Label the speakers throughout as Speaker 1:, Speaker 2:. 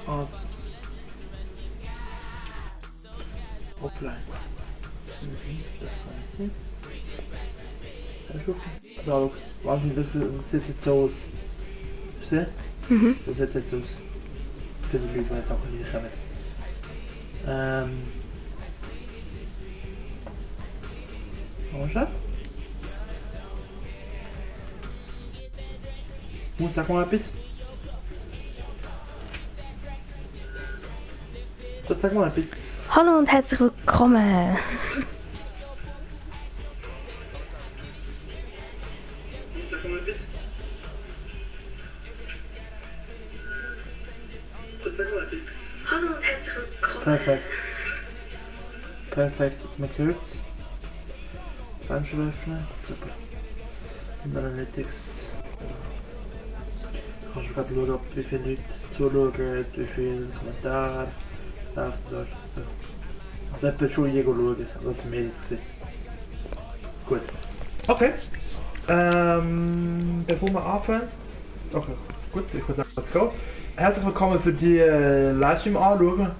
Speaker 1: Also. Offline. Das kann ich sehen. Da, schau, wahrscheinlich sieht jetzt so aus. Siehst du? So sieht es jetzt aus. Für die Leute, die jetzt auch nicht kommen. Was? Sag mal etwas. Sag mal etwas.
Speaker 2: Hallo und herzlich willkommen.
Speaker 1: Sag mal etwas. Sag mal etwas.
Speaker 2: Hallo und herzlich willkommen.
Speaker 1: Perfekt. Perfekt, jetzt mal gehört. Fenster öffnen. Super. Und Analytics. Kannst du gerade schauen, wie viele Leute zuschauen, wie viele Kommentare läuft dort. So. Also etwa schon je schauen, was mir jetzt gesehen. Gut. Okay. Bevor wir anfangen. Okay, gut, ich würde sagen, let's go. Herzlich willkommen für die Livestream anschauen.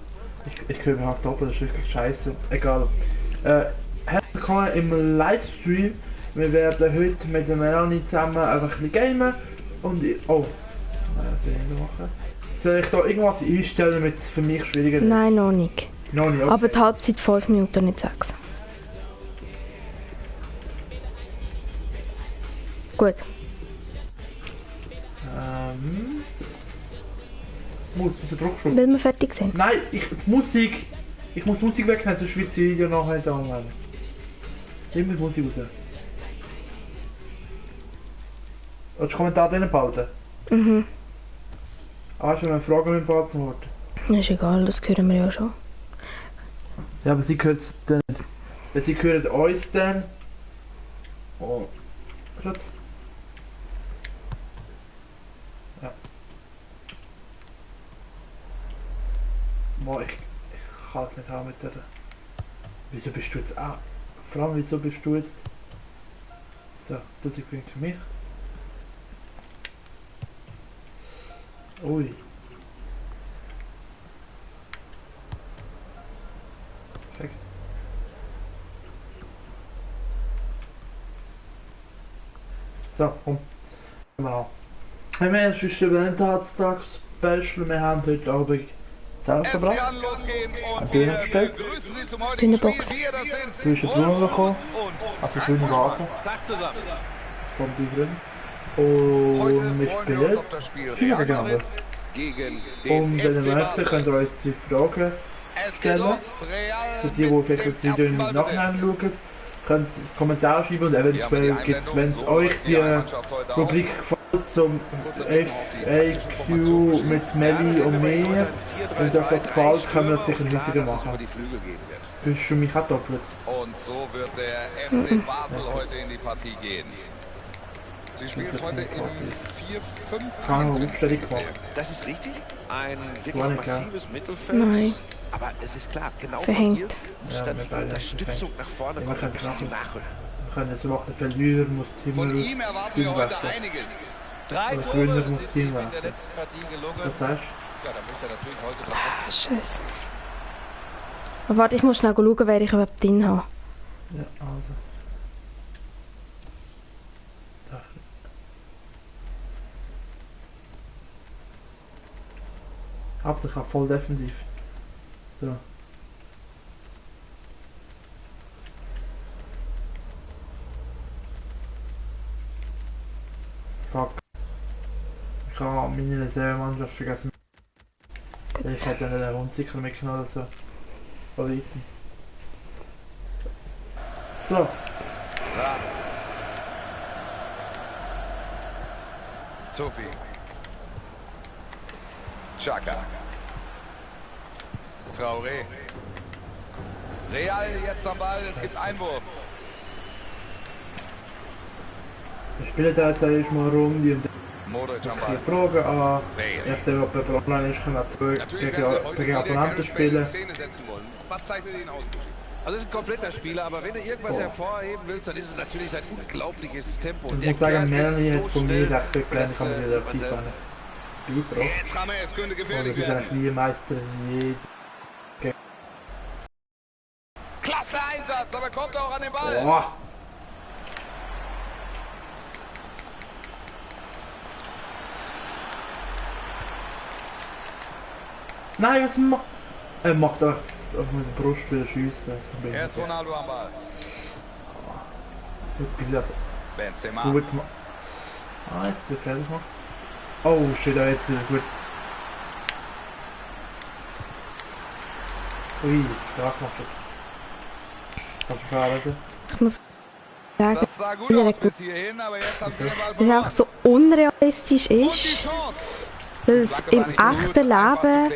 Speaker 1: Ich höre mich auch doppelt, das ist richtig scheiße. Egal. Herzlich willkommen im Livestream. Wir werden heute mit der Melanie zusammen einfach ein bisschen gamen. Und ich. Oh. Was soll ich noch machen? Soll ich da irgendwas einstellen, damit es für mich schwieriger ist?
Speaker 2: Nein, noch nicht.
Speaker 1: Noch nicht, okay.
Speaker 2: Aber die Halbzeit 5 Minuten, nicht 6. Gut.
Speaker 1: Muss ein Druckschub.
Speaker 2: Weil wir fertig sind.
Speaker 1: Nein, ich muss Musik wegnehmen, sonst wird das Video nachher nicht anwenden. Immer Musik raus. Willst du Kommentar drinnen behalten?
Speaker 2: Mhm.
Speaker 1: Hast du eine Frage mit beantworten?
Speaker 2: Ist egal, das hören wir ja schon.
Speaker 1: Ja, aber sie hören es dann nicht. Ja, sie hören uns dann. Oh. Schatz. Ja. Boah, ich kann es nicht haben mit der. Wieso bist du jetzt auch? Vor allem, wieso bist du jetzt? So, das ist übrigens für mich. Ui. Perfekt. So, komm. Genau. Wir haben erst ein Valentinstag-Special. Wir haben heute Abend Zelt verbracht. Ein Döner bestellt.
Speaker 2: Dönerbox.
Speaker 1: Du bist eine Blumen bekommen. Also schöne Vase. Von die Gründen. Und wir spielen FIFA gegeneinander. Und wenn ihr möchtet, könnt ihr euch die Fragen stellen. Für die, die vielleicht das Video im Nachhinein schauen, könnt ihr das Kommentar schreiben und eventuell gibt es, wenn es euch die Rubrik gefällt, zum FAQ mit Melli und mir, wenn es euch das gefällt, können wir das sicher nicht wieder machen. Du hast schon mich auch doppelt.
Speaker 3: Und so wird der FC Basel heute in die Partie gehen. Sie spielen es heute im 4-5-1-System.
Speaker 4: Das ist richtig. Ein wirklich massives Mittelfeld.
Speaker 2: Nein.
Speaker 4: Aber es ist klar, genau
Speaker 2: Verhängt.
Speaker 4: muss dann die Unterstützung nach vorne kommen, ein bisschen zum Nachrücken.
Speaker 1: Wir können jetzt machen, verlieren muss Team
Speaker 3: Von ihm erwarten wir heute einiges. 3 Tore sind ihm in der letzten Partie gelungen.
Speaker 1: Was sagst
Speaker 3: Ja, da möchte er natürlich heute dran
Speaker 2: Ah, Scheiße. Aber warte, ich muss schnell schauen, wer ich überhaupt drin habe.
Speaker 1: du? Ja, also. Da. Hauptsächlich auch voll defensiv. So. Fuck. Ich habe meine Reservemannschaft vergessen. Ich hätte nicht den Hund sicher mitgenommen oder so. Oder ich. So.
Speaker 3: Ja. Sophie. Chaka. Traoré. Real jetzt am Ball, es gibt Einwurf.
Speaker 1: Wir spielen da jetzt erstmal Runde und
Speaker 3: Modric am
Speaker 1: die
Speaker 3: Ball.
Speaker 1: Fragen an. Nachdem ob er online ist, können wir zwei gegen Opponenten spielen.
Speaker 3: Szene setzen wollen. Was zeichnet ihn aus? Also es ist ein kompletter Spieler, aber wenn du irgendwas hervorheben willst, dann ist es natürlich sein unglaubliches Tempo.
Speaker 1: Ich muss sagen, Melanie hat von mir recht viel gelernt, kann man wieder FIFA. beigebracht.
Speaker 3: Jetzt haben wir es, könnte
Speaker 1: Und
Speaker 3: gefährlich
Speaker 1: das ist eigentlich
Speaker 3: werden.
Speaker 1: nie Meister in
Speaker 3: Klasse Einsatz, aber kommt auch an den Ball.
Speaker 1: Boah. Nein, was macht... Er macht auch mit der Brust wieder schiessen.
Speaker 3: Jetzt Ronaldo am Ball. Benzema.
Speaker 1: Gut gemacht. Ah, jetzt der fertig gemacht. Oh, shit, jetzt gut. Ui, stark gemacht jetzt. Kannst du verarbeiten?
Speaker 2: Ich muss sagen,
Speaker 3: Das sah gut aus bis hierhin, aber jetzt haben sie den Ball
Speaker 2: dass es
Speaker 3: verloren.
Speaker 2: auch so unrealistisch
Speaker 3: Und die
Speaker 2: ist,
Speaker 3: Chance.
Speaker 2: dass im echten Leben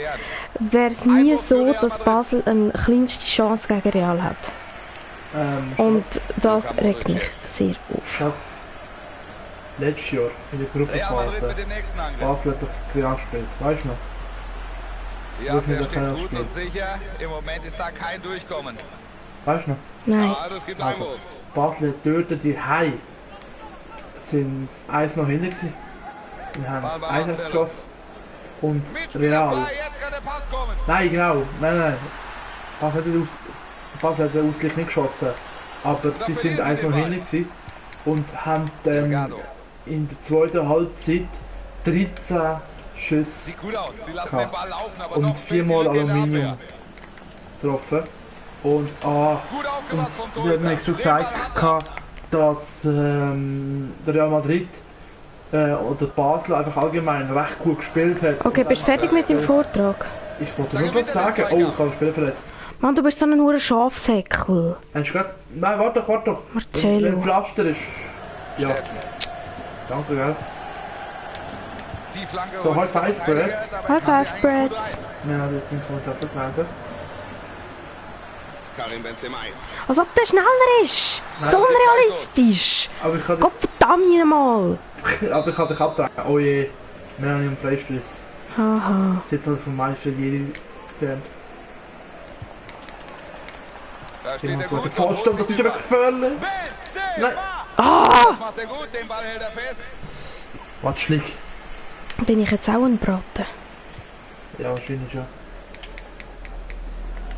Speaker 2: wäre es nie so, dass Basel eine kleinste Chance gegen Real hat. Und das regt mich sehr auf.
Speaker 1: Schatz, letztes Jahr in der
Speaker 3: Real Madrid
Speaker 1: Gruppenphase,
Speaker 3: mit dem nächsten Angriff.
Speaker 1: Basel hat doch Real gespielt, weißt du noch?
Speaker 3: Ja,
Speaker 1: Wirklich
Speaker 3: der
Speaker 1: das
Speaker 3: steht
Speaker 1: kann
Speaker 3: gut
Speaker 1: spielen.
Speaker 3: und sicher. Im Moment ist da kein Durchkommen.
Speaker 1: Weißt du noch?
Speaker 2: Nein.
Speaker 3: Ah, das gibt
Speaker 1: Also,
Speaker 3: Einwurf.
Speaker 1: Basel hat dort die Hai sind 1 noch hinten gewesen. Wir haben
Speaker 3: Ball
Speaker 1: es
Speaker 3: bei
Speaker 1: 1
Speaker 3: Marcelo.
Speaker 1: geschossen. Und
Speaker 3: Mitspieler
Speaker 1: Real.
Speaker 3: frei, jetzt kann der Pass kommen.
Speaker 1: Nein, genau. Nein. Basel hat den Ausgleich nicht geschossen. Aber sie
Speaker 3: verlieren
Speaker 1: sind
Speaker 3: sie
Speaker 1: 1
Speaker 3: den
Speaker 1: noch
Speaker 3: Ball.
Speaker 1: hinten gewesen. Und haben dann
Speaker 3: Delgado.
Speaker 1: in der zweiten Halbzeit 13 Schüsse
Speaker 3: Sieht gut aus. Sie lassen
Speaker 1: Ja.
Speaker 3: den Ball laufen, aber
Speaker 1: und
Speaker 3: noch
Speaker 1: 4-mal
Speaker 3: fehlt die Lücke in der
Speaker 1: Aluminium
Speaker 3: Abwehr.
Speaker 1: getroffen. Und
Speaker 3: Gut aufgepasst vom
Speaker 1: und
Speaker 3: Torhüter.
Speaker 1: der hat mir so
Speaker 3: Den
Speaker 1: gesagt,
Speaker 3: Ball hat er.
Speaker 1: dass der Real Madrid oder Basel einfach allgemein recht gut gespielt hat.
Speaker 2: Okay, bist du fertig mit dem Vortrag?
Speaker 1: Ich wollte nur was sagen. Oh, ich habe den Spieler verletzt.
Speaker 2: Mann, du bist so ein hoher Schafsäckel.
Speaker 1: Hast du grad... Nein, warte doch.
Speaker 2: Marcello.
Speaker 1: Wenn Pflaster ist. Ja,
Speaker 3: Steffen.
Speaker 1: danke, gell.
Speaker 3: Die Flanke
Speaker 1: So,
Speaker 3: holt
Speaker 1: High
Speaker 3: sich
Speaker 1: five,
Speaker 3: der Verteidiger,
Speaker 1: Brett.
Speaker 3: dabei
Speaker 2: High
Speaker 3: kam sie
Speaker 2: five,
Speaker 3: eigentlich gut
Speaker 2: Brett.
Speaker 3: rein.
Speaker 1: Ja, das sind Kommentare gelesen.
Speaker 3: Karim Benzema.
Speaker 2: Als ob der schneller ist. So unrealistisch.
Speaker 1: Aber ich kann
Speaker 2: Gott verdammt mal.
Speaker 1: dich abtragen. Oh je, wir haben einen Freistoß.
Speaker 2: Haha.
Speaker 1: Sieht halt vom Meister jede gelernt.
Speaker 3: Da steht
Speaker 1: Jemand
Speaker 3: er
Speaker 1: so
Speaker 3: gut.
Speaker 1: der Vollstand, das ist aber gefährlich.
Speaker 3: Benzema.
Speaker 1: Nein.
Speaker 3: Das macht er gut, den Ball hält er fest.
Speaker 1: Was schlick?
Speaker 2: Bin ich jetzt auch ein Braten?
Speaker 1: Ja, wahrscheinlich schon.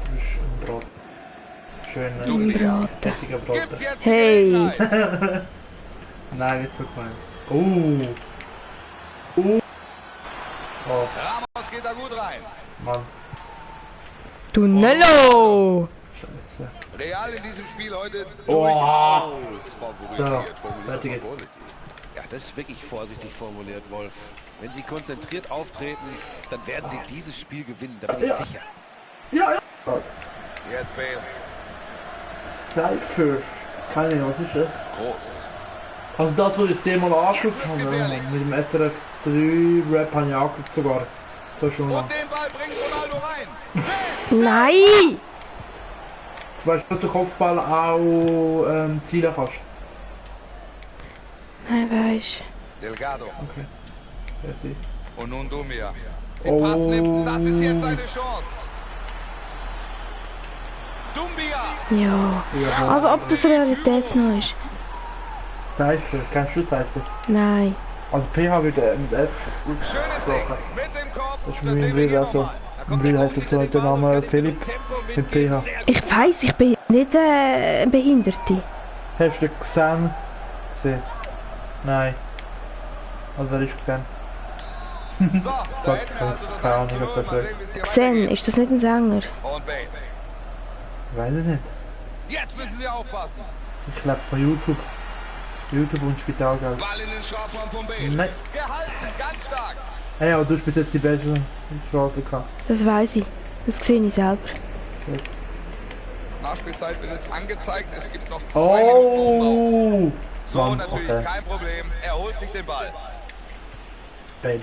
Speaker 1: Du bist ein Brot. Schön,
Speaker 2: Ein Braten.
Speaker 3: Gibt's
Speaker 1: richtiger Brot.
Speaker 3: jetzt die
Speaker 2: Hey.
Speaker 3: Gelegenheit?
Speaker 1: Nein, nicht so gemein. Oh,
Speaker 3: Ramos geht da gut rein.
Speaker 1: Mann.
Speaker 2: Tunnelo!
Speaker 1: Scheiße.
Speaker 3: Real in diesem Spiel heute
Speaker 1: Oh.
Speaker 3: durchaus
Speaker 1: So,
Speaker 3: favorisiert.
Speaker 1: fertig jetzt.
Speaker 4: Ja, das ist wirklich vorsichtig formuliert, Wolf. Wenn sie konzentriert auftreten, dann werden sie dieses Spiel gewinnen, da bin ich sicher.
Speaker 1: Ja.
Speaker 3: Jetzt Bale.
Speaker 1: Cypher. Keine Ahnung, was ist das?
Speaker 3: Groß.
Speaker 1: Also das, was ich dir mal angeguckt
Speaker 3: wird's
Speaker 1: habe,
Speaker 3: gefährlich.
Speaker 1: mit dem SRF 3 Rap habe ich angeguckt sogar. So schon lang.
Speaker 3: Und den Ball bringt Ronaldo rein.
Speaker 2: Nein!
Speaker 1: Du weißt, dass du Kopfball auch zielen kannst.
Speaker 2: Nein, weisst.
Speaker 3: Delgado.
Speaker 1: Okay. Ja, sie.
Speaker 3: Und nun Dumia. Sie
Speaker 1: Oh.
Speaker 3: passen ihm. Das ist jetzt seine Chance. Dumbia.
Speaker 2: Ja.
Speaker 1: Ja.
Speaker 2: Also ob das realitätsnah ist?
Speaker 1: Cypher, kennst du Cypher?
Speaker 2: Nein.
Speaker 1: Also PH wird mit F
Speaker 3: Schönes Ding.
Speaker 1: ausgesprochen.
Speaker 3: Mit dem Kopf.
Speaker 1: Das ist
Speaker 3: Das
Speaker 1: mein
Speaker 3: sehen wir
Speaker 1: Brill
Speaker 3: hier
Speaker 1: auch so.
Speaker 3: nochmal. Da
Speaker 1: Im
Speaker 3: kommt
Speaker 1: Brill
Speaker 3: der
Speaker 1: heisst
Speaker 3: Kopf
Speaker 1: jetzt
Speaker 3: hinter
Speaker 1: der
Speaker 3: den Ball
Speaker 1: Name
Speaker 3: und
Speaker 1: Philipp
Speaker 3: Tempo
Speaker 1: mit PH.
Speaker 2: Ich weiss, ich bin nicht Behinderte.
Speaker 1: Hast du gesehen? Gesehen? Nein. Also wer ist gesehen?
Speaker 3: So, da hätten wir also das
Speaker 1: Keine Ahnung,
Speaker 3: 1:0.
Speaker 1: was das
Speaker 3: Mal
Speaker 1: wird.
Speaker 3: sehen, wie es hier
Speaker 2: Xen,
Speaker 3: weitergeht.
Speaker 2: ist das nicht ein Sänger?
Speaker 3: Und Bale.
Speaker 1: Weiß ich nicht.
Speaker 3: Jetzt müssen sie aufpassen.
Speaker 1: Ich glaube von YouTube. YouTube und Spitalgeld.
Speaker 3: Ball in den Strafraum von Bale.
Speaker 1: Nein.
Speaker 3: Gehalten, ganz stark.
Speaker 1: Hey, aber du hast bis jetzt die beste Chance gehabt.
Speaker 2: Das weiss ich. Das sehe ich selber.
Speaker 1: Jetzt.
Speaker 3: Nachspielzeit wird jetzt angezeigt. Es gibt noch 2 Minuten Umlauf.
Speaker 1: Oh!
Speaker 3: So,
Speaker 1: Mann,
Speaker 3: natürlich
Speaker 1: okay.
Speaker 3: kein Problem. Er holt sich den Ball.
Speaker 1: Bale.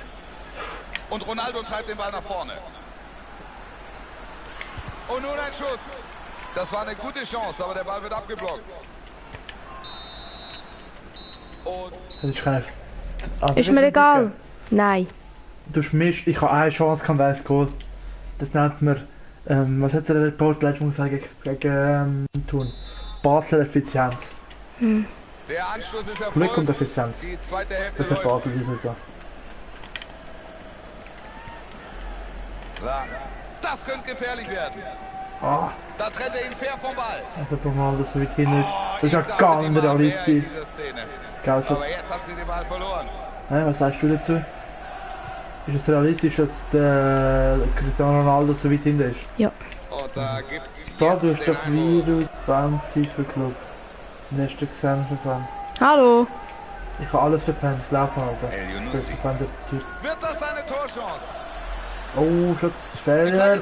Speaker 3: Und Ronaldo treibt den Ball nach vorne. Und nun ein Schuss. Das war eine gute Chance, aber der Ball wird abgeblockt. Und
Speaker 1: Das ist keine... Ah,
Speaker 2: Ist mir egal. Nein.
Speaker 1: Du schmischst, ich habe eine Chance, kann weiß Goal. Das nennt man, was hat der Report letztes Mal gesagt gegen Thun? Basler Effizienz.
Speaker 3: der Anschluss ist
Speaker 1: Glück und
Speaker 3: erfolgt.
Speaker 1: Effizienz.
Speaker 3: Die zweite Hälfte
Speaker 1: Das hat
Speaker 3: läuft.
Speaker 1: Basel diese Saison.
Speaker 3: Das könnte gefährlich werden.
Speaker 1: Ah.
Speaker 3: Da trennt er ihn fair vom Ball.
Speaker 1: Also Ronaldo so weit hin ist. Das ist ja gar nicht realistisch. Gell, Schatz?
Speaker 3: Aber jetzt haben sie den Ball verloren.
Speaker 1: Nein, was sagst du dazu? Ist es realistisch, dass der Cristiano Ronaldo so weit hinten ist?
Speaker 2: Ja.
Speaker 3: Und da gibt's
Speaker 1: Da du hast doch Virus Fancy verkloppt. Den hast du gesehen verpennt.
Speaker 2: Hallo.
Speaker 1: Ich habe alles verpennt. Lauf mal, Alter.
Speaker 3: El-Younousi. Wird das seine Torchance?
Speaker 1: Oh, Schatz, Fehler.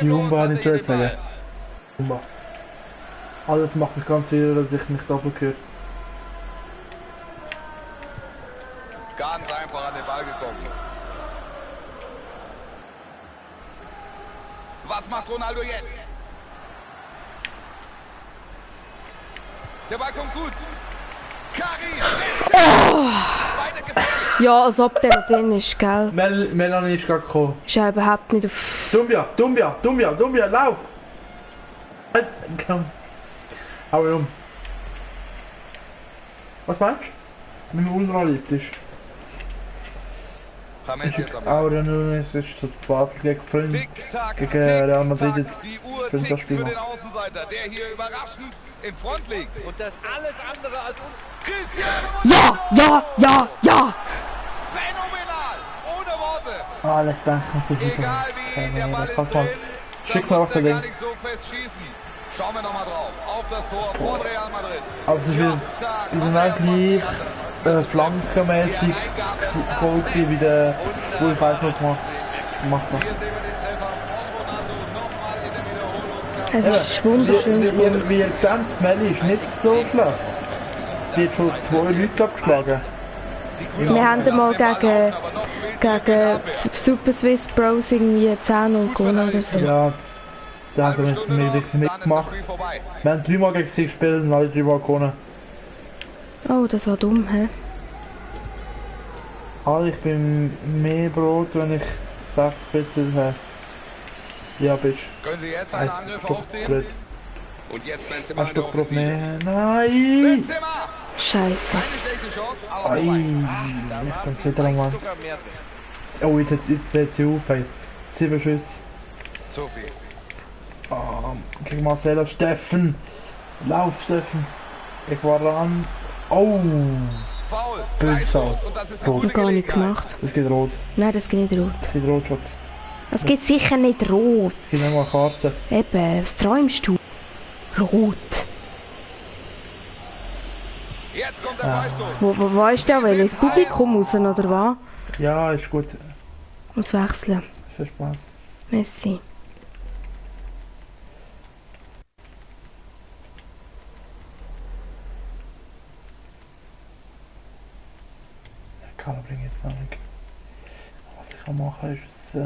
Speaker 1: Diomba nicht zu sagen. Diomba. Alles macht mich ganz wieder, dass ich mich doppelt gehört.
Speaker 3: Ganz einfach an den Ball gekommen. Was macht Ronaldo jetzt? Der Ball kommt gut. Karim!
Speaker 2: Ja, als ob der drin ist, gell?
Speaker 1: Melanie ist gerade gekommen.
Speaker 2: Ist ja überhaupt nicht auf...
Speaker 1: Dumbia, lauf! Komm. Hau ihn um. Was meinst du? Mit dem unrealistisch. Aber nun ist es Basel gegen Fünf. Gegen Real Madrid jetzt fünfter Spiel.
Speaker 3: Für den Außenseiter, der hier überraschend in Front liegt. Und das alles andere als Cristiano
Speaker 2: Ja!
Speaker 3: Phänomenal! Ohne Worte!
Speaker 1: Ah, ich denke, ich muss dich
Speaker 3: Egal wie, der Ball ist drin.
Speaker 1: Schick mal auf den Ding.
Speaker 3: Gar nicht so fest schießen. Schauen wir nochmal drauf. Auf das Tor von Real Madrid.
Speaker 1: Aber es ist wieder gleich flankenmäßig cool wie der, wo ich weiß noch gemacht habe.
Speaker 3: Hier sehen wir den Treffer von Ronaldo nochmal in der Wiederholung.
Speaker 2: Es ist wunderschön.
Speaker 1: Wie ihr seht, Melli ist nicht so schlecht. Die hat schon 2 Leute abgeschlagen.
Speaker 2: Wir haben mal gegen Super Swiss Bros irgendwie 10-0 gewonnen oder so.
Speaker 1: Ja, da haben sie mir wirklich mitgemacht. Wir haben 3 Mal gegen sie gespielt und alle 3 Mal gewonnen.
Speaker 2: Oh, das war dumm, hä?
Speaker 1: Also ich bin mehr Brot, wenn ich 6 Bitte habe. Ja, bist du.
Speaker 3: Können Sie jetzt einen Angriff aufziehen? Und jetzt Benzema
Speaker 1: Hast du Brot mehr? Nein!
Speaker 2: Scheiße.
Speaker 1: Ei, ich bin wieder einmal. Oh, jetzt sie auf, ey. 7 Schüsse.
Speaker 3: Sophie.
Speaker 1: Oh, gegen Marcelo Steffen. Lauf, Steffen. Ich war ran. Oh!
Speaker 3: Foul.
Speaker 1: Böses Foul.
Speaker 2: Ich habe gar nicht gemacht.
Speaker 1: Das geht rot.
Speaker 2: Nein, das geht nicht rot.
Speaker 1: Das geht rot, Schatz.
Speaker 2: Das geht sicher nicht rot.
Speaker 1: Es gibt nochmal Karten.
Speaker 2: Eben, was träumst du? Rot.
Speaker 3: Jetzt kommt der Freistoß.
Speaker 2: Wo ist der? Will ins Publikum raus, oder was?
Speaker 1: Ja, ist gut.
Speaker 2: Muss wechseln.
Speaker 1: Viel Spaß.
Speaker 2: Messi.
Speaker 1: Ich kann aber jetzt noch nicht. Was ich kann machen ist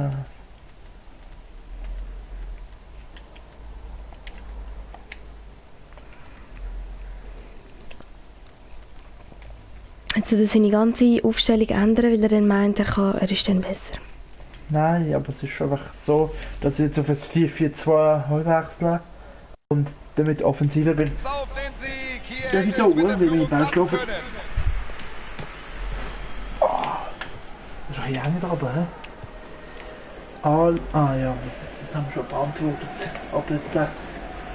Speaker 2: Also dass seine ganze Aufstellung ändern, weil er dann meint, er ist dann besser.
Speaker 1: Nein, aber es ist einfach so, dass ich jetzt auf ein 4-4-2 wechsle und damit offensiver bin.
Speaker 3: Auf den Sieg hier.
Speaker 1: Der geht da oben, wie ich beim Schlafen. Oh, das ist ja auch nicht oben, hä? Ja, das haben wir schon beantwortet. Ob jetzt 6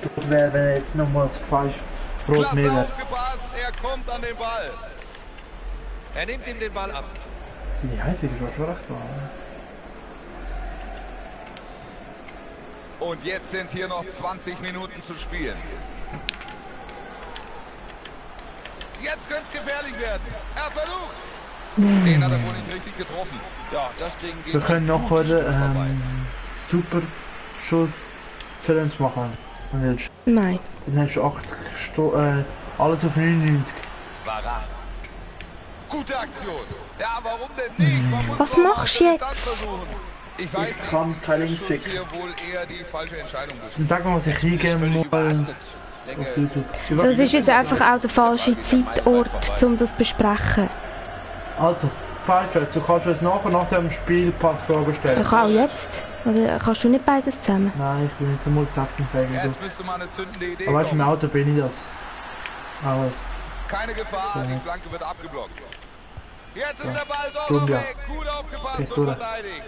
Speaker 1: tot wäre, wenn er jetzt nochmals 5 Rot mehr wäre.
Speaker 3: Aufgepasst, er kommt an den Ball. Er nimmt ihm den Ball ab.
Speaker 1: Die Heizung war schon recht wahr.
Speaker 3: Und jetzt sind hier noch 20 Minuten zu spielen. Jetzt könnte es gefährlich werden. Er versucht's. Den hat er wohl nicht richtig getroffen. Ja, das Ding geht.
Speaker 1: Wir können noch heute Super Schuss Challenge machen.
Speaker 2: Nein.
Speaker 1: Dann hast du 8 alles auf 99.
Speaker 3: Varane. Gute Aktion. Ja, warum denn nicht? Man muss
Speaker 2: Was machst du jetzt?
Speaker 3: Ich weiß
Speaker 1: Ich kann
Speaker 3: nicht,
Speaker 1: keinen
Speaker 3: der Schuss
Speaker 1: Schick.
Speaker 3: hier wohl eher die falsche Entscheidung
Speaker 1: Dann
Speaker 3: bestimmt.
Speaker 1: sag mal, was ich eingeben muss auf YouTube.
Speaker 2: Das ist jetzt einfach auch der falsche Zeitort, um das zu besprechen.
Speaker 1: Also, Pfeife, du kannst uns nach dem Spiel ein paar Fragen stellen.
Speaker 2: Ich kann auch jetzt. Oder kannst du nicht beides zusammen?
Speaker 1: Nein, ich bin nicht so multitaskingfähig.
Speaker 3: Ja,
Speaker 1: wie
Speaker 3: es
Speaker 1: du.
Speaker 3: müsste mal eine zündende Idee
Speaker 1: Aber weißt du, im
Speaker 3: kommen.
Speaker 1: Auto bin ich das. Aber
Speaker 3: Keine Gefahr, die Flanke wird abgeblockt. Jetzt ist der Ball so weg. Gut aufgepasst und verteidigt.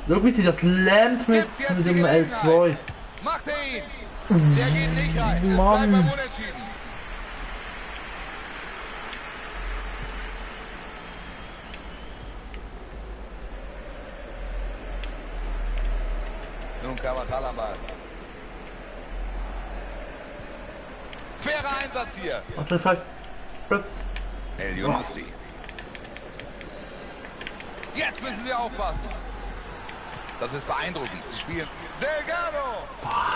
Speaker 1: Schau, wie sie das lernt mit dem L2.
Speaker 3: Macht er ihn. Der geht nicht rein. Es bleibt beim Unentschieden. Nun Carvajal am Ball. Fairer Einsatz hier. El Younousi. Jetzt müssen sie aufpassen. Das ist beeindruckend. Sie spielen Delgado.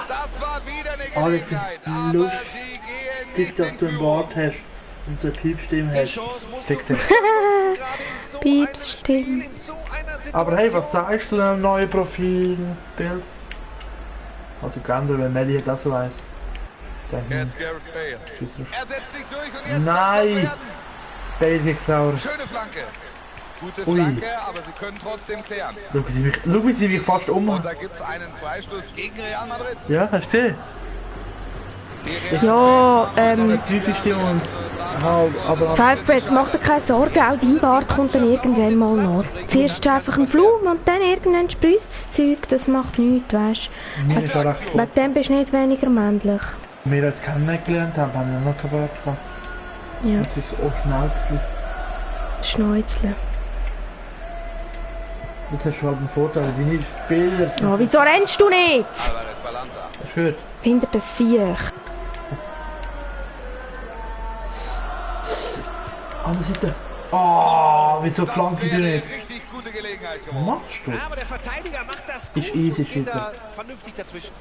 Speaker 3: Das war wieder eine Gelegenheit. Aber sie gehen nicht
Speaker 1: dass du ein Wort hast und so Piepstimme hast.
Speaker 2: Piepstimme.
Speaker 1: Aber hey, was sagst du zu einem neuen Profilbild? Also geändert, wenn Melli das so weiss.
Speaker 3: Jetzt Gareth Bale. Er setzt sich durch und jetzt
Speaker 1: nein! Bale geklaut.
Speaker 3: Schöne Flanke. Gute Flanke, aber sie können trotzdem klären.
Speaker 1: Schau, wie sie mich fast
Speaker 3: Und da gibt es einen Freistoß gegen Real Madrid.
Speaker 1: Ja, verstehe.
Speaker 2: Ja,
Speaker 1: aber...
Speaker 2: Pfeifbett, mach dir keine Sorgen, auch dein Bart kommt dann irgendwann mal noch. Zuerst einfach ein Flum und dann irgendwann sprüht das Zeug, das macht nichts, weißt du. Wegen dem bist du nicht weniger männlich.
Speaker 1: Wir als kennengelernt haben, haben wir noch kein Bart gehabt.
Speaker 2: Ja.
Speaker 1: Das ist auch Schnäuzchen.
Speaker 2: Schnäuzle.
Speaker 1: Das ist schon ein Vorteil, deine Spieler sind...
Speaker 2: Oh, wieso rennst du nicht?
Speaker 1: Ich würde.
Speaker 2: Hinter das Sieg.
Speaker 1: Andere Seite. Oh, wieso flanke du nicht?
Speaker 3: Richtig gute Gelegenheit
Speaker 1: Was machst du?
Speaker 4: Aber der Verteidiger macht das
Speaker 1: Ist easy,
Speaker 4: geht da vernünftig dazwischen.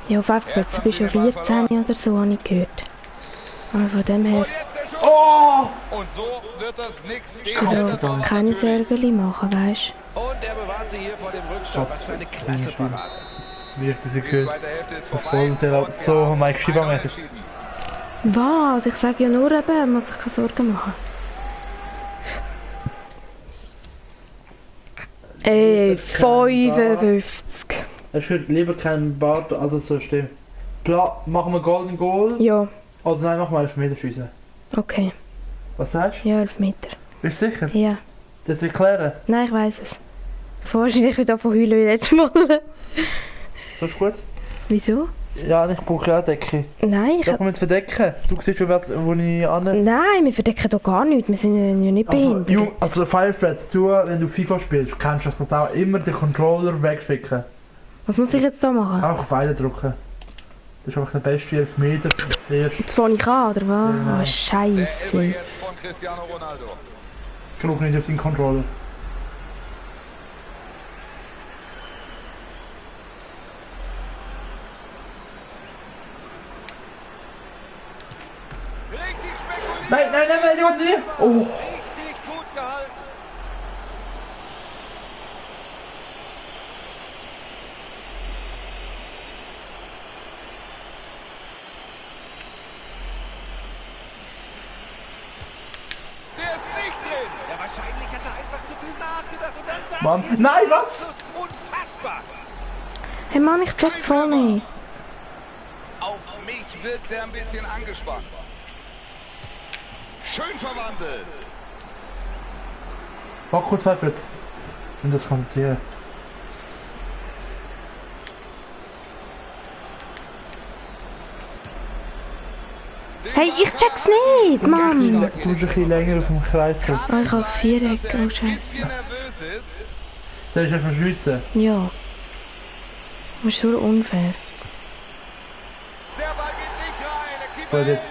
Speaker 2: Ja, auf Pfeifbett, du bist ja 14 oder so, habe ich gehört. Aber von dem her...
Speaker 1: Oh!
Speaker 3: Und so wird das nichts.
Speaker 2: kannst du keine Sorgen machen, weißt
Speaker 4: Und er bewahrt sie hier vor dem Rückstand. Was für eine klasse Parade.
Speaker 1: Wie ich das gehört habe. Voll der so mein geschrieben hat.
Speaker 2: Was? Ich sage ja nur eben, muss ich keine Sorgen machen. Ey, 55.
Speaker 1: Ich würde lieber keinen Bart, also so stehen. Machen wir Golden Goal?
Speaker 2: Ja.
Speaker 1: Oder nein, machen wir Elfmeterschiessen.
Speaker 2: Okay.
Speaker 1: Was sagst du?
Speaker 2: Ja, 11 Meter.
Speaker 1: Bist du sicher?
Speaker 2: Ja.
Speaker 1: Soll ich es erklären?
Speaker 2: Nein, ich weiss es. Wahrscheinlich wieder von heulen wie letztes Mal.
Speaker 1: So ist gut?
Speaker 2: Wieso?
Speaker 1: Ja, ich brauche ja eine Decke.
Speaker 2: Nein, ich...
Speaker 1: Darf man verdecken? Du siehst schon, wo ich an...
Speaker 2: Nein, wir verdecken doch gar nichts. Wir sind ja nicht behindert.
Speaker 1: Also Firebrand, wenn du FIFA spielst, kannst du das auch immer den Controller wegschicken.
Speaker 2: Was muss ich jetzt da machen?
Speaker 1: Auch auf Pfeile drücken. Das ist einfach der beste Elfmeter.
Speaker 2: Jetzt fange ich an, oder was?
Speaker 1: Genau.
Speaker 2: Oh, Scheiße.
Speaker 3: Jetzt von Cristiano Ronaldo.
Speaker 1: Ich drücke nicht auf den Controller.
Speaker 3: Richtig spekuliert.
Speaker 1: Nein, Gott, nicht! Oh!
Speaker 3: Richtig gut gehalten. Der ist nicht drin.
Speaker 4: Ja, wahrscheinlich hat er einfach zu viel nachgedacht und dann das.
Speaker 1: Mann,
Speaker 4: hier.
Speaker 1: nein, was?
Speaker 4: Unfassbar.
Speaker 2: Hey Mann, ich check's voll nicht.
Speaker 3: Auf mich wirkt er ein bisschen angespannt. Schön verwandelt.
Speaker 1: Mach kurz Pfeifert. Ich will das konzentrieren.
Speaker 2: Hey, ich check's nicht, Mann.
Speaker 1: Du musst ein bisschen länger auf dem Kreis drücken.
Speaker 2: Oh, ich hab's Viereck. Oh,
Speaker 3: Ein
Speaker 2: Scheiße.
Speaker 3: bisschen nervös ist.
Speaker 1: Soll ich erstmal schweissen?
Speaker 2: Ja. Das ist so unfair.
Speaker 3: Der Ball geht nicht rein. Der Keeper
Speaker 1: Voll jetzt.
Speaker 3: hält's.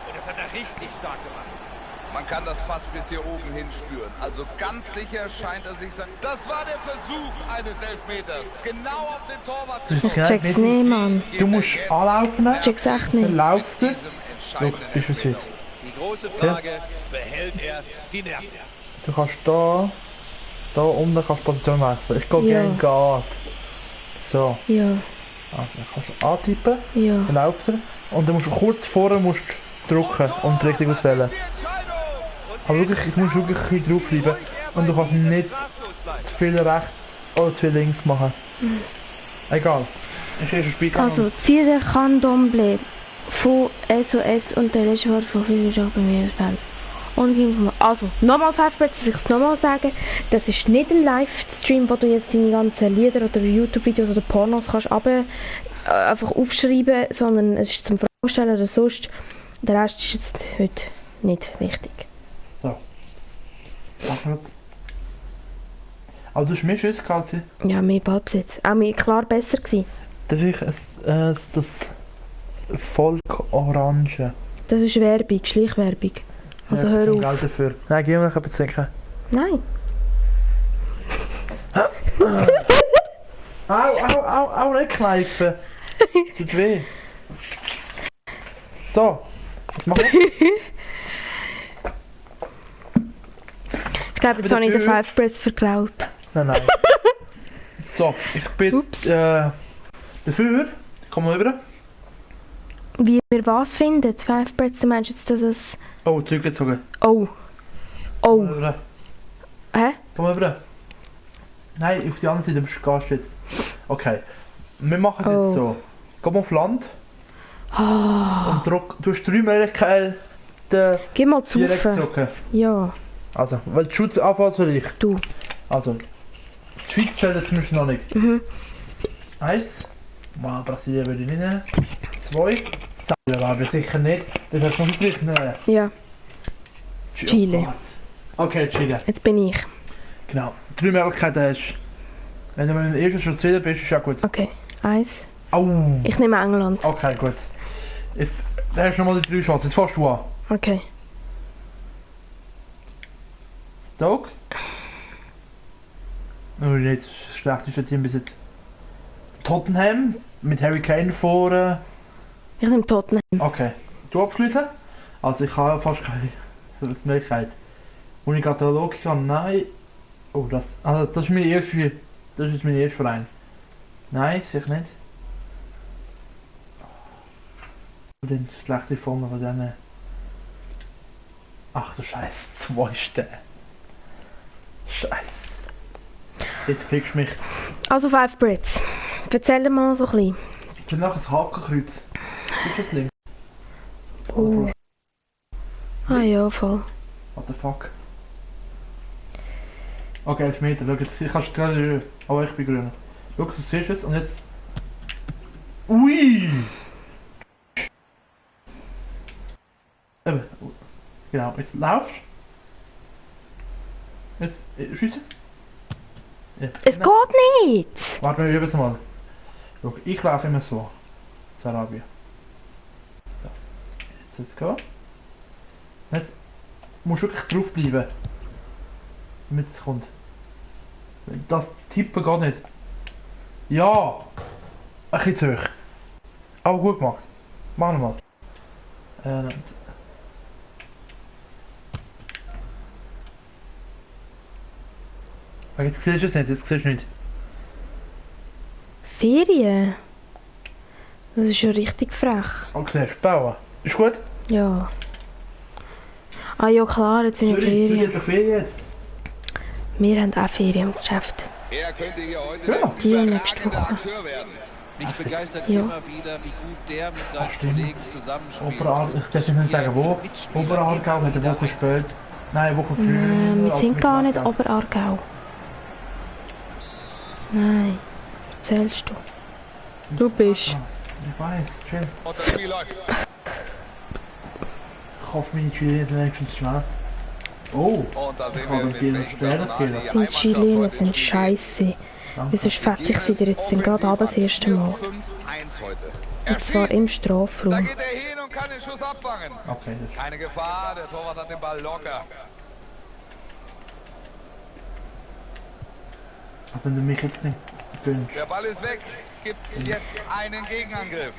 Speaker 4: Und das hat er richtig stark gemacht.
Speaker 3: Man kann das fast bis hier oben hin spüren. Also ganz sicher scheint er sich sein. Das war der Versuch eines Elfmeters. Genau auf den Torwart.
Speaker 1: Das ist
Speaker 2: Ich check's nicht, Mann.
Speaker 1: Du musst anlaufen.
Speaker 2: Ich check's echt
Speaker 1: Dann
Speaker 2: nicht.
Speaker 1: lauft er.
Speaker 3: Diesem
Speaker 1: Schau,
Speaker 3: entscheidenden
Speaker 1: bist du süß.
Speaker 4: Die große Frage, behält er die Nerven?
Speaker 1: Du kannst da unten kannst du Position wechseln. Ich gehe
Speaker 2: Ja.
Speaker 1: gerne Guard. So,
Speaker 2: Ja,
Speaker 1: also dann kannst du antippen,
Speaker 2: ja.
Speaker 1: dann läuft er. Und dann musst du kurz vorher musst du drücken und richtig auswählen.
Speaker 3: Die Entscheidung.
Speaker 1: Aber wirklich, ich muss wirklich ein bisschen draufbleiben. Und du kannst nicht zu viel rechts oder zu viel links machen. Egal. Ist ein Spiel gegangen.
Speaker 2: Also, zieh der Candomblé von SOS und der letzte Wort von 5 bei mir Fans. Also, nochmal 5 Breads, dass ich es nochmal sage. Das ist nicht ein Livestream, wo du jetzt deine ganzen Lieder oder YouTube-Videos oder Pornos kannst einfach aufschreiben, sondern es ist zum Vorstellen oder sonst. Der Rest ist jetzt heute nicht wichtig.
Speaker 1: So. Aber du hast mehr Schüsse gehabt?
Speaker 2: Ja, mehr Ballbesitz. Auch mehr klar besser gewesen.
Speaker 1: Das ist das Volk Orange.
Speaker 2: Das ist Werbung, Schleichwerbung. Also hör auf.
Speaker 1: Geld dafür. Nein, geh mal noch etwas trinken.
Speaker 2: Nein.
Speaker 1: Au, nicht kneifen. Tut weh. So, was machen wir?
Speaker 2: Ich glaube, jetzt habe ich den 5 Breads verklaut.
Speaker 1: Nein. So, ich bin jetzt dafür. Komm mal rüber.
Speaker 2: Wie wir was finden? 5 Breads, du meinst jetzt, dass es...
Speaker 1: Oh, zurückgezogen.
Speaker 2: Oh.
Speaker 1: Komm mal rüber.
Speaker 2: Hä?
Speaker 1: Komm mal rüber. Nein, auf die andere Seite gehst du jetzt. Okay. Wir machen jetzt so. Komm auf Land. Und drück. Du hast 3 Möglichkeiten.
Speaker 2: Geh mal zu. Ja.
Speaker 1: Also, weil die Schutz anfällt soll ich.
Speaker 2: Du.
Speaker 1: Also. Die Schweiz zählt jetzt zumindest noch nicht. 1. Mal Brasilien würde ich nicht nehmen. 2. Saudi-Arabien sicher nicht. Das heißt, muss ich nicht nehmen.
Speaker 2: Ja. Chile.
Speaker 1: Okay, Chile.
Speaker 2: Jetzt bin ich.
Speaker 1: Genau. 3 Möglichkeiten hast. Wenn du mit dem ersten schon zufrieden bist, ist ja gut.
Speaker 2: Okay. 1.
Speaker 1: Au.
Speaker 2: Ich nehme England.
Speaker 1: Okay, gut. Jetzt hast du nochmal die 3 Chancen. Jetzt fährst du an.
Speaker 2: Okay.
Speaker 1: Stoke. Oh, nicht das schlechteste Team bis jetzt. Tottenham mit Harry Kane vorne.
Speaker 2: Ich nehme Tottenham.
Speaker 1: Okay. Du abschließen? Also ich habe fast keine Möglichkeit. Und ich gerade Logik habe, nein. Oh, das ist mein erster. Das ist mein erster Verein. Nein, sicher nicht. Den schlechte Form von denen. Ach du Scheiße, 2 Sterne. Scheiße. Jetzt kriegst du mich.
Speaker 2: Also 5 Breads. Erzähl mal so ein bisschen.
Speaker 1: Ich bin nachher das Hakenkreuz. Ist das links?
Speaker 2: Oh. Ah ja, voll.
Speaker 1: What the fuck? Okay, 11 Meter, schau jetzt. Ich kann es gerade. Aber ich bin grün. Schau, du siehst es und jetzt. Ui! Eben. Genau, jetzt laufst du. Jetzt schiessen. Ja,
Speaker 2: es
Speaker 1: genau.
Speaker 2: geht nicht!
Speaker 1: Warte, wir üben es mal. Schau, ich laufe immer so. Sarabia. So. Jetzt gehen. Jetzt musst du wirklich drauf bleiben. Damit es kommt. Das Tippen geht nicht. Ja! Ein bisschen zu hoch. Aber gut gemacht. Machen wir mal. Jetzt siehst du es nicht, jetzt siehst du nicht.
Speaker 2: Ferien? Das ist ja richtig frech.
Speaker 1: Okay, bauen. Ist gut?
Speaker 2: Ja. Ah ja klar, jetzt sind wir Ferien.
Speaker 1: Ferien jetzt.
Speaker 2: Wir haben auch Ferien im Geschäft.
Speaker 3: Er könnte hier heute
Speaker 2: Die nächste Woche.
Speaker 4: Mich begeistert
Speaker 2: ja.
Speaker 4: immer wieder, wie gut der mit seinen Kollegen zusammenspielt.
Speaker 1: Ich darf nicht sagen wo. Oberaargau hat eine Woche später. Nein, eine Woche früher.
Speaker 2: Wir sind gar nicht Oberaargau. Nein, was erzählst du? Du bist.
Speaker 1: Ich weiß, chill.
Speaker 3: Und das Spiel läuft.
Speaker 1: Ich hoffe, meine Chilenen sind wenigstens schnell. Oh,
Speaker 3: und da sehen
Speaker 1: ich habe
Speaker 3: wir,
Speaker 1: noch Sternenfehler.
Speaker 2: Die Chilenen sind scheiße. Wieso schwätze ich sie dir jetzt denn gerade ab das erste Mal? Und zwar im Strafraum.
Speaker 3: Da geht er hin und kann den Schuss abfangen.
Speaker 1: Okay, das ist...
Speaker 3: Keine Gefahr, der Torwart hat den Ball locker.
Speaker 1: Wenn du mich jetzt nicht gönnst.
Speaker 3: Der Ball ist weg. Gibt's jetzt einen Gegenangriff?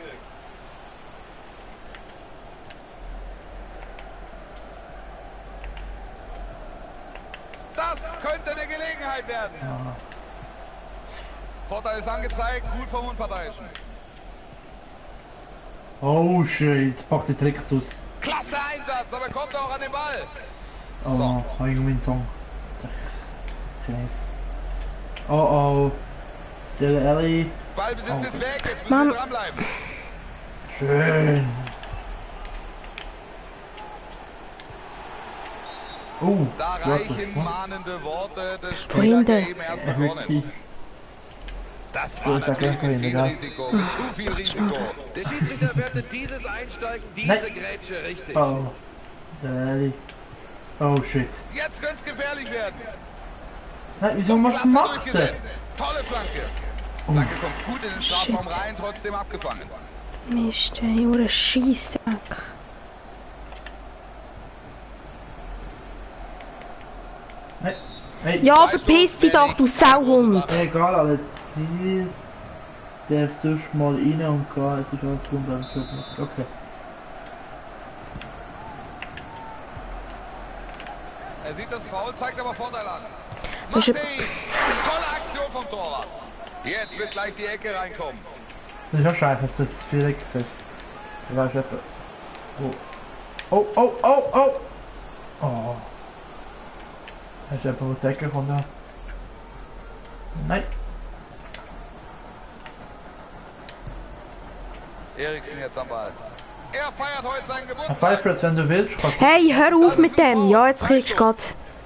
Speaker 3: Das könnte eine Gelegenheit werden.
Speaker 1: Ja.
Speaker 3: Vorteil ist angezeigt, gut vom Unparteiischen.
Speaker 1: Oh shit, jetzt packt die Tricks aus.
Speaker 3: Klasse Einsatz, aber kommt auch an den Ball.
Speaker 1: Oh,
Speaker 3: So.
Speaker 1: habe ich meinen Song. Scheiße. Oh. Der Ellie.
Speaker 3: Ballbesitz ist weg, jetzt müssen
Speaker 2: Mann.
Speaker 3: wir dranbleiben.
Speaker 1: Schön.
Speaker 3: Da reichen mahnende Worte des Spielers, der eben erst begonnen. Das war natürlich mit viel Risiko, mit zu viel Risiko.
Speaker 4: Der Schiedsrichter wertet dieses Einsteigen, diese Grätsche richtig.
Speaker 1: Oh. Oh shit.
Speaker 3: Jetzt könnte es gefährlich werden.
Speaker 1: Nein, wieso was macht der?
Speaker 3: Tolle Flanke. Flanke kommt gut in den Strafraum rein, trotzdem abgefangen.
Speaker 2: Mist, ey, oder Scheissdreck.
Speaker 1: Hey.
Speaker 2: Ja, verpiss dich doch, du Sauhund!
Speaker 1: Egal, alle ziehst. Der sonst mal rein und gehen. Es ist alles wunderbar. Okay.
Speaker 3: Er sieht das Foul, zeigt aber Vorteil an. Martin! Tolle Aktion vom Torwart. Jetzt wird gleich die Ecke reinkommen.
Speaker 1: Das ist ja scheiße, dass du das viel weggesetzt. Du weißt etwa. Oh. Oh. Hast du etwa, wo die Ecke kommt? Ja. Nein.
Speaker 3: Eriksen jetzt am Ball. Er feiert heute seinen Geburtstag.
Speaker 1: Herr Pfeiffer, wenn du willst, kannst du...
Speaker 2: Hey, hör auf mit dem! Ja, jetzt kriegst du gerade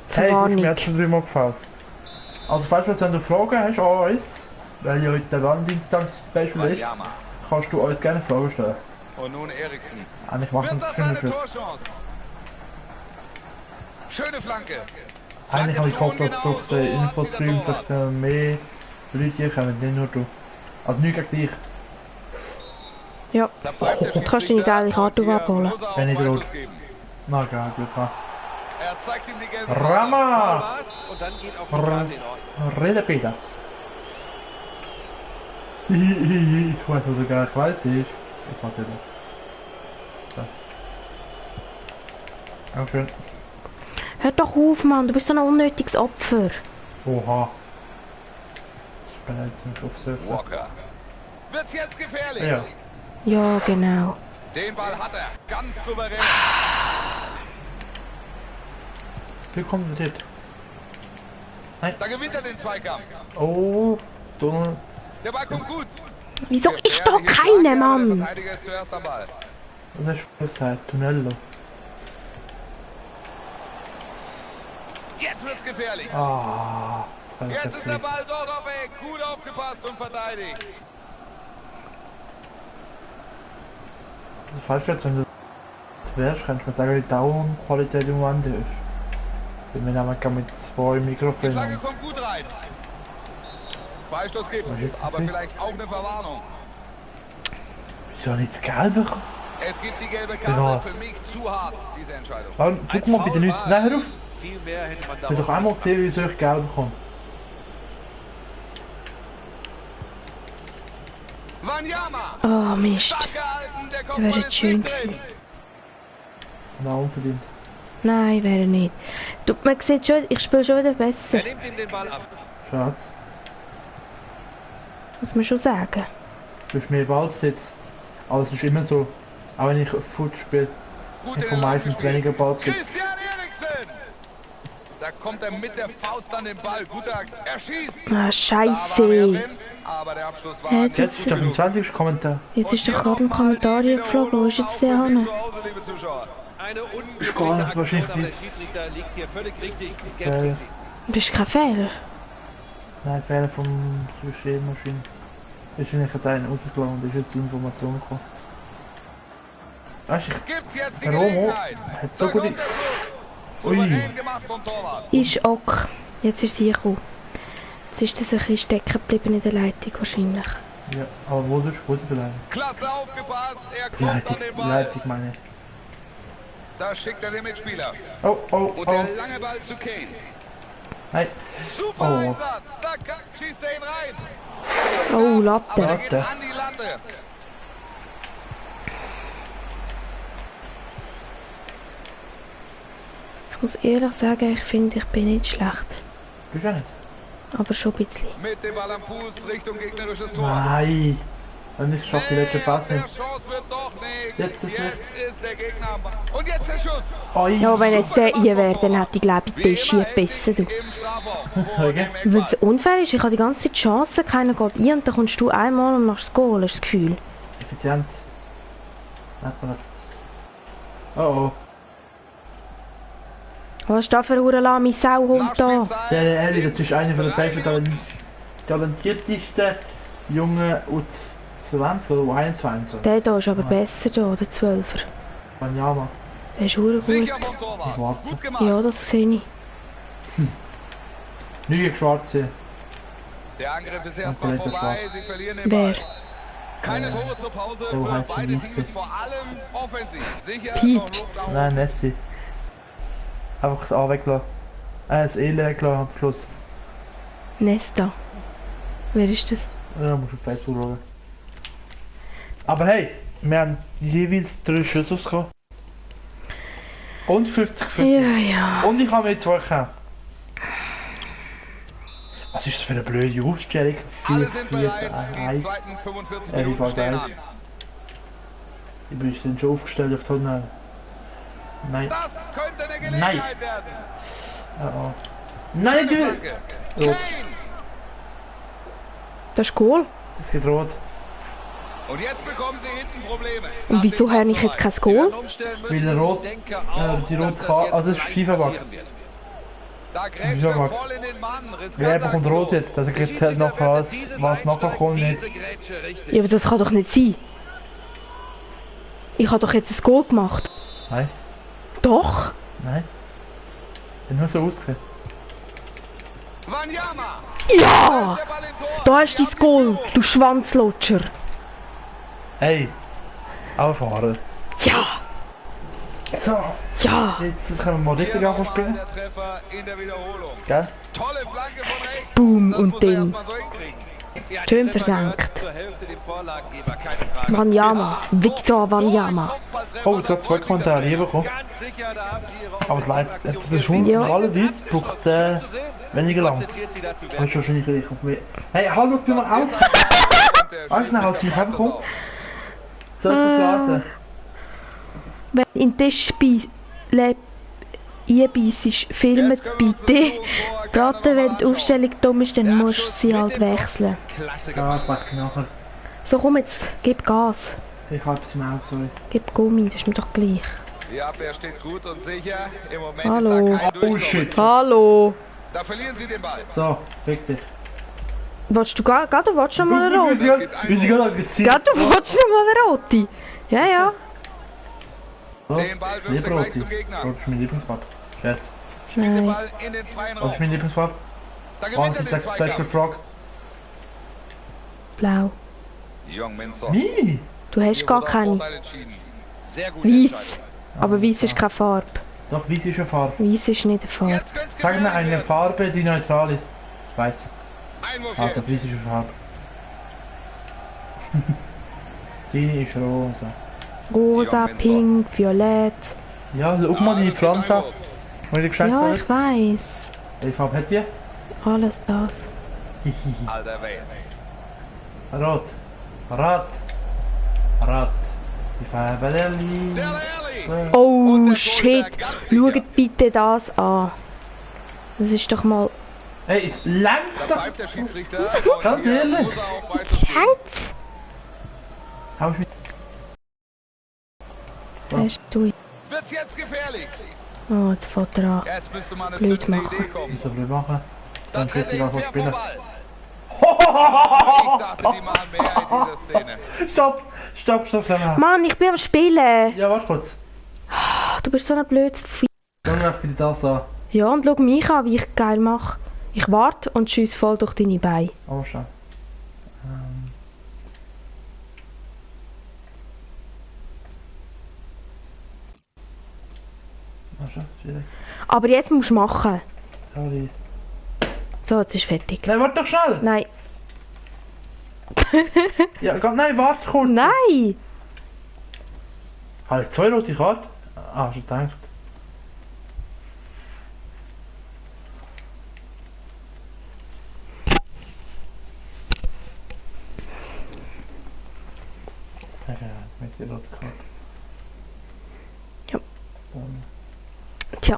Speaker 2: Verwarnung.
Speaker 1: Hey, mir hat schon dreimal gefallen. Also Pfeiffer, wenn du Fragen hast an uns, weil ja heute der Valentinstag-Special ist, kannst du uns gerne Fragen stellen.
Speaker 3: Und nun Eriksen.
Speaker 1: Eigentlich machen
Speaker 3: Wird das
Speaker 1: wir
Speaker 3: eine
Speaker 1: es für.
Speaker 3: Torchance? Schöne Flanke.
Speaker 1: Eigentlich habe ich gehofft, dass durch den Infostream vielleicht mehr Leute hier kommen, nicht nur du. Also nicht gegen dich.
Speaker 2: Ja, du kannst deine geile Karte abholen.
Speaker 1: Wenn ich rot. Na geil, Glück gehabt.
Speaker 3: Er zeigt ihm die gelbe
Speaker 1: Rama!
Speaker 4: Und dann geht auch die Karte in Ordnung.
Speaker 1: Rede Peter. Ich weiß, was du gar nicht weißt. Jetzt hat er das. So. Dankeschön.
Speaker 2: Hör doch auf, Mann, du bist so ein unnötiges Opfer.
Speaker 1: Oha. Ich bin jetzt nicht auf Surfen.
Speaker 3: Walker. Wird's jetzt gefährlich?
Speaker 1: Ja.
Speaker 2: Ja, genau.
Speaker 3: Den Ball hat er. Ganz souverän.
Speaker 1: Wie kommt er dort? Nein.
Speaker 3: Da gewinnt er den Zweikampf.
Speaker 1: Oh, Donald.
Speaker 3: Der Ball kommt gut.
Speaker 2: Wieso ist da keiner,
Speaker 3: Der
Speaker 2: Mann?
Speaker 3: Verteidiger ist zuerst am Ball.
Speaker 1: Das ist gesagt, Tunnello.
Speaker 3: Jetzt wird's gefährlich.
Speaker 1: Ah, das
Speaker 3: Jetzt ist der Ball dort auf Eck. Gut aufgepasst und verteidigt.
Speaker 1: Also falsch jetzt, wenn du wärst, kannst du mir sagen, wie die Dauerqualität im Moment ist. Wenn wir nämlich mit 2
Speaker 3: Die
Speaker 1: Mikrofonen
Speaker 3: Flagge
Speaker 1: haben.
Speaker 3: kommt gut rein. Freistoß gibt's, aber vielleicht auch eine Verwarnung.
Speaker 1: Wieso nicht das Gelbe bekommen?
Speaker 3: Es gibt die gelbe
Speaker 1: Ja.
Speaker 3: Karte. Für mich zu hart, diese Entscheidung.
Speaker 1: Guck mal bitte nicht. Nein, hör auf.
Speaker 4: Viel mehr hätte man da.
Speaker 1: Ich habe doch einmal gesehen, wie ich Gelb bekomme.
Speaker 3: Wanyama.
Speaker 2: Oh, Mist.
Speaker 3: Stark gehalten, der
Speaker 2: Der
Speaker 3: Kopfball
Speaker 2: wäre
Speaker 3: ist
Speaker 2: jetzt schön
Speaker 3: nicht drin.
Speaker 2: gewesen.
Speaker 1: Na, unverdient.
Speaker 2: Nein, wäre nicht. Du, man sieht schon, ich spiele schon wieder besser.
Speaker 4: Er nimmt ihm den Ball ab.
Speaker 1: Schatz,
Speaker 2: Muss man schon sagen.
Speaker 1: du hast mehr Ballbesitz. Aber es ist immer so. Auch wenn ich Foot spiele,
Speaker 3: Gut
Speaker 1: ich
Speaker 3: in
Speaker 1: habe
Speaker 3: den Raum
Speaker 1: meistens
Speaker 3: gespielt.
Speaker 1: weniger Ballbesitz.
Speaker 3: Christian Eriksen. Da kommt er mit der Faust an den Ball. Guter, er schießt.
Speaker 2: Ah,
Speaker 3: Da war mehr
Speaker 2: scheiße.
Speaker 3: drin, aber der Abschluss war
Speaker 2: Jetzt
Speaker 1: Jetzt ist doch im 20. Kommentar.
Speaker 2: Jetzt ist doch gerade ein Kommentar hier geflogen. Wo ist jetzt der hin?
Speaker 4: Eine
Speaker 1: Ist
Speaker 4: unglückliche
Speaker 1: gar nicht
Speaker 4: Aktion,
Speaker 1: wahrscheinlich
Speaker 4: aber der
Speaker 1: dies-
Speaker 4: Schiedsrichter liegt hier völlig richtig und gelb kriegt sie.
Speaker 2: Das ist kein Fehler.
Speaker 1: Nein, Fehler vom Systemmaschine. Ist in den Verteilen rausgelassen und ist jetzt die Information gekommen. Weißt du,
Speaker 3: Gibt's jetzt die
Speaker 1: der Romo
Speaker 3: Gelegenheit?
Speaker 1: hat so
Speaker 3: Da
Speaker 1: gute...
Speaker 3: kommt der Schuss.
Speaker 1: Ui.
Speaker 3: Souverän gemacht vom Torwart.
Speaker 2: Ist ok. Jetzt ist sie gekommen. Jetzt ist das ein bisschen stecken geblieben in der Leitung wahrscheinlich.
Speaker 1: Ja, aber wo ist die Leitung?
Speaker 3: Klasse aufgepasst, er kommt
Speaker 1: Leitung,
Speaker 3: an den Ball.
Speaker 1: Leitung meine ich.
Speaker 3: Da schickt er den Mitspieler.
Speaker 1: Oh, oh,
Speaker 3: Und
Speaker 1: oh.
Speaker 3: der lange Ball zu Kane.
Speaker 1: Nein.
Speaker 3: Super
Speaker 1: Oh.
Speaker 3: Einsatz. Da schießt er ihn rein.
Speaker 2: Oh,
Speaker 3: Aber
Speaker 2: Latte.
Speaker 3: der geht
Speaker 1: Latte.
Speaker 3: an die Latte.
Speaker 2: Ich muss ehrlich sagen, ich finde, ich bin nicht schlecht.
Speaker 1: Bist du ja nicht?
Speaker 2: Aber schon ein bisschen.
Speaker 3: Mit dem Ball am Fuß Richtung gegnerisches Tor.
Speaker 1: Nein. Und ich schaffe die letzte Pass
Speaker 3: aus der
Speaker 1: nicht.
Speaker 3: Chance wird doch nichts.
Speaker 1: Jetzt ist
Speaker 3: Jetzt ist der Gegner am Ball. Und jetzt der Schuss.
Speaker 1: Oi.
Speaker 2: Ja, wenn jetzt der ihr wäre, dann hätte ich glaube ich den hier besser, du.
Speaker 3: Im Strafraum. Vor
Speaker 1: Okay.
Speaker 3: dem
Speaker 2: Weil
Speaker 3: Eckball.
Speaker 2: es unfair ist, ich habe die ganze Zeit Chancen, keiner geht ein und dann kommst du einmal und machst das Goal, hast du das Gefühl.
Speaker 1: Effizient. Nennt man das. Oh oh.
Speaker 2: Was ist da für ein lahme Sauhund da?
Speaker 1: Der Ehrlich, das ist einer der besten talentiertesten jungen U20 oder U21.
Speaker 2: Der hier ist aber besser da, der 12er.
Speaker 1: Wanyama.
Speaker 2: Der ist verdammt gut.
Speaker 1: Ich warte.
Speaker 2: Ja, das sehe ich.
Speaker 1: Nie Schwarze.
Speaker 3: Der Angriff ist erstmal vorbei, sie verlieren den
Speaker 2: Wer?
Speaker 3: Ball. Keine Tore zur Pause für
Speaker 1: heißt
Speaker 3: beide
Speaker 1: Messi.
Speaker 3: Teams, vor allem offensiv. Sicher
Speaker 2: Piet.
Speaker 3: noch Luft nach oben.
Speaker 1: Nein, Messi. Einfach das A weglassen. Das E weglassen am Schluss.
Speaker 2: Nesta. Wer ist das?
Speaker 1: Ja, musst du auf Facebook schauen. Aber hey, wir haben jeweils 3 Schüsse gehabt. Und 50 für.
Speaker 2: Ja, ja.
Speaker 1: Und ich habe mit 2 gehabt. Was ist das für eine blöde Aufstellung?
Speaker 3: Alle
Speaker 1: 4,
Speaker 3: sind
Speaker 1: 4,
Speaker 3: bereit, die
Speaker 1: 1.
Speaker 3: zweiten 45
Speaker 1: Ich
Speaker 3: Minuten
Speaker 1: war
Speaker 3: stehen
Speaker 1: geil.
Speaker 3: an.
Speaker 1: Ich bin dann schon aufgestellt, ich kann nicht. Nein.
Speaker 3: Das könnte eine Gelegenheit werden.
Speaker 1: Oh. Nein, du!
Speaker 3: Flanke.
Speaker 1: Rot.
Speaker 3: Kane.
Speaker 2: Das ist cool.
Speaker 1: Es geht rot.
Speaker 3: Und jetzt bekommen sie hinten Probleme.
Speaker 2: Und wieso habe ich jetzt kein Goal?
Speaker 1: Weil er rot, die rote Karte, also das ist FIFA-Bug.
Speaker 3: Da grätscht
Speaker 1: Ja,
Speaker 3: er
Speaker 1: Marc.
Speaker 3: voll in den Mann.
Speaker 1: Wer bekommt rot jetzt? Also gibt es noch was nachher kommt nicht.
Speaker 2: Ja, aber das kann doch nicht sein. Ich habe doch jetzt ein Goal gemacht.
Speaker 1: Nein,
Speaker 2: Doch?
Speaker 1: nein. Hat nur so ausgesehen.
Speaker 3: Wanyama.
Speaker 2: Ja!
Speaker 3: Der Ball im Tor.
Speaker 2: Da ist dein Goal, du Schwanzlutscher.
Speaker 1: Hey! Auffahren.
Speaker 2: Ja!
Speaker 1: So,
Speaker 2: Ja!
Speaker 1: jetzt können wir mal richtig
Speaker 3: Hier nochmal
Speaker 1: spielen.
Speaker 3: der Treffer in der Wiederholung.
Speaker 1: Gell?
Speaker 3: Tolle Flanke von rechts.
Speaker 2: Boom
Speaker 3: Das
Speaker 2: und
Speaker 3: muss er
Speaker 2: Ding.
Speaker 3: erst mal so hinkriegen. Ja, die
Speaker 2: Schön
Speaker 3: Treffer
Speaker 2: versenkt.
Speaker 3: gehört zur Hälfte dem Vorlagengeber, keine Frage.
Speaker 2: Wanyama. Victor Wanyama.
Speaker 1: Oh, ich habe 2 Kommentare hier bekommen.
Speaker 3: Ganz sicher, da haben sie ihre
Speaker 1: Aber live,
Speaker 3: Offensivaktion
Speaker 1: das ist schon
Speaker 2: Ja.
Speaker 1: alle dies braucht weniger lang.
Speaker 3: konzentriert sie dazu
Speaker 1: Das ist wahrscheinlich gleich auf mich. Hey, hallo, du mal auf! Alles schnell, als ich herkomme. Soll ich das lesen?
Speaker 2: Wenn in den Tisch einbeißt, filmet bitte. Gerade wenn die Aufstellung dumm ist, dann musst du sie halt wechseln.
Speaker 3: Klasse
Speaker 1: Ja,
Speaker 3: gemacht.
Speaker 1: ich weiß nachher.
Speaker 2: So, komm jetzt, gib Gas.
Speaker 1: Ich habe es im Auge, sorry.
Speaker 2: Gib Gummi, das ist mir doch gleich.
Speaker 3: Die Abwehr steht gut und sicher. Im Moment
Speaker 2: Hallo.
Speaker 3: ist da kein
Speaker 1: Oh
Speaker 3: Durchkommen.
Speaker 1: shit.
Speaker 2: Hallo!
Speaker 3: Da verlieren sie den Ball.
Speaker 1: So, fick dich.
Speaker 2: Willst du gerade willst du noch mal eine rote?
Speaker 1: Wir sind gerade aggressiv.
Speaker 2: Gerade willst du noch mal eine rote? Ja, ja.
Speaker 3: Den Ball wirft er
Speaker 1: Lieber
Speaker 3: gleich
Speaker 1: Roti.
Speaker 3: zum Gegner.
Speaker 1: Rot ist mein Lieblingsfarbe. Jetzt.
Speaker 3: Spielt den
Speaker 2: Nein.
Speaker 3: Ball in den freien
Speaker 1: Was ist
Speaker 3: Raum.
Speaker 1: meine Lieblingsfarbe?
Speaker 3: Da gewinnt er
Speaker 1: Wahnsinn,
Speaker 3: den
Speaker 1: 6 Special
Speaker 3: Zweikampf.
Speaker 1: Frog.
Speaker 2: Blau.
Speaker 3: Jong Min-Son.
Speaker 1: Wie?
Speaker 2: Du hast gar keine.
Speaker 3: Sehr gut.
Speaker 2: Weiß. Aber weiß ist keine Farbe.
Speaker 1: Doch, weiß ist eine Farbe.
Speaker 2: Weiß ist nicht eine Farbe.
Speaker 3: Jetzt könnte es
Speaker 1: Sag mir eine Farbe, die neutral ist. Ich weiß.
Speaker 3: Einwurf
Speaker 1: Also,
Speaker 3: jetzt.
Speaker 1: weiß ist eine Farbe. Deine ist rosa.
Speaker 2: Rosa, pink, violett.
Speaker 1: Ja, also, guck mal die Pflanze, die dir geschenkt
Speaker 2: Ja,
Speaker 1: wird.
Speaker 2: ich weiß.
Speaker 1: Welche Farbe hat die?
Speaker 2: Alles das.
Speaker 3: Alter Welt.
Speaker 1: Rot. Rot. Rot. Die Farbe der Liebe.
Speaker 3: Der Ehrlich.
Speaker 2: Oh
Speaker 3: Und der
Speaker 2: shit.
Speaker 3: Torhüter, ganz sicher.
Speaker 2: Schaut bitte das an. Das ist doch mal.
Speaker 1: Hey, jetzt langt's
Speaker 3: Da
Speaker 1: doch!
Speaker 3: pfeift der Schiedsrichter.
Speaker 1: Ganz
Speaker 3: Und hier
Speaker 1: ehrlich.
Speaker 3: muss er auch weiterspielen.
Speaker 1: Hau ich mich.
Speaker 2: Weißt du?
Speaker 3: Wird's jetzt gefährlich?
Speaker 2: Oh, jetzt fährt er an.
Speaker 3: Jetzt müsste mal eine
Speaker 2: Blöd
Speaker 3: zündende
Speaker 2: machen.
Speaker 3: Idee kommen.
Speaker 1: So blöd machen.
Speaker 3: Da
Speaker 1: Dann
Speaker 3: trennt
Speaker 1: schätze ich
Speaker 3: er ihn
Speaker 1: einfach
Speaker 3: fair
Speaker 1: spielen.
Speaker 3: vom Ball. Ich dachte, die machen mehr in dieser Szene.
Speaker 1: Stopp! Stopp, stopp, stopp.
Speaker 2: Mann, ich bin am Spielen.
Speaker 1: Ja, warte kurz.
Speaker 2: Du bist so ein blödes Vieh.
Speaker 1: Schau mir bitte das an.
Speaker 2: Ja, und schau mich an, wie ich geil mache. Ich warte und schiesse voll durch deine Beine.
Speaker 1: Oh, schau. Schau, schwierig.
Speaker 2: Aber jetzt musst du machen.
Speaker 1: Sorry.
Speaker 2: So, jetzt ist fertig.
Speaker 1: Nein, warte doch schnell!
Speaker 2: Nein.
Speaker 1: Ja, nein, warte kurz!
Speaker 2: Nein!
Speaker 1: Habe ich 2 rote Karten? Ah, schon gedacht. Ja, mit der roten Karte.
Speaker 2: Ja.
Speaker 1: Dann.
Speaker 2: Tja.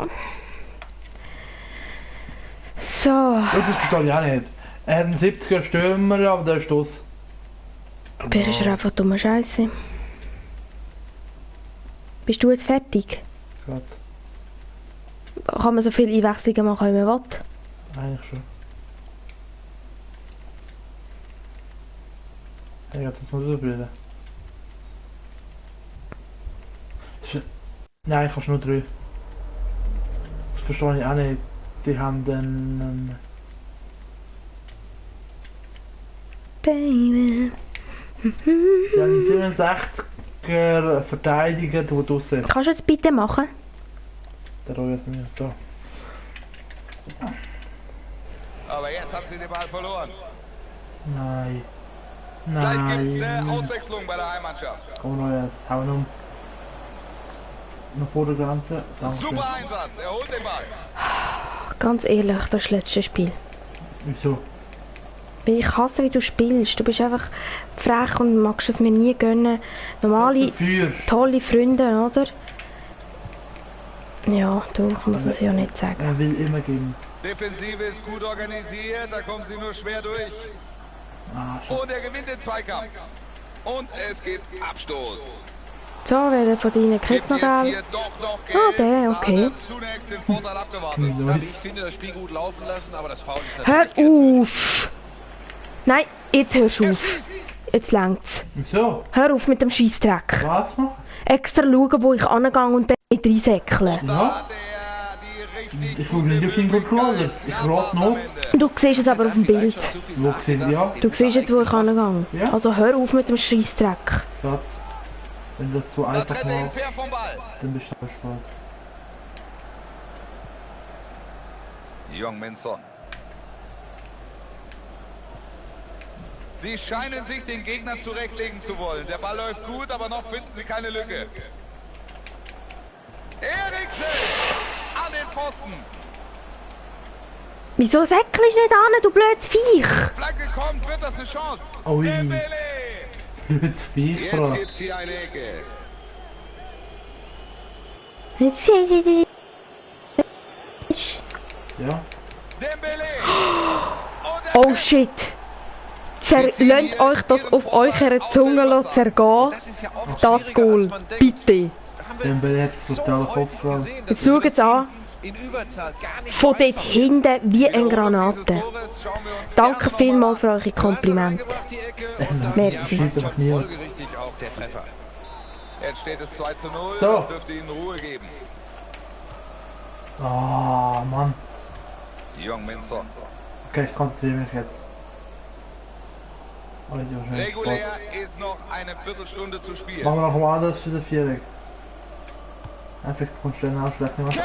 Speaker 2: So.
Speaker 1: Oh, das verstehe ich auch nicht. Er hat einen 70er Stürmer, aber der ist aus.
Speaker 2: Vielleicht ist er einfach dumme Scheiße. Bist du jetzt fertig?
Speaker 1: Gut.
Speaker 2: kann man so viele Einwechslungen machen, wie man will.
Speaker 1: Eigentlich schon. Ich hab das mal ausprobieren. Nein, kannst nur 3. Das verstehe ich auch nicht. Die haben dann...
Speaker 2: Baby.
Speaker 1: Die haben 67er Verteidiger, der draussen ist.
Speaker 2: Kannst du das bitte machen?
Speaker 1: Der Roy ist nicht so.
Speaker 3: Aber jetzt haben sie den Ball verloren.
Speaker 1: Nein.
Speaker 3: Gleich gibt es eine
Speaker 1: Nein.
Speaker 3: Auswechslung bei der Heimmannschaft.
Speaker 1: Komm Neues, hau ihn um. Nach vor der Grenze. Dankeschön.
Speaker 3: Super Einsatz, er holt den Ball.
Speaker 2: Ganz ehrlich, das ist das letzte Spiel.
Speaker 1: Wieso?
Speaker 2: Weil ich hasse, wie du spielst. Du bist einfach frech und magst es mir nie gönnen. Normale,
Speaker 1: Dafür.
Speaker 2: tolle Freunde, oder? Ja, du, ich muss es ja nicht sagen.
Speaker 1: Er will immer geben.
Speaker 3: Defensive ist gut organisiert, da kommen sie nur schwer durch.
Speaker 1: Ah, shit.
Speaker 3: Und er gewinnt den Zweikampf. Und es gibt Abstoß.
Speaker 2: So, wer von deinen kriegt
Speaker 3: Gibt
Speaker 2: noch
Speaker 3: jetzt
Speaker 2: Geld?
Speaker 3: hier doch noch Geld.
Speaker 2: Ah, der,
Speaker 3: Da
Speaker 2: okay.
Speaker 3: hat er zunächst den Vorteil abgewartet.
Speaker 4: Ja, ich finde das Spiel gut laufen lassen, aber das Foul ist
Speaker 2: Hör
Speaker 4: natürlich...
Speaker 2: auf! Nein, jetzt hörst du
Speaker 3: Er
Speaker 2: auf.
Speaker 3: schießt.
Speaker 2: Jetzt längt's.
Speaker 1: Wieso?
Speaker 2: Hör auf mit dem Scheissdreck.
Speaker 1: Was machen?
Speaker 2: Extra schauen, wo ich angehe und dann nicht reinsäckeln.
Speaker 3: Da
Speaker 1: Ja?
Speaker 3: hat er die richtig
Speaker 1: Ich schaue nicht auf den Controller. Ich rate noch.
Speaker 2: Du siehst es aber auf dem Bild.
Speaker 1: Wo seht ihr ja?
Speaker 2: Du siehst jetzt, wo ich angehe.
Speaker 1: Ja.
Speaker 2: Also hör auf mit dem Scheissdreck.
Speaker 1: Schatz. Wenn du das so
Speaker 3: Da
Speaker 1: einfach
Speaker 3: trennt er ihn
Speaker 1: machst,
Speaker 3: fair vom Ball.
Speaker 1: dann bist du verspannt.
Speaker 3: Young-Min Son. Sie scheinen sich den Gegner zurechtlegen zu wollen. Der Ball läuft gut, aber noch finden sie keine Lücke. Eriksen an den Pfosten.
Speaker 2: Wieso säckelst du nicht an, du blödes Viech?
Speaker 3: Flanke kommt, wird das eine Chance.
Speaker 1: Ui.
Speaker 3: Dembele.
Speaker 1: Jetzt Viech,
Speaker 3: Jetzt
Speaker 1: Bro.
Speaker 3: gibt's hier eine Ecke.
Speaker 1: Ja.
Speaker 3: Dembele. Und er
Speaker 2: Oh shit. Lasst euch das auf eurer Zunge zergehen.
Speaker 4: Das ist ja oft
Speaker 2: Das
Speaker 4: schwieriger,
Speaker 2: Goal.
Speaker 4: als man denkt.
Speaker 2: Bitte.
Speaker 4: Da haben wir
Speaker 1: Dembele hat
Speaker 4: so
Speaker 1: total
Speaker 4: häufig
Speaker 1: Kopfball.
Speaker 4: gesehen, dass
Speaker 2: Jetzt
Speaker 4: die
Speaker 2: schaut's an.
Speaker 4: in Überzahl gar nicht
Speaker 2: Von
Speaker 4: so
Speaker 2: dort
Speaker 4: einfach
Speaker 2: hinten wie eine
Speaker 3: Wiederholung
Speaker 2: Granate.
Speaker 3: dieses Tores schauen wir uns
Speaker 2: Danke
Speaker 3: gerne
Speaker 2: vielmals
Speaker 3: nochmal
Speaker 2: für eure Komplimente.
Speaker 4: reingebracht, die Ecke, und dann
Speaker 2: Merci.
Speaker 4: ja,
Speaker 1: Schießt
Speaker 4: fast
Speaker 1: einfach
Speaker 4: schon
Speaker 1: niemand.
Speaker 4: folgerichtig auch der Treffer.
Speaker 3: an. Jetzt steht es 2:0.
Speaker 1: So.
Speaker 3: Das dürfte ihnen Ruhe geben.
Speaker 1: Ah, Mann.
Speaker 3: Young-Min Son.
Speaker 1: Okay, ich konzentriere mich jetzt. Oh, ich bin schnell Sport.
Speaker 3: Regulär ist noch eine Viertelstunde zu spielen.
Speaker 1: Machen wir noch mal anders für den Viereck. Einfach von schnell ausschleppen.
Speaker 3: Kane!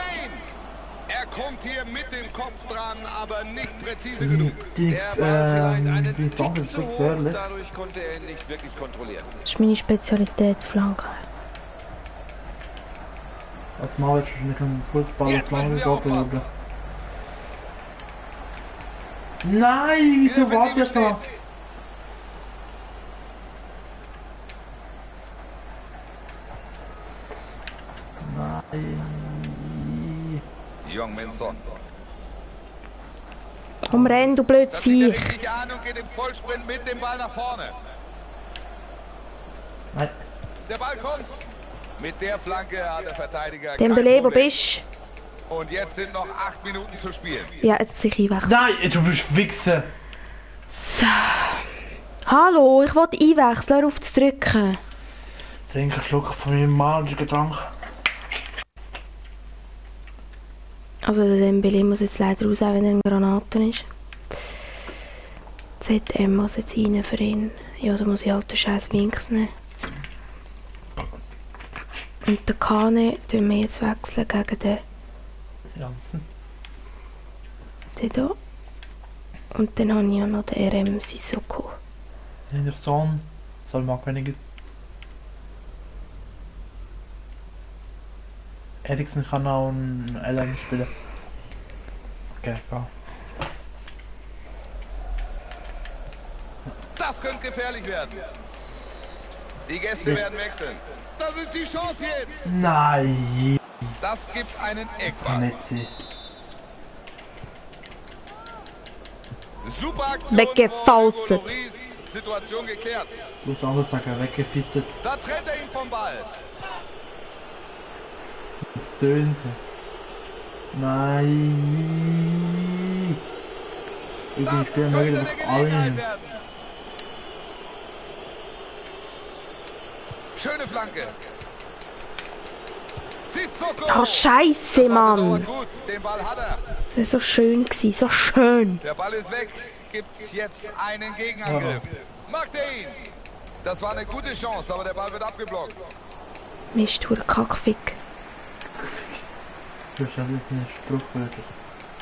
Speaker 3: Er kommt hier mit dem Kopf dran, aber nicht präzise genug.
Speaker 4: Der Ball vielleicht einen
Speaker 1: die
Speaker 4: Tick
Speaker 1: Bank ist
Speaker 4: zu
Speaker 1: so
Speaker 4: hoch,
Speaker 1: gefährlich.
Speaker 4: dadurch konnte er ihn nicht wirklich kontrollieren.
Speaker 2: Das ist meine Spezialität, Flanke.
Speaker 1: Als Mal jetzt schon nicht im Fußball
Speaker 3: Jetzt müssen
Speaker 1: Flanke
Speaker 3: Sie aufpassen.
Speaker 1: gehen. Nein, wieso
Speaker 3: Die
Speaker 1: wart ihr
Speaker 3: Defensive
Speaker 1: da?
Speaker 3: steht.
Speaker 1: Nein.
Speaker 3: Young-Min Son.
Speaker 2: Komm, renn, du blödes
Speaker 3: Das sieht er
Speaker 2: Viech.
Speaker 3: richtig an und geht im Vollsprint mit dem Ball nach vorne.
Speaker 1: Nein.
Speaker 3: Der Ball kommt. Mit der Flanke hat der Verteidiger
Speaker 2: Dembele,
Speaker 3: kein
Speaker 2: wo
Speaker 3: Problem.
Speaker 2: bist
Speaker 3: Und jetzt sind noch 8 Minuten zu spielen.
Speaker 2: du? Ja, jetzt muss ich einwechseln.
Speaker 1: Nein, du bist Wichser.
Speaker 2: So. Hallo, ich wollte einwechseln, hör auf zu drücken.
Speaker 1: Trink einen Schluck von meinem magischen Getränk.
Speaker 2: Also der Dembele muss jetzt leider raus, auch wenn er ein Granaten ist. ZM muss jetzt rein für ihn. Ja, da muss ich halt den scheiß Winks nehmen. Und den Kane tun wir jetzt wechseln gegen den
Speaker 1: Janssen.
Speaker 2: hier. Und dann habe ich ja noch den RM Sissoko.
Speaker 1: In der Zone. Soll mag weniger. Eriksen kann auch ein LM spielen. Okay, go.
Speaker 3: Das könnte gefährlich werden. Die Gäste werden wechseln. Das ist die Chance jetzt.
Speaker 1: Nein,
Speaker 3: Das gibt einen
Speaker 1: kann
Speaker 3: Eckball.
Speaker 1: nicht sein.
Speaker 3: Super Aktion.
Speaker 2: Weggefaustet.
Speaker 3: von Hugo Lloris. Situation geklärt.
Speaker 1: Du musst anders sagen, weggefistet.
Speaker 3: Da trennt er ihn vom Ball.
Speaker 1: Das tönt. Nein. Ich spiele mögen einfach alle.
Speaker 3: Schöne Flanke.
Speaker 2: Oh, Scheiße, Mann.
Speaker 3: Den Ball hat er.
Speaker 2: Das wäre so schön gewesen, so schön.
Speaker 3: Der Ball ist weg. Gibt's jetzt einen Gegenangriff. Macht er ihn. Das war eine gute Chance, aber der Ball wird abgeblockt.
Speaker 2: Mist, du Kackfick.
Speaker 1: Du hast ja jetzt einen Spruchwörter.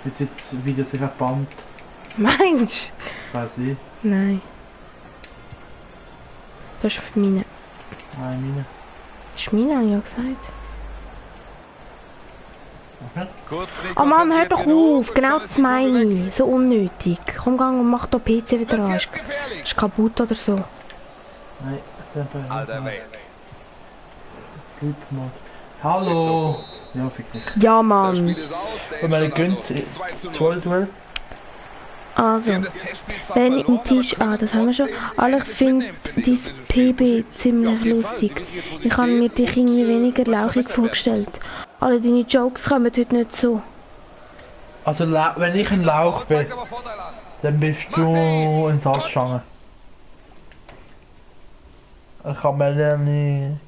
Speaker 1: Jetzt wieder sich verbannt.
Speaker 2: Meinst
Speaker 1: du? Weiß ich.
Speaker 2: Nein. Das ist meine.
Speaker 1: Nein, meine.
Speaker 2: Das ist meine, habe ich ja gesagt.
Speaker 1: Okay.
Speaker 2: Oh Mann, hör doch auf! Genau das meine ich. So unnötig. Komm, gang und mach den PC wieder an. Ist kaputt oder so.
Speaker 1: Nein, das ist einfach.
Speaker 3: Alter Welt.
Speaker 1: Sleep Mode. Hallo! Ja, fick dich.
Speaker 2: Ja, Mann.
Speaker 1: Und meine gönnt 2 Duell.
Speaker 2: Also, wenn ein Tisch... Ah, das haben wir schon. Aber ich finde dein PB ziemlich lustig. Ich habe mir dich irgendwie weniger lauchig vorgestellt. Alle deine Jokes kommen heute nicht so.
Speaker 1: Also, wenn ich ein Lauch bin, dann bist du ein Salzstange. Ich kann mir nicht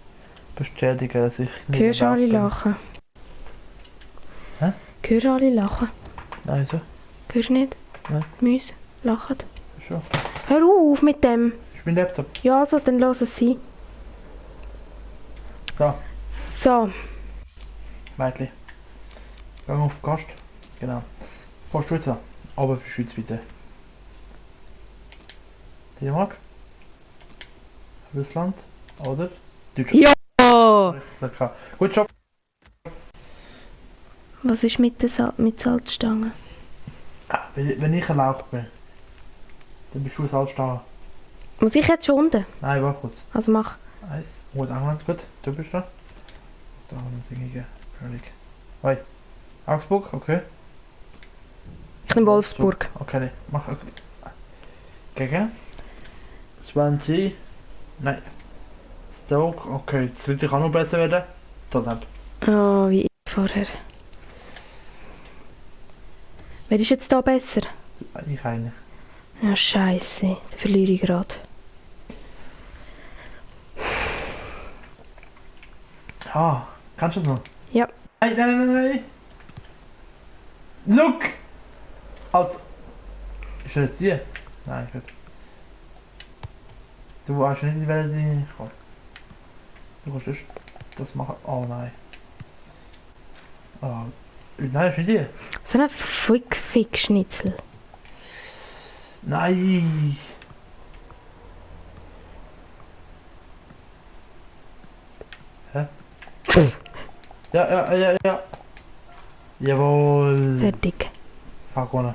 Speaker 1: bestätigen, dass ich nicht.
Speaker 2: Hörst du alle lachen?
Speaker 1: Hä?
Speaker 2: Hörst du alle lachen?
Speaker 1: Nein, so.
Speaker 2: Hörst du nicht?
Speaker 1: Nein.
Speaker 2: Müs lachen.
Speaker 1: Schon.
Speaker 2: Hör auf mit dem.
Speaker 1: Ich bin Laptop.
Speaker 2: Ja, also, dann lass es sein.
Speaker 1: So,
Speaker 2: So.
Speaker 1: Mädchen. Gang auf Gast. Genau. Vor Schweiz. Aber für Schweiz bitte. Dänemark. Russland. Oder? Deutschland.
Speaker 2: Ja!
Speaker 1: Okay. Gut Job.
Speaker 2: Was ist mit der mit Salzstangen?
Speaker 1: Wenn ich ein Lauch bin, dann bist du eine Salzstange.
Speaker 2: Muss ich jetzt schon unten?
Speaker 1: Nein, warte kurz.
Speaker 2: Also mach.
Speaker 1: Eins. Gut, England, gut. Du bist da. Da haben wir Dinge. Völlig. Hoi. Augsburg, okay.
Speaker 2: Ich nehme Wolfsburg.
Speaker 1: Okay, mach. Gegen. 20. Nein. Stoke, okay. Das wird auch noch besser werden. Tottenham.
Speaker 2: Oh, wie ich vorher. Wer ist jetzt da besser?
Speaker 1: Ich eine.
Speaker 2: Ja, Scheiße. Da verliere ich gerade.
Speaker 1: Ah, kannst du das noch?
Speaker 2: Ja.
Speaker 1: Nein, nein, nein, nein. Look! Als. Ist das jetzt die? Nein, gut. Du weißt nicht, wie werde ich komme. Du kannst das machen. Oh nein. Oh. Nein, ist nicht die.
Speaker 2: So ein Fick-Schnitzel.
Speaker 1: Nein! Hä? Ja. Jawohl.
Speaker 2: Fertig.
Speaker 1: Gewonnen.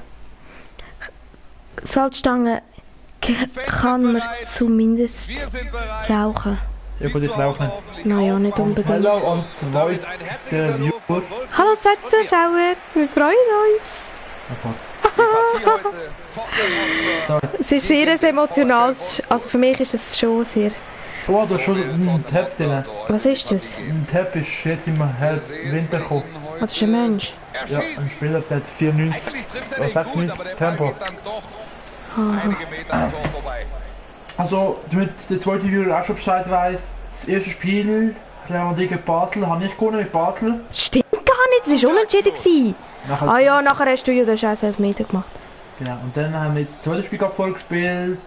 Speaker 2: Salzstangen kann man zumindest rauchen.
Speaker 1: Ja gut, ich laufe nicht.
Speaker 2: Naja, nicht unbedingt.
Speaker 1: Hallo und zweite Viewer.
Speaker 2: Hallo Zuschauer, wir freuen uns. Es ist sehr ein emotionales, also für mich ist es schon sehr...
Speaker 1: Oh, da ist schon ein Tab drin.
Speaker 2: Was ist das?
Speaker 1: Ein Tab ist jetzt im Herbst Winter gekommen.
Speaker 2: Oh, das ist ein Mensch.
Speaker 1: Ja, ein Spieler, der hat 94 oder 96 Tempo. Also, damit der zweite Viewer auch schon Bescheid weiss, das erste Spiel, Real Madrid gegen Basel, habe ich gewonnen mit Basel.
Speaker 2: Stimmt gar nicht, das war unentschieden gewesen.
Speaker 1: Nachher,
Speaker 2: Ah ja, nachher hast du ja den scheiß Elfmeter gemacht.
Speaker 1: Genau, und dann haben wir jetzt das zweite Spiel vorgespielt.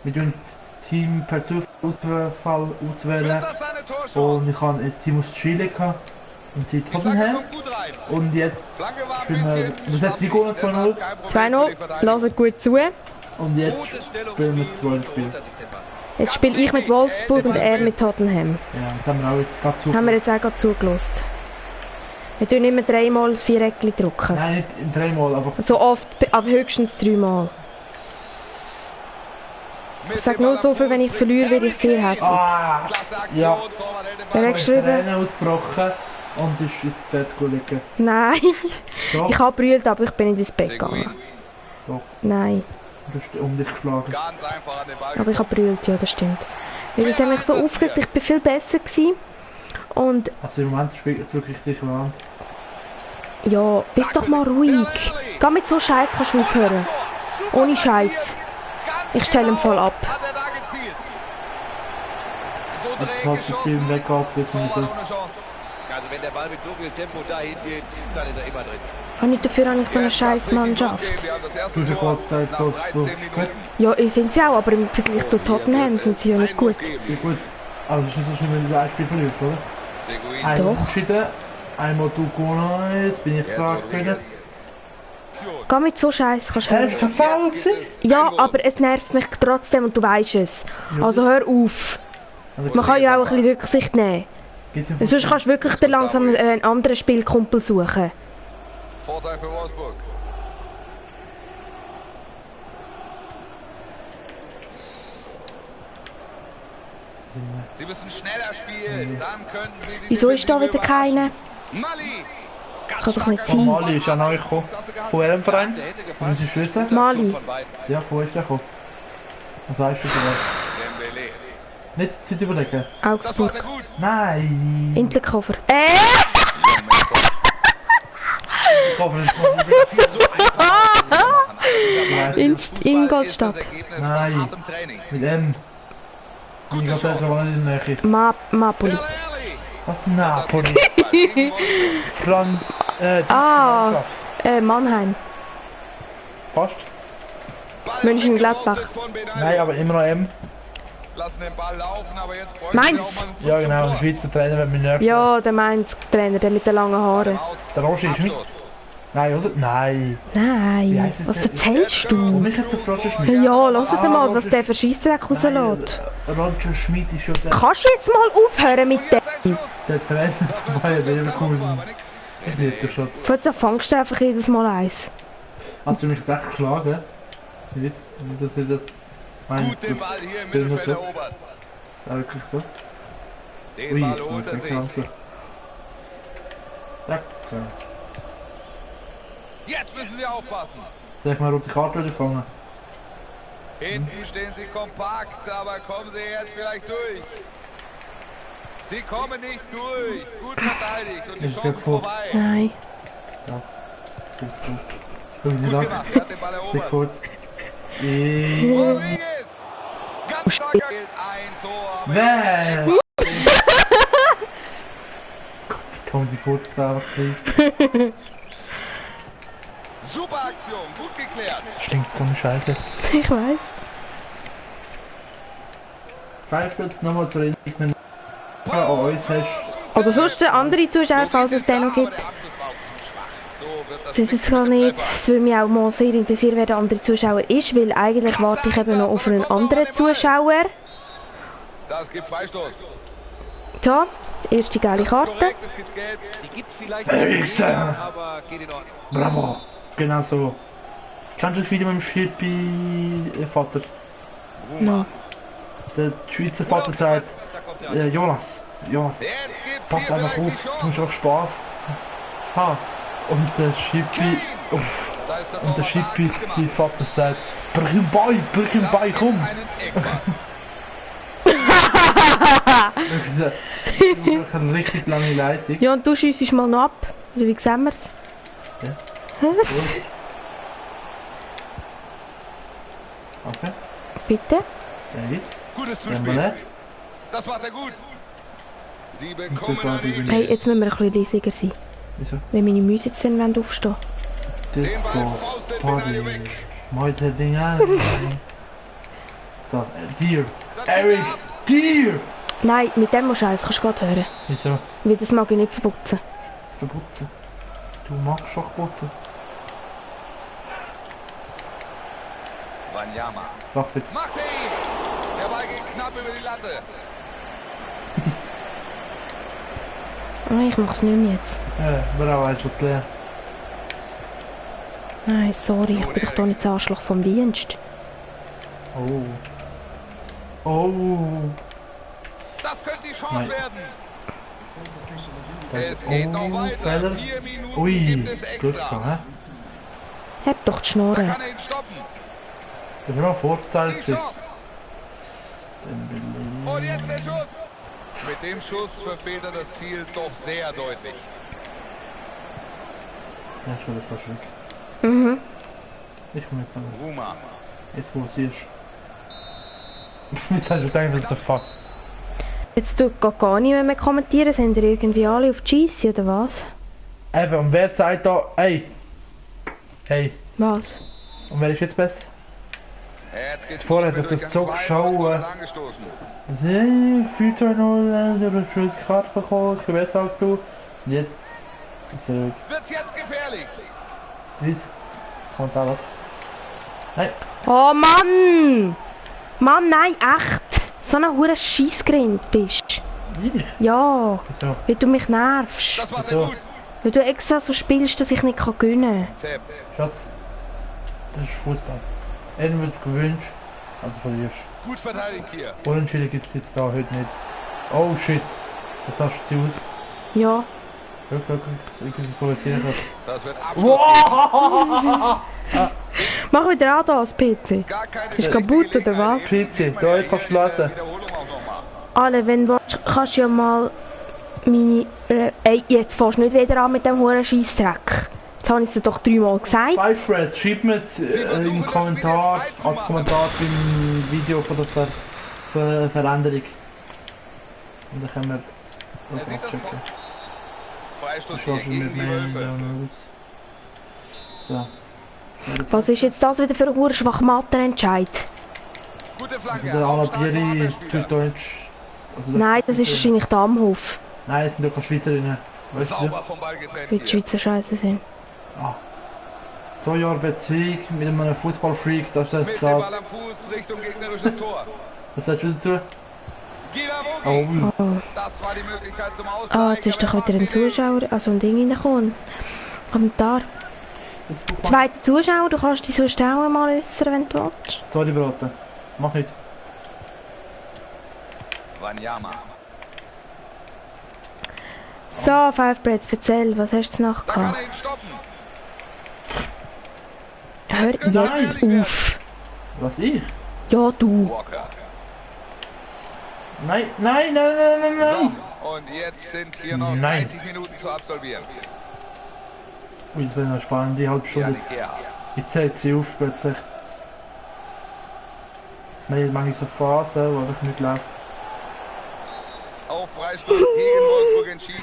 Speaker 1: Wir tun das Team per Zufall auswählen. Und ich habe ein Team aus Chile gehabt. Und sie Tottenham. Und jetzt spielen wir, das hat sie gewonnen, 2-0.
Speaker 2: 2-0, lasst gut zu.
Speaker 1: Und jetzt spielen wir das zweite Spiel.
Speaker 2: Jetzt spiele ich mit Wolfsburg und er mit Tottenham.
Speaker 1: Ja, das haben wir auch jetzt gerade
Speaker 2: Haben wir jetzt auch gerade zugelost. Wir tun immer 3-mal 4 Eckchen drücken.
Speaker 1: Nein, nicht 3-mal, aber...
Speaker 2: So oft, aber höchstens 3-mal. Ich sage nur so viel, wenn ich verliere, werde ich sehr hässlich.
Speaker 1: Ah, ja.
Speaker 2: Wer hat geschrieben?
Speaker 1: Tränen ausgebrochen und ist ins Bett gelegen.
Speaker 2: Nein.
Speaker 1: Doch.
Speaker 2: Ich habe brüllt, aber ich bin nicht ins Bett gegangen.
Speaker 1: Doch.
Speaker 2: Nein.
Speaker 1: Du hast um dich geschlagen.
Speaker 2: Aber ich habe brüllt, ja, das stimmt. Weil es hat mich so aufgeregt, ich bin viel besser gewesen. Und
Speaker 1: Also im Moment drücke ich dich an.
Speaker 2: Ja, bist doch mal ruhig. Geh mit so Scheiß kannst du aufhören. Ohne Scheiß. Ich stelle ihn voll ab.
Speaker 3: Hat er da gezielt. So
Speaker 1: Jetzt hat das Spiel weggehabt, jetzt nicht so.
Speaker 3: ohne Chance.
Speaker 4: Also wenn der Ball mit so viel Tempo dahin geht, dann ist er immer drin.
Speaker 2: Und nicht dafür habe ich so eine scheiß Mannschaft.
Speaker 3: Wir haben das erste
Speaker 1: Du hast
Speaker 3: Tor
Speaker 1: kurz Zeit,
Speaker 3: nach
Speaker 1: kurz
Speaker 3: 13
Speaker 1: gut.
Speaker 3: Minuten.
Speaker 2: Ja, sind sie auch, aber im Vergleich zu Tottenham sind sie ja nicht gut.
Speaker 1: Ja gut, aber das ist nicht so schlimm, wenn du ein Spiel verlierst, oder?
Speaker 3: Seguin.
Speaker 1: Einmal
Speaker 2: Doch.
Speaker 1: unentschieden, einmal du gewonnen, jetzt bin ich
Speaker 3: Jetzt
Speaker 1: gefragt.
Speaker 3: Rodriguez.
Speaker 2: Geh mit so Scheiß kannst du
Speaker 1: Er ist
Speaker 2: hören.
Speaker 1: kein Foul gewesen.
Speaker 2: Ja, aber es nervt mich trotzdem und du weißt es. Also hör auf. Man kann ja auch ein bisschen Rücksicht nehmen.
Speaker 1: Geht's im
Speaker 2: Sonst kannst du wirklich dir langsam einen anderen Spielkumpel suchen.
Speaker 3: Vorteil für Wolfsburg. Sie müssen schneller spielen, dann könnten sie die
Speaker 2: Wieso ist da wieder keiner?
Speaker 3: Mali!
Speaker 2: Kann doch nicht
Speaker 1: Von
Speaker 2: sein.
Speaker 1: Mali ist auch neu gekommen. Von welchem Verein? Wollen Sie schließen?
Speaker 2: Mali.
Speaker 1: Ja, wo ist der gekommen? Was weißt du da?
Speaker 3: Dembele.
Speaker 1: Nicht Zeit überlegen.
Speaker 3: Das war
Speaker 2: Augsburg.
Speaker 3: der gut.
Speaker 1: Nein!
Speaker 2: Intercover.
Speaker 1: Ich hoffe, es kommt nicht.
Speaker 3: Das sieht so einfach aus.
Speaker 2: Ingolstadt.
Speaker 3: Das Ergebnis
Speaker 1: Nein.
Speaker 3: von hartem Training.
Speaker 1: Mit M. Ich glaube, der war nicht in der Nähe.
Speaker 2: Mapoli.
Speaker 3: Ehrlich.
Speaker 1: Was? Napoli.
Speaker 3: Gegen Wolfsburg.
Speaker 2: Ah. Mannheim.
Speaker 1: Fast?
Speaker 3: Ball
Speaker 2: Mönchengladbach.
Speaker 3: weggepostet von Benayoun.
Speaker 1: Nein, aber immer noch M.
Speaker 3: Lassen den Ball laufen, aber jetzt bräuchten
Speaker 2: Mainz.
Speaker 3: wir auch mal einen
Speaker 1: Ja, genau, der
Speaker 3: Tor.
Speaker 1: Schweizer Trainer wird mich nerven.
Speaker 2: Ja, der meint Trainer, der mit den langen Haaren.
Speaker 3: Aus.
Speaker 1: Der Roger ist mit.
Speaker 3: Abstoß.
Speaker 1: Nein, oder? Nein. Wie
Speaker 2: Nein,
Speaker 1: heisst es
Speaker 2: was
Speaker 1: denn?
Speaker 2: erzählst
Speaker 1: Und
Speaker 2: du?
Speaker 1: mich hat der Roger Schmidt.
Speaker 2: Ja, hört
Speaker 1: Ah,
Speaker 2: mal, was
Speaker 1: Roger-
Speaker 2: der für Scheissdreck rauslässt.
Speaker 1: Roger Schmidt ist schon
Speaker 2: Kannst du jetzt mal aufhören mit
Speaker 3: Und
Speaker 2: dem?
Speaker 3: jetzt ein Schuss.
Speaker 1: der Trainer von Bayer Leverkusen.
Speaker 3: Aber nix.
Speaker 1: Ich liebe den Schatz.
Speaker 2: Von jetzt an fangst du einfach jedes Mal eins.
Speaker 1: Hast du mich echt geschlagen? Jetzt, dass ich das... Nein,
Speaker 3: Gut den Ball hier im
Speaker 1: bin
Speaker 3: Mittelfeld
Speaker 1: so.
Speaker 3: erobert.
Speaker 1: Ja, wirklich so.
Speaker 3: Den
Speaker 1: Ui,
Speaker 3: Ball holt er
Speaker 1: okay,
Speaker 3: sich.
Speaker 1: danke. Danke.
Speaker 3: Jetzt müssen sie aufpassen.
Speaker 1: Soll ich mal rote Karte wieder fangen?
Speaker 3: Hinten stehen sie kompakt, aber kommen sie jetzt vielleicht durch. Sie kommen nicht durch. Gut verteidigt und die
Speaker 1: Ist
Speaker 3: Chance
Speaker 1: ja
Speaker 3: ist
Speaker 1: cool.
Speaker 2: Nein.
Speaker 3: vorbei.
Speaker 1: Das ist gut. Gucken Sie
Speaker 3: Gut
Speaker 1: nach.
Speaker 3: gemacht, er hat den Ball
Speaker 1: Sehr
Speaker 3: erobert.
Speaker 1: kurz.
Speaker 3: Rodriguez! Ganz starker gilt ein Tor. aber
Speaker 1: Wer? Komm, die Kurz da einfach kriegen.
Speaker 3: Super Aktion, gut geklärt.
Speaker 1: Stinkt so eine Scheiße.
Speaker 2: Ich weiß.
Speaker 1: Vielleicht jetzt nochmal zur Erinnerung, wenn du an uns hast.
Speaker 2: Oder sonst der andere Zuschauer, falls es den noch gibt.
Speaker 3: Der Abschluss war auch zu schwach. So wird das
Speaker 2: Das ist
Speaker 3: nichts
Speaker 2: gar
Speaker 3: mit dem
Speaker 2: nicht.
Speaker 3: Treffer.
Speaker 2: Es würde mich auch mal sehr interessieren, wer der andere Zuschauer ist, weil eigentlich warte ich eben noch auf einen anderen Zuschauer.
Speaker 3: Das gibt Freistoß.
Speaker 2: So, erste geile
Speaker 3: Das ist
Speaker 2: Karte.
Speaker 3: korrekt, es gibt Gelb.
Speaker 4: Die gibt vielleicht nicht mehr, aber geht in Ordnung.
Speaker 1: Bravo. Genau so. Kennst du das Video mit dem Schirpi-Vater?
Speaker 2: No.
Speaker 1: Der Schweizer Vater sagt,
Speaker 4: Da kommt der andere.
Speaker 1: Jonas,
Speaker 3: Jetzt gibt's
Speaker 1: pass
Speaker 3: hier
Speaker 1: einfach
Speaker 3: vielleicht
Speaker 1: auf,
Speaker 3: die
Speaker 1: du hast
Speaker 3: Chance.
Speaker 1: auch Spaß. Ha. Und der Schirpi,
Speaker 3: Da ist der
Speaker 1: und der
Speaker 3: Torwart
Speaker 1: Schirpi,
Speaker 3: gut gemacht.
Speaker 1: die Vater sagt, brich ihm bei, komm.
Speaker 3: Einen Eckball.
Speaker 1: Ich habe eine richtig lange Leitung.
Speaker 2: Ja, und du schiessest mal noch ab. Oder wie sehen wir's?
Speaker 1: Okay,
Speaker 2: Bitte?
Speaker 1: der jetzt.
Speaker 3: Gutes
Speaker 1: Wenn wir
Speaker 3: Zuspiel.
Speaker 1: nicht.
Speaker 3: Das macht er gut. Sie
Speaker 1: so
Speaker 3: bekommen
Speaker 1: quasi
Speaker 3: eine
Speaker 1: bin
Speaker 3: Idee.
Speaker 2: Hey, jetzt müssen wir ein bisschen leisiger sein.
Speaker 1: Wieso?
Speaker 2: Wenn meine Mäuse jetzt dann aufstehen
Speaker 1: Disco,
Speaker 3: Faust den
Speaker 1: Party,
Speaker 3: Benayoun weg.
Speaker 1: Mäuse Dinger. So, Deer. Eric, Deer!
Speaker 2: Nein, mit dem Scheiß kannst du gerade hören.
Speaker 1: Wieso?
Speaker 2: Weil das mag ich nicht verputzen.
Speaker 1: Verputzen. Du magst doch putzen.
Speaker 3: Wanyama.
Speaker 1: Mach jetzt.
Speaker 3: Macht er ihn! Der Ball geht knapp über die Latte.
Speaker 2: Oh, ich mach's nicht mehr jetzt.
Speaker 1: Bravo, hast du es gelernt.
Speaker 2: Nein, sorry, ich bin doch da nicht das Arschloch vom Dienst.
Speaker 1: Oh. Oh.
Speaker 3: Das könnte die Chance
Speaker 1: Nein.
Speaker 3: werden.
Speaker 1: Das-
Speaker 3: Es geht noch weiter.
Speaker 1: Fehler.
Speaker 3: 4 Minuten
Speaker 1: Ui,
Speaker 3: gibt es
Speaker 1: gut
Speaker 3: extra.
Speaker 1: hä?
Speaker 2: Hab doch die
Speaker 3: Da
Speaker 2: Schnurre.
Speaker 3: kann er ihn stoppen.
Speaker 1: Das ist immer ein Vorteil.
Speaker 3: Die Chance. Und jetzt der Schuss. Mit dem Schuss verfehlt er das Ziel doch sehr deutlich.
Speaker 1: Ja, schon das fast weg.
Speaker 2: Mhm.
Speaker 1: Ich komme jetzt an.
Speaker 3: Ruma.
Speaker 1: Jetzt wo du siehst. Jetzt hast du gedacht, what the fuck?
Speaker 2: Jetzt tut gar nicht mehr kommentieren, sind ihr irgendwie alle auf GC oder was?
Speaker 1: Eben, und wer sagt da, hey? Hey,
Speaker 2: Was?
Speaker 1: und wer ist jetzt besser?
Speaker 3: Jetzt geht's
Speaker 1: Vorher
Speaker 3: los
Speaker 1: hat
Speaker 3: mit
Speaker 1: das so
Speaker 3: Durchgang 2
Speaker 1: geschaut.
Speaker 3: wurde angestoßen.
Speaker 1: 4-0, du hast schon die Karte bekommen, ich bin besser als du. Und jetzt ist er
Speaker 3: Wird's jetzt gefährlich?
Speaker 1: 30. Kommt auch was. Nein,
Speaker 2: Oh Mann! Mann, nein, echt! So ein hure Scheissgrind bist.
Speaker 1: ich?
Speaker 2: Ja,
Speaker 1: Wieso?
Speaker 2: weil du mich nervst.
Speaker 3: Das macht
Speaker 1: So.
Speaker 3: er gut.
Speaker 2: Weil du extra so spielst, dass ich nicht gewinnen kann.
Speaker 3: Sepp.
Speaker 1: Schatz, das ist Fußball. Entweder wird gewünscht, also verlierst.
Speaker 3: Gut verteidigt hier.
Speaker 1: Unentschieden gibt es jetzt da heute nicht. Oh shit, jetzt hast du sie aus.
Speaker 2: Ja.
Speaker 1: Wirklich, ich muss es provozieren.
Speaker 3: Das wird Abschluss geben.
Speaker 2: Mach wieder auch das, PC.
Speaker 3: Gar keine
Speaker 2: Ist kaputt, oder was?
Speaker 1: Fritzi, da jetzt kannst du lesen.
Speaker 3: Wiederholung auch nochmal.
Speaker 2: Alle, wenn du willst, kannst du ja mal meine... Ey, jetzt fährst du nicht wieder an mit dem huren Scheissdreck. Jetzt habe ich es dir doch 3-mal gesagt.
Speaker 1: Alfred, schreib mir jetzt im Kommentar, als Kommentar beim Video von der Veränderung. Und dann können wir
Speaker 3: Er
Speaker 1: das
Speaker 3: sieht das
Speaker 1: abchecken.
Speaker 3: Freistoß
Speaker 1: Ich
Speaker 3: hier
Speaker 1: schaue schon
Speaker 3: gegen
Speaker 1: mit
Speaker 3: die
Speaker 1: mir
Speaker 3: Wölfe.
Speaker 1: aus. So.
Speaker 2: Was ist jetzt das wieder für ein huren Schwachmatter-Entscheid?
Speaker 3: Gute Flanke.
Speaker 1: Der
Speaker 3: Aufschlag vom
Speaker 1: Alabiri
Speaker 3: Abwehrspieler.
Speaker 1: tut Deutsch. Also
Speaker 2: Nein, das ist wahrscheinlich Damhof,
Speaker 1: Nein, es sind doch keine Schweizerinnen. Weißt du?
Speaker 3: Sauber vom Ball getrennt
Speaker 2: weil die
Speaker 3: hier.
Speaker 2: Schweizer scheiße sind.
Speaker 1: 2 Jahre Beziehung mit einem Fußballfreak, das ist
Speaker 3: Mit dem
Speaker 1: klar.
Speaker 3: Ball am Fuß Richtung gegnerisches Tor.
Speaker 1: Was sagst du dazu?
Speaker 3: Gilavogi.
Speaker 1: Oh,
Speaker 3: Das war die Möglichkeit zum Ausgleich.
Speaker 2: Ah, jetzt ist doch wieder ein Zuschauer, also ein Ding reingekommen. Kommentar.
Speaker 1: das ist gut.
Speaker 2: Zweiter Zuschauer, du kannst dich sonst auch mal äußern, wenn du willst.
Speaker 1: Sorry, Braten. Mach nicht.
Speaker 3: Wanyama.
Speaker 2: So, Five Breads, erzähl, was hast du
Speaker 3: Da
Speaker 2: noch
Speaker 3: kann
Speaker 2: gehabt?
Speaker 3: er ihn stoppen.
Speaker 2: Hör jetzt auf.
Speaker 1: Was, ich?
Speaker 2: Ja, du.
Speaker 3: Walker.
Speaker 1: Nein, nein, nein, nein, nein, nein!
Speaker 3: So, und jetzt sind hier noch
Speaker 1: Nein.
Speaker 3: 30 Minuten zu absolvieren.
Speaker 1: Ui, das wäre eine spannende halbe Stunde.
Speaker 3: Janik Gerhardt.
Speaker 1: Ich zähle sie auf plötzlich. Nein, manchmal so Phasen, wo das nicht läuft.
Speaker 3: Auf Freistoß gegen Wolfsburg entschieden.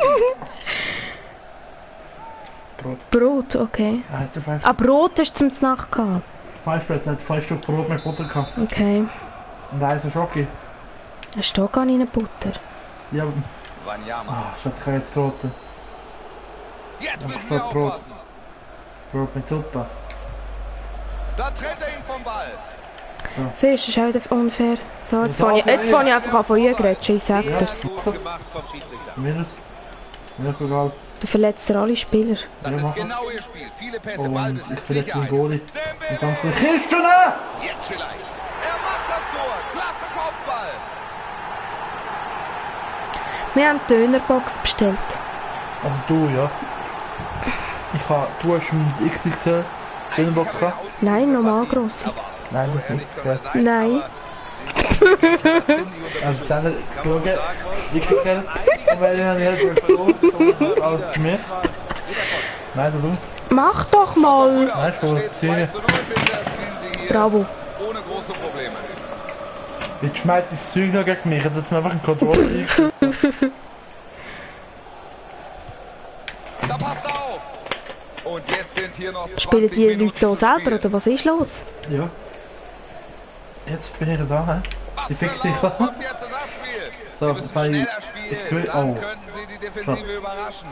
Speaker 2: Brot, okay.
Speaker 1: Heißt du 5
Speaker 2: Ah, Brot hast du zum Nacht gehabt.
Speaker 1: Brot? Hat 5 Stück Brot mit Butter gehabt.
Speaker 2: Okay.
Speaker 1: Und eins ist Schoki.
Speaker 2: Hast du gar nicht Butter?
Speaker 1: Ja,
Speaker 3: Wanyama.
Speaker 1: Schatz, ich habe jetzt Brote.
Speaker 3: Jetzt müssen
Speaker 1: so
Speaker 3: wir
Speaker 1: Brot.
Speaker 3: aufpassen.
Speaker 1: Brot mit Suppe.
Speaker 3: Da trennt er ihn vom Ball.
Speaker 2: Siehst du, das ist auch wieder unfair. So, jetzt
Speaker 1: Ja,
Speaker 2: fange ich einfach an von ihr grätschen, ich sag
Speaker 4: Sehr
Speaker 2: dir's.
Speaker 4: gut gemacht vom Schiedsrichter.
Speaker 1: Mir ist egal.
Speaker 2: Du verletzt dir alle Spieler.
Speaker 3: Das
Speaker 1: Ja,
Speaker 3: ist
Speaker 1: mach
Speaker 3: genau ihr Spiel. Viele Pässe,
Speaker 1: Und
Speaker 3: Ballbesitz,
Speaker 1: ich verletze den
Speaker 3: Sicherheit.
Speaker 1: Goalie.
Speaker 3: Dembele!
Speaker 1: Und ganz viel Kiste, ne?
Speaker 3: Jetzt vielleicht. Er macht das Tor. Klasse Kopfball.
Speaker 2: Wir haben die Dönerbox bestellt.
Speaker 1: Also du, ja. Du hast mit XXL Dönerbox gehabt?
Speaker 2: Nein, normal gross.
Speaker 1: Nein, das ist nicht XXL.
Speaker 2: Nein.
Speaker 1: Also dann schauen, XXL. Und weil ich halt so alles zu mir. Nein, so du.
Speaker 2: Mach doch mal!
Speaker 1: Nein, ich brauche Zähne.
Speaker 2: Bravo.
Speaker 3: Ohne große Probleme.
Speaker 1: Jetzt schmeiß ich das Zeug noch gegen mich, jetzt mir einfach einen Kontrolle.
Speaker 3: Da passt er auf. Und jetzt sind hier noch 20
Speaker 2: Spielen die
Speaker 3: Minuten
Speaker 2: Leute hier
Speaker 3: zu
Speaker 2: selber,
Speaker 3: spielen.
Speaker 2: oder was ist los?
Speaker 1: Ja. Jetzt bin ich da, hä?
Speaker 3: Was
Speaker 1: Die
Speaker 3: für
Speaker 1: fick dich
Speaker 3: Lauf
Speaker 1: da.
Speaker 3: kommt jetzt das Abspiel.
Speaker 1: So,
Speaker 3: Sie müssen
Speaker 1: weil
Speaker 3: schneller
Speaker 1: ich
Speaker 3: spielen,
Speaker 1: will-
Speaker 3: dann
Speaker 1: oh.
Speaker 3: könnten sie die Defensive
Speaker 1: Schatz.
Speaker 3: überraschen.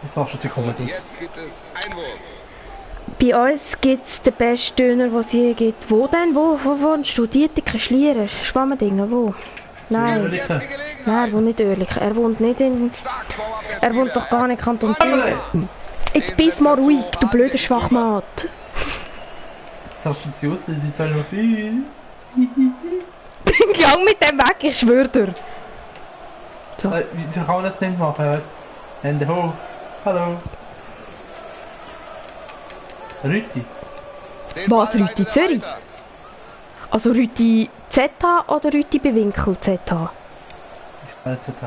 Speaker 1: Jetzt sagst du, sie kommen
Speaker 3: Und
Speaker 1: aus.
Speaker 3: jetzt gibt es Einwurf.
Speaker 2: Bei uns gibt es den besten Döner, den es je gibt. Wo denn? Wo wohnst du? Dietika, Schlieren, Schwammendingen, wo? Nein.
Speaker 3: Jetzt die Gelegenheit.
Speaker 2: Nein, er wohnt nicht ehrlich. Er wohnt nicht in...
Speaker 3: Stark vom Abwehrspieler.
Speaker 2: Er wohnt doch gar nicht Kanton Thurgau. Jetzt bist mal ruhig, du blöder Schwachmat.
Speaker 1: Jetzt sagst du sie aus, weil sie zwar noch viel.
Speaker 2: Gang mit dem weg, ich schwör dir. So.
Speaker 1: Sie kann man das nicht machen, weißt du? Hände hoch. Hallo. Rüti.
Speaker 3: Den
Speaker 2: Was,
Speaker 3: Ball
Speaker 2: Rüti
Speaker 3: leitet er
Speaker 2: Zürich?
Speaker 3: weiter.
Speaker 2: Also Rüti ZH oder Rüti bewinkel ZH?
Speaker 1: Ich weiß nicht.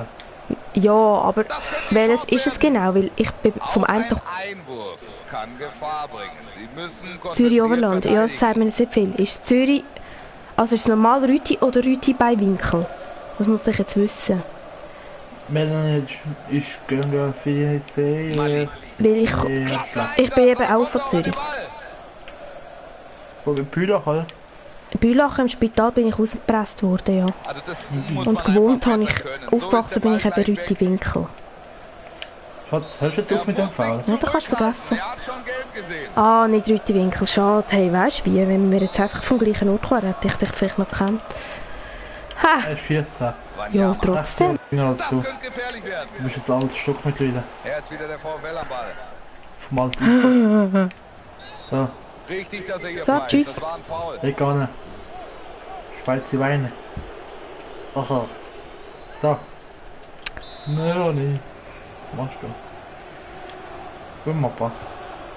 Speaker 2: Ja, aber welches ist es genau? Weil ich bin vom einen doch...
Speaker 3: Einwurf kann Gefahr bringen. Sie müssen
Speaker 2: Zürich Oberland, ja, das sagt mir nicht viel. Ist Zürich... Also ist es normal Rüti oder Rüti bei Winkel? Das muss ich jetzt wissen.
Speaker 1: Melanie ist gegen viel sehr...
Speaker 2: Weil ich bin eben auch von Zürich.
Speaker 1: Von Bülach, oder?
Speaker 2: In Bülach im Spital bin ich rausgepresst worden, ja.
Speaker 3: Also das muss
Speaker 2: Und
Speaker 3: man
Speaker 2: gewohnt
Speaker 3: einfach
Speaker 2: habe ich,
Speaker 3: besser können.
Speaker 2: aufgewachsen bin ich eben Rüti Winkel.
Speaker 1: Schatz, hörst du jetzt auf mit dem Fall?
Speaker 2: Ja, das kannst du vergessen.
Speaker 3: Er hat schon gelb gesehen.
Speaker 2: Ah, nicht Rüti Winkel, schade. Hey, weißt du wie? Wenn wir jetzt einfach vom gleichen Ort kommen, hätte ich dich vielleicht noch gekannt. Ha!
Speaker 1: Er ist 14.
Speaker 2: Ja, trotzdem.
Speaker 1: Ja,
Speaker 3: Das
Speaker 1: dazu.
Speaker 3: könnte gefährlich werden.
Speaker 1: Du bist jetzt ein altes Stück mittlerweile.
Speaker 3: Er ist wieder der VfL am Ball.
Speaker 1: Vom alten. So,
Speaker 3: Richtig, dass er hier
Speaker 2: So,
Speaker 3: pfeift.
Speaker 2: tschüss.
Speaker 3: Das war ein Foul.
Speaker 1: ich gehe nicht. Schweizer Weine. Aha. So. Melanie. Was machst du? Guck mal, Pass.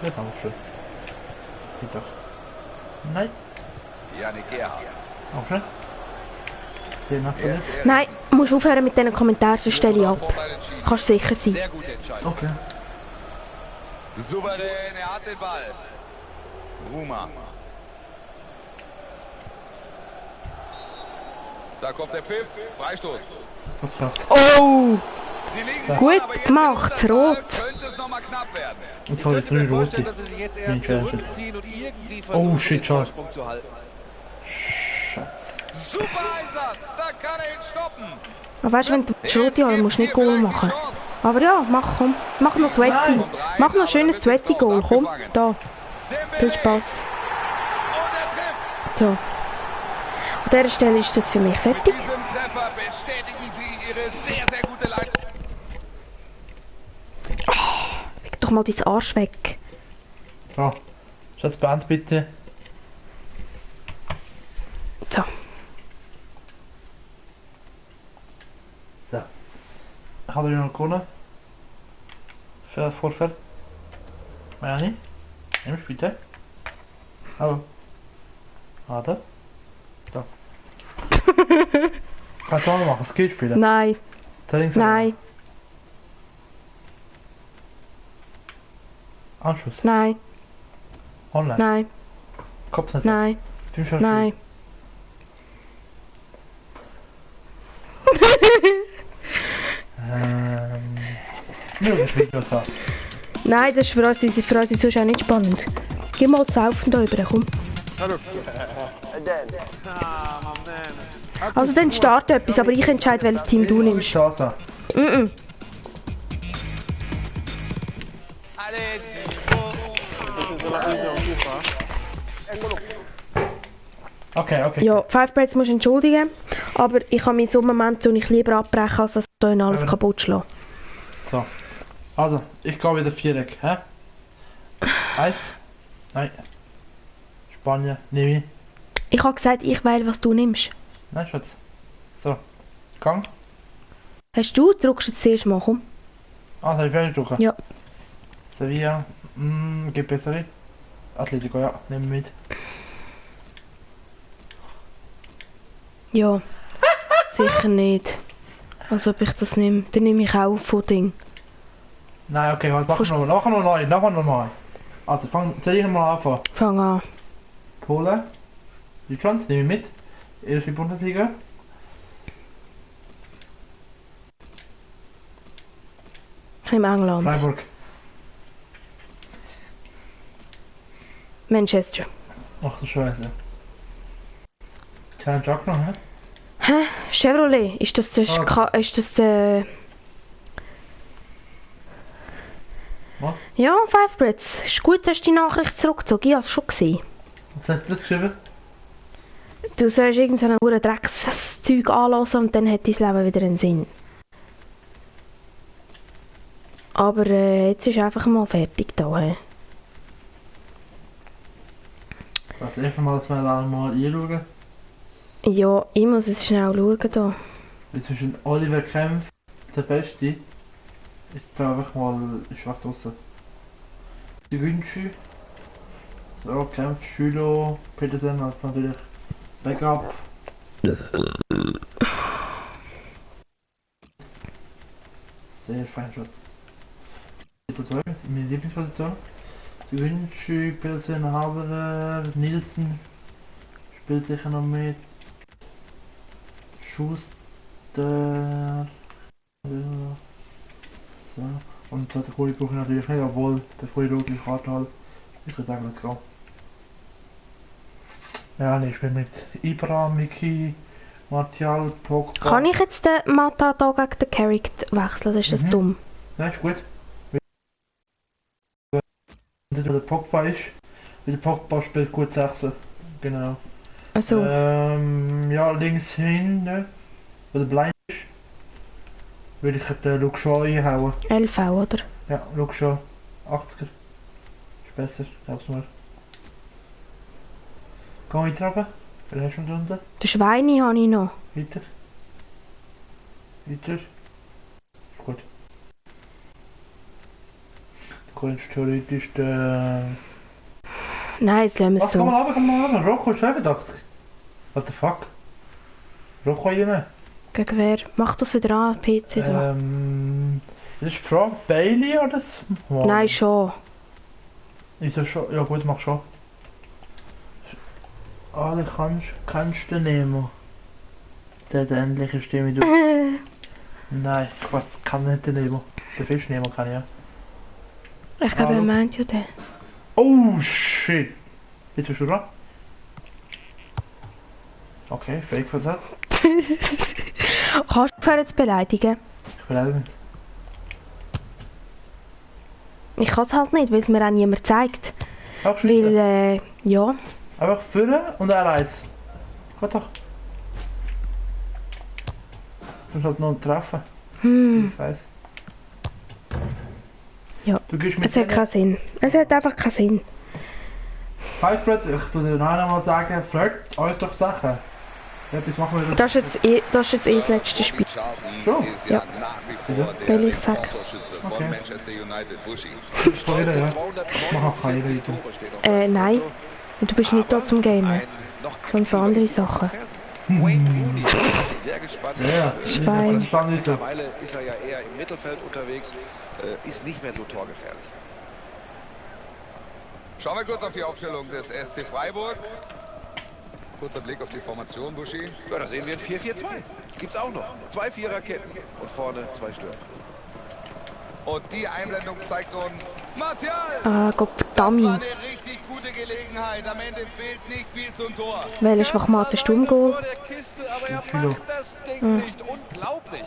Speaker 1: Ja, danke schön. Bitte. Nein.
Speaker 3: Janik Gerhardt.
Speaker 1: Auch schön. Sehr nach dir.
Speaker 2: Nein, du musst aufhören mit diesen Kommentaren, sonst stelle ich ab.
Speaker 3: Vorteil entschieden.
Speaker 2: Kannst sicher sein.
Speaker 3: Sehr gute Entscheidung.
Speaker 1: Okay.
Speaker 3: Souverän, er hat den Ball. Ruma. Da kommt der Pfiff. Freistoß.
Speaker 1: Okay.
Speaker 2: Oh!
Speaker 3: Sie liegen
Speaker 2: Gut
Speaker 3: vorne, aber jetzt
Speaker 2: gemacht,
Speaker 3: in Unterzahl
Speaker 2: rot.
Speaker 3: Könnte es noch mal knapp werden.
Speaker 1: Und zwar ist 3 rote.
Speaker 4: Vorstellen, dass sie sich jetzt eher
Speaker 1: Bin ich ehrlich jetzt.
Speaker 4: zurückziehen und irgendwie
Speaker 1: Oh,
Speaker 4: versuchen,
Speaker 1: shit,
Speaker 4: den
Speaker 1: schade.
Speaker 4: Vorsprung zu halten.
Speaker 1: Schatz.
Speaker 3: Super Einsatz. Da kann er ihn stoppen.
Speaker 2: Aber weißt du, wenn du Schroti hast, musst du nicht Goal machen. Aber ja, mach komm. Mach noch Sweaty. Mach noch ein schönes Sweaty-Goal, komm. Da. Viel Spaß.
Speaker 3: Und er trifft.
Speaker 2: So. An dieser Stelle ist das für mich
Speaker 3: Mit
Speaker 2: fertig.
Speaker 3: diesem Treffer bestätigen sie ihre sehr, sehr gute Leistung.
Speaker 2: Leg doch mal deinen Arsch weg.
Speaker 1: So. Schatz, beend bitte.
Speaker 2: So.
Speaker 1: So. Ich habe noch gewonnen. Für das Vorfeld. Melanie? Nimmst bitte. Hallo. Warte. So. Kannst du auch noch machen, Skill spielen?
Speaker 2: Nein.
Speaker 1: Da links.
Speaker 2: Nein.
Speaker 1: Anschluss.
Speaker 2: Nein.
Speaker 1: Online.
Speaker 2: Nein.
Speaker 1: Kopfnetz.
Speaker 2: Nein. Nein.
Speaker 1: Nur das Video da.
Speaker 2: Nein, das ist für uns die Zuschauer nicht spannend. Geh mal zu Saufen da rüber, komm. Also dann start etwas, aber ich entscheide, welches Team du nimmst.
Speaker 1: Chance. Okay, okay.
Speaker 2: Ja, Five Breads musst du entschuldigen, aber ich habe mich so Momente, wo ich lieber abbrechen, als das hier alles kaputt schlagen.
Speaker 1: So. Also, ich gehe wieder Viereck, hä? Eis? Nein. Spanien, nehme ich.
Speaker 2: Ich habe gesagt, ich wähle, was du nimmst.
Speaker 1: Nein, Schatz. So. Gang.
Speaker 2: Hast du? Drückst du jetzt zuerst mal, komm.
Speaker 1: Ah, soll ich fertig drücken?
Speaker 2: Ja.
Speaker 1: Sevilla. Geht besser. Atletico, ja. Nehmen wir mit.
Speaker 2: Ja. Sicher nicht. Als ob ich das nehme. Dann nehme ich auch von Ding.
Speaker 1: Nein, okay, warte, nachher noch neu. Also, soll ich mal anfangen?
Speaker 2: Fang an.
Speaker 1: Polen. Deutschland, nehme ich mit. Erste Bundesliga.
Speaker 2: Ich nehme England.
Speaker 1: Freiburg.
Speaker 2: Manchester.
Speaker 1: Ach du Scheiße. Challenge auch noch, hä?
Speaker 2: Hä? Chevrolet? Ist das der... Ist das der...
Speaker 1: Was?
Speaker 2: Ja, Five Breads. Ist gut, dass du die Nachricht zurückgezogen. Ich habe es schon gesehen.
Speaker 1: Was hast du das geschrieben?
Speaker 2: Du sollst irgendein Dreckszeug anlassen und dann hat dein Leben wieder einen Sinn. Aber jetzt ist einfach mal fertig da. He.
Speaker 1: Das erste Mal, dass wir da mal einschauen.
Speaker 2: Ja, ich muss es schnell schauen da.
Speaker 1: Wie zwischen Oliver Kempf, der Beste. Ich da einfach mal schwach draussen. Die Wünsche. So, Kempf, Schüler, Petersen als natürlich Backup. Sehr fein, Schatz. Meine Lieblingsposition. Gewünsche Pilsen, Haberer, Nielsen. Spielt sicher noch mit. Schuster. So. Und den zweiten Kohle brauche ich natürlich nicht, obwohl der frühe rote Karte halt. Ich würde sagen, let's go. Ja, nee, ich spiele mit Ibra, Miki, Martial, Pogba.
Speaker 2: Kann ich jetzt den Mata da gegen den Carrick wechseln? Das ist das dumm.
Speaker 1: Ja, ist gut. Wenn der Pogba ist, weil der Pogba spielt gut 6. Genau.
Speaker 2: Also.
Speaker 1: Ja, links hin, ne? Wo der blind ist, würde ich den Luke Shaw einhauen.
Speaker 2: LV, oder?
Speaker 1: Ja, Luke Shaw. 80er. Ist besser, glaub's mir. Geh weiter runter. Wer hast du schon unten?
Speaker 2: Den Schweine habe ich noch.
Speaker 1: Weiter. Weiter. Ist gut. Du kannst theoretisch den...
Speaker 2: Nein, jetzt lassen wir es
Speaker 1: Komm
Speaker 2: so.
Speaker 1: mal runter, komm mal runter. Rocco ist 85. What the fuck? Rocco rein.
Speaker 2: Gegen wer? Mach das wieder an, PC da.
Speaker 1: Das ist die Frage, Bailey oder das? Oh.
Speaker 2: Nein, schon.
Speaker 1: Ist das schon? Ja gut, mach schon. Alle kannst du nehmen. Der hat endliche Stimme durch. Nein, ich weiß, kann nicht den nehmen. Den Fisch nehmen kann ich ja.
Speaker 2: Ich glaube, er meint ja den.
Speaker 1: Oh shit! Jetzt bist du dran. Okay, fake versagt.
Speaker 2: Kannst du aufhören zu beleidigen?
Speaker 1: Ich beleidige mich.
Speaker 2: Ich kann es halt nicht, weil es mir auch niemand zeigt.
Speaker 1: Auch schiessen.
Speaker 2: Weil, ja.
Speaker 1: Einfach führen und er eins. Geht doch. Du musst halt noch treffen. Ich weiß.
Speaker 2: Ja.
Speaker 1: Du gehst mit
Speaker 2: Es hat keinen Sinn. Es hat einfach keinen Sinn.
Speaker 1: Halbplatz, ich tu dir noch einmal sagen, fragt euch doch Sachen. Etwas machen wir
Speaker 2: Das ist jetzt das letzte Spiel.
Speaker 1: So?
Speaker 2: Ja. Weil ich sag.
Speaker 1: Okay. Ich kann wieder, ja. Mach auch keine weiter.
Speaker 2: Nein. Und du bist nicht da zum Gamen. Sondern für andere Sachen.
Speaker 4: Sehr gespannt.
Speaker 1: Ja,
Speaker 2: Schwein.
Speaker 1: das fand ich so.
Speaker 4: Mittlerweile ist er ja eher im Mittelfeld unterwegs, ist nicht mehr so torgefährlich.
Speaker 3: Schauen wir kurz auf die Aufstellung des SC Freiburg. Kurzer Blick auf die Formation, Buschi.
Speaker 4: Ja, da sehen wir ein 4-4-2. Gibt's auch noch. 2 Viererketten und vorne 2 Stürmer.
Speaker 3: Und die Einblendung zeigt uns Martial.
Speaker 2: Ah, Gott
Speaker 3: Das war
Speaker 2: verdammt.
Speaker 3: eine richtig gute Gelegenheit. Am Ende fehlt nicht viel zum Tor.
Speaker 2: Welcher Schwachmat ist Sturmgoal?
Speaker 4: Vor der Kiste, aber er
Speaker 1: Schüler.
Speaker 4: macht das Ding nicht. Unglaublich.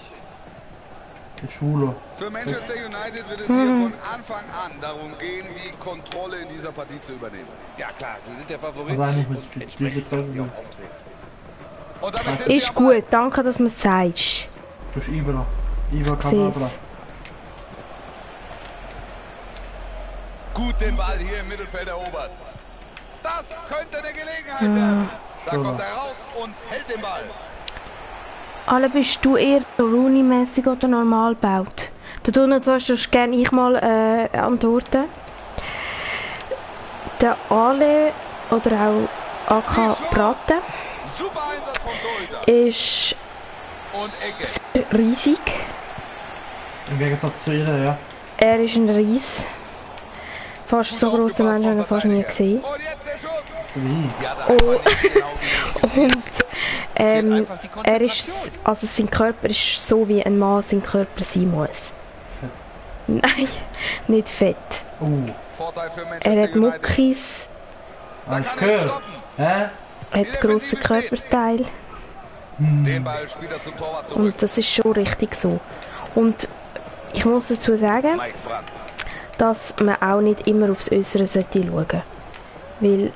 Speaker 1: Der Schule.
Speaker 3: Für Manchester United wird es hier von Anfang an darum gehen, die Kontrolle in dieser Partie zu übernehmen.
Speaker 4: Ja klar, sie sind der Favorit
Speaker 1: Aber eigentlich
Speaker 4: und
Speaker 1: muss die
Speaker 4: entsprechend
Speaker 1: Zeit
Speaker 4: werden sie
Speaker 1: sein.
Speaker 4: auch auftreten.
Speaker 3: Und damit sind sie
Speaker 2: Ist
Speaker 3: am Ball.
Speaker 2: gut, danke, dass du es sagst.
Speaker 1: Du bist Ibra. Ibra kann
Speaker 2: Seh's.
Speaker 1: Abra.
Speaker 3: Gut den Ball hier im Mittelfeld erobert. Das könnte eine Gelegenheit werden. Da kommt er raus und hält den Ball.
Speaker 2: Alle bist du eher so Rooney-mäßig oder normal gebaut? Du darfst gerne ich mal antworten. Der Ale oder auch AK Braten
Speaker 3: Super Einsatz vom Torhüter.
Speaker 2: ist
Speaker 3: Und Ecke.
Speaker 2: riesig.
Speaker 1: Im Gegensatz zu ihr, ja.
Speaker 2: Er ist ein Ries. Fast so große Menschen habe ich fast nie gesehen.
Speaker 3: Und jetzt der Schuss.
Speaker 1: Wie?
Speaker 3: Ja, da hat man nicht genau wie
Speaker 2: Und er ist, also sein Körper ist so wie ein Mann sein Körper sein muss. Nein, nicht fett.
Speaker 3: Vorteil für
Speaker 2: Er
Speaker 3: Manchester
Speaker 2: hat
Speaker 3: United.
Speaker 2: Muckis,
Speaker 3: Da
Speaker 1: Hast
Speaker 3: kann
Speaker 1: du
Speaker 3: er ihn
Speaker 1: gehört?
Speaker 3: stoppen.
Speaker 1: Hä?
Speaker 2: hat grosse Körperteile
Speaker 3: Den Ball spielt er zum Torwart zurück.
Speaker 2: und das ist schon richtig so. Und ich muss dazu sagen,
Speaker 3: Mike Franz.
Speaker 2: dass man auch nicht immer aufs Äußere sollte schauen. Weil,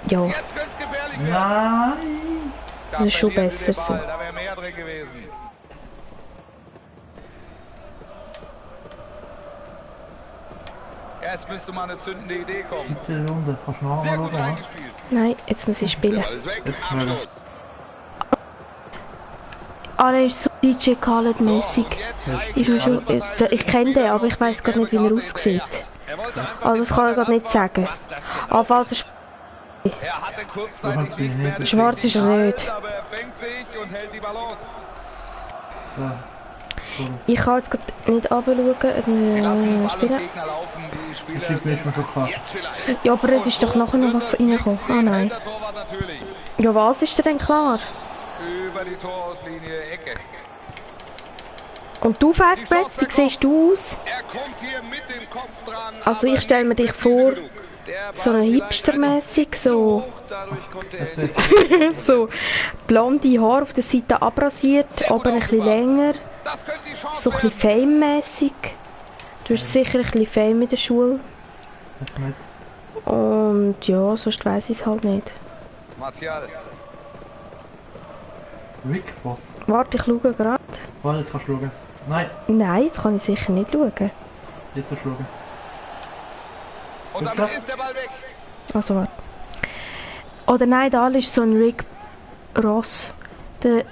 Speaker 2: ja,
Speaker 3: Jetzt könnte es gefährlich werden.
Speaker 1: Nein!
Speaker 3: Da
Speaker 2: das ist schon
Speaker 3: verlieren sie den
Speaker 2: besser
Speaker 3: Ball.
Speaker 2: so.
Speaker 3: Da wäre mehr drin gewesen. Erst müsste mal eine zündende Idee kommen.
Speaker 1: Bitte Runde, kannst du noch
Speaker 3: Sehr
Speaker 1: einmal
Speaker 3: gut
Speaker 1: schauen?
Speaker 3: reingespielt.
Speaker 2: nein, jetzt muss ich
Speaker 3: Der
Speaker 2: spielen.
Speaker 3: Ball ist weg. Abschluss.
Speaker 2: Alle ist so DJ Khaled-mäßig.
Speaker 3: Jetzt reicht
Speaker 2: Ist mir
Speaker 3: die
Speaker 2: schon,
Speaker 3: Ballverteilung.
Speaker 2: ich kenne den, aber ich weiß gerade nicht, wie er aussieht.
Speaker 3: Er wollte einfach
Speaker 2: Also das kann ich gerade nicht sagen. Anfalls ist
Speaker 3: Er hatte kurzzeitig
Speaker 1: hast mich
Speaker 3: nicht mehr
Speaker 1: nicht.
Speaker 3: den
Speaker 2: Schwarz ist er
Speaker 3: richtigen
Speaker 2: nicht.
Speaker 3: Halt, aber er fängt sich und hält die Balance.
Speaker 1: So.
Speaker 2: Ich kann jetzt gerade nicht runterschauen, jetzt muss ich spielen. Ja, aber es ist doch nachher noch was reingekommen. Ah nein. Ja, was ist denn klar?
Speaker 3: Über die Torauslinie, Ecke.
Speaker 2: Und du, Five Breads, wie siehst du aus?
Speaker 3: Er kommt hier mit dem Kopf dran.
Speaker 2: Also ich stelle mir dich vor, so ein Hipster-mäßig, so... so blonde Haare auf der Seite abrasiert, oben ein bisschen länger, so ein bisschen Fame-mäßig. Du hast sicher ein bisschen Fame in der Schule. Und ja, sonst weiss ich es halt nicht.
Speaker 1: Rick, was?
Speaker 2: Warte, ich schaue gerade.
Speaker 1: Warte, jetzt kannst du schauen. Nein.
Speaker 2: Nein, jetzt kann ich sicher nicht schauen.
Speaker 1: Jetzt kannst du schauen.
Speaker 3: Und damit ist der Ball weg.
Speaker 2: Also warte. Oder nein, da ist so ein Rick Ross. Der...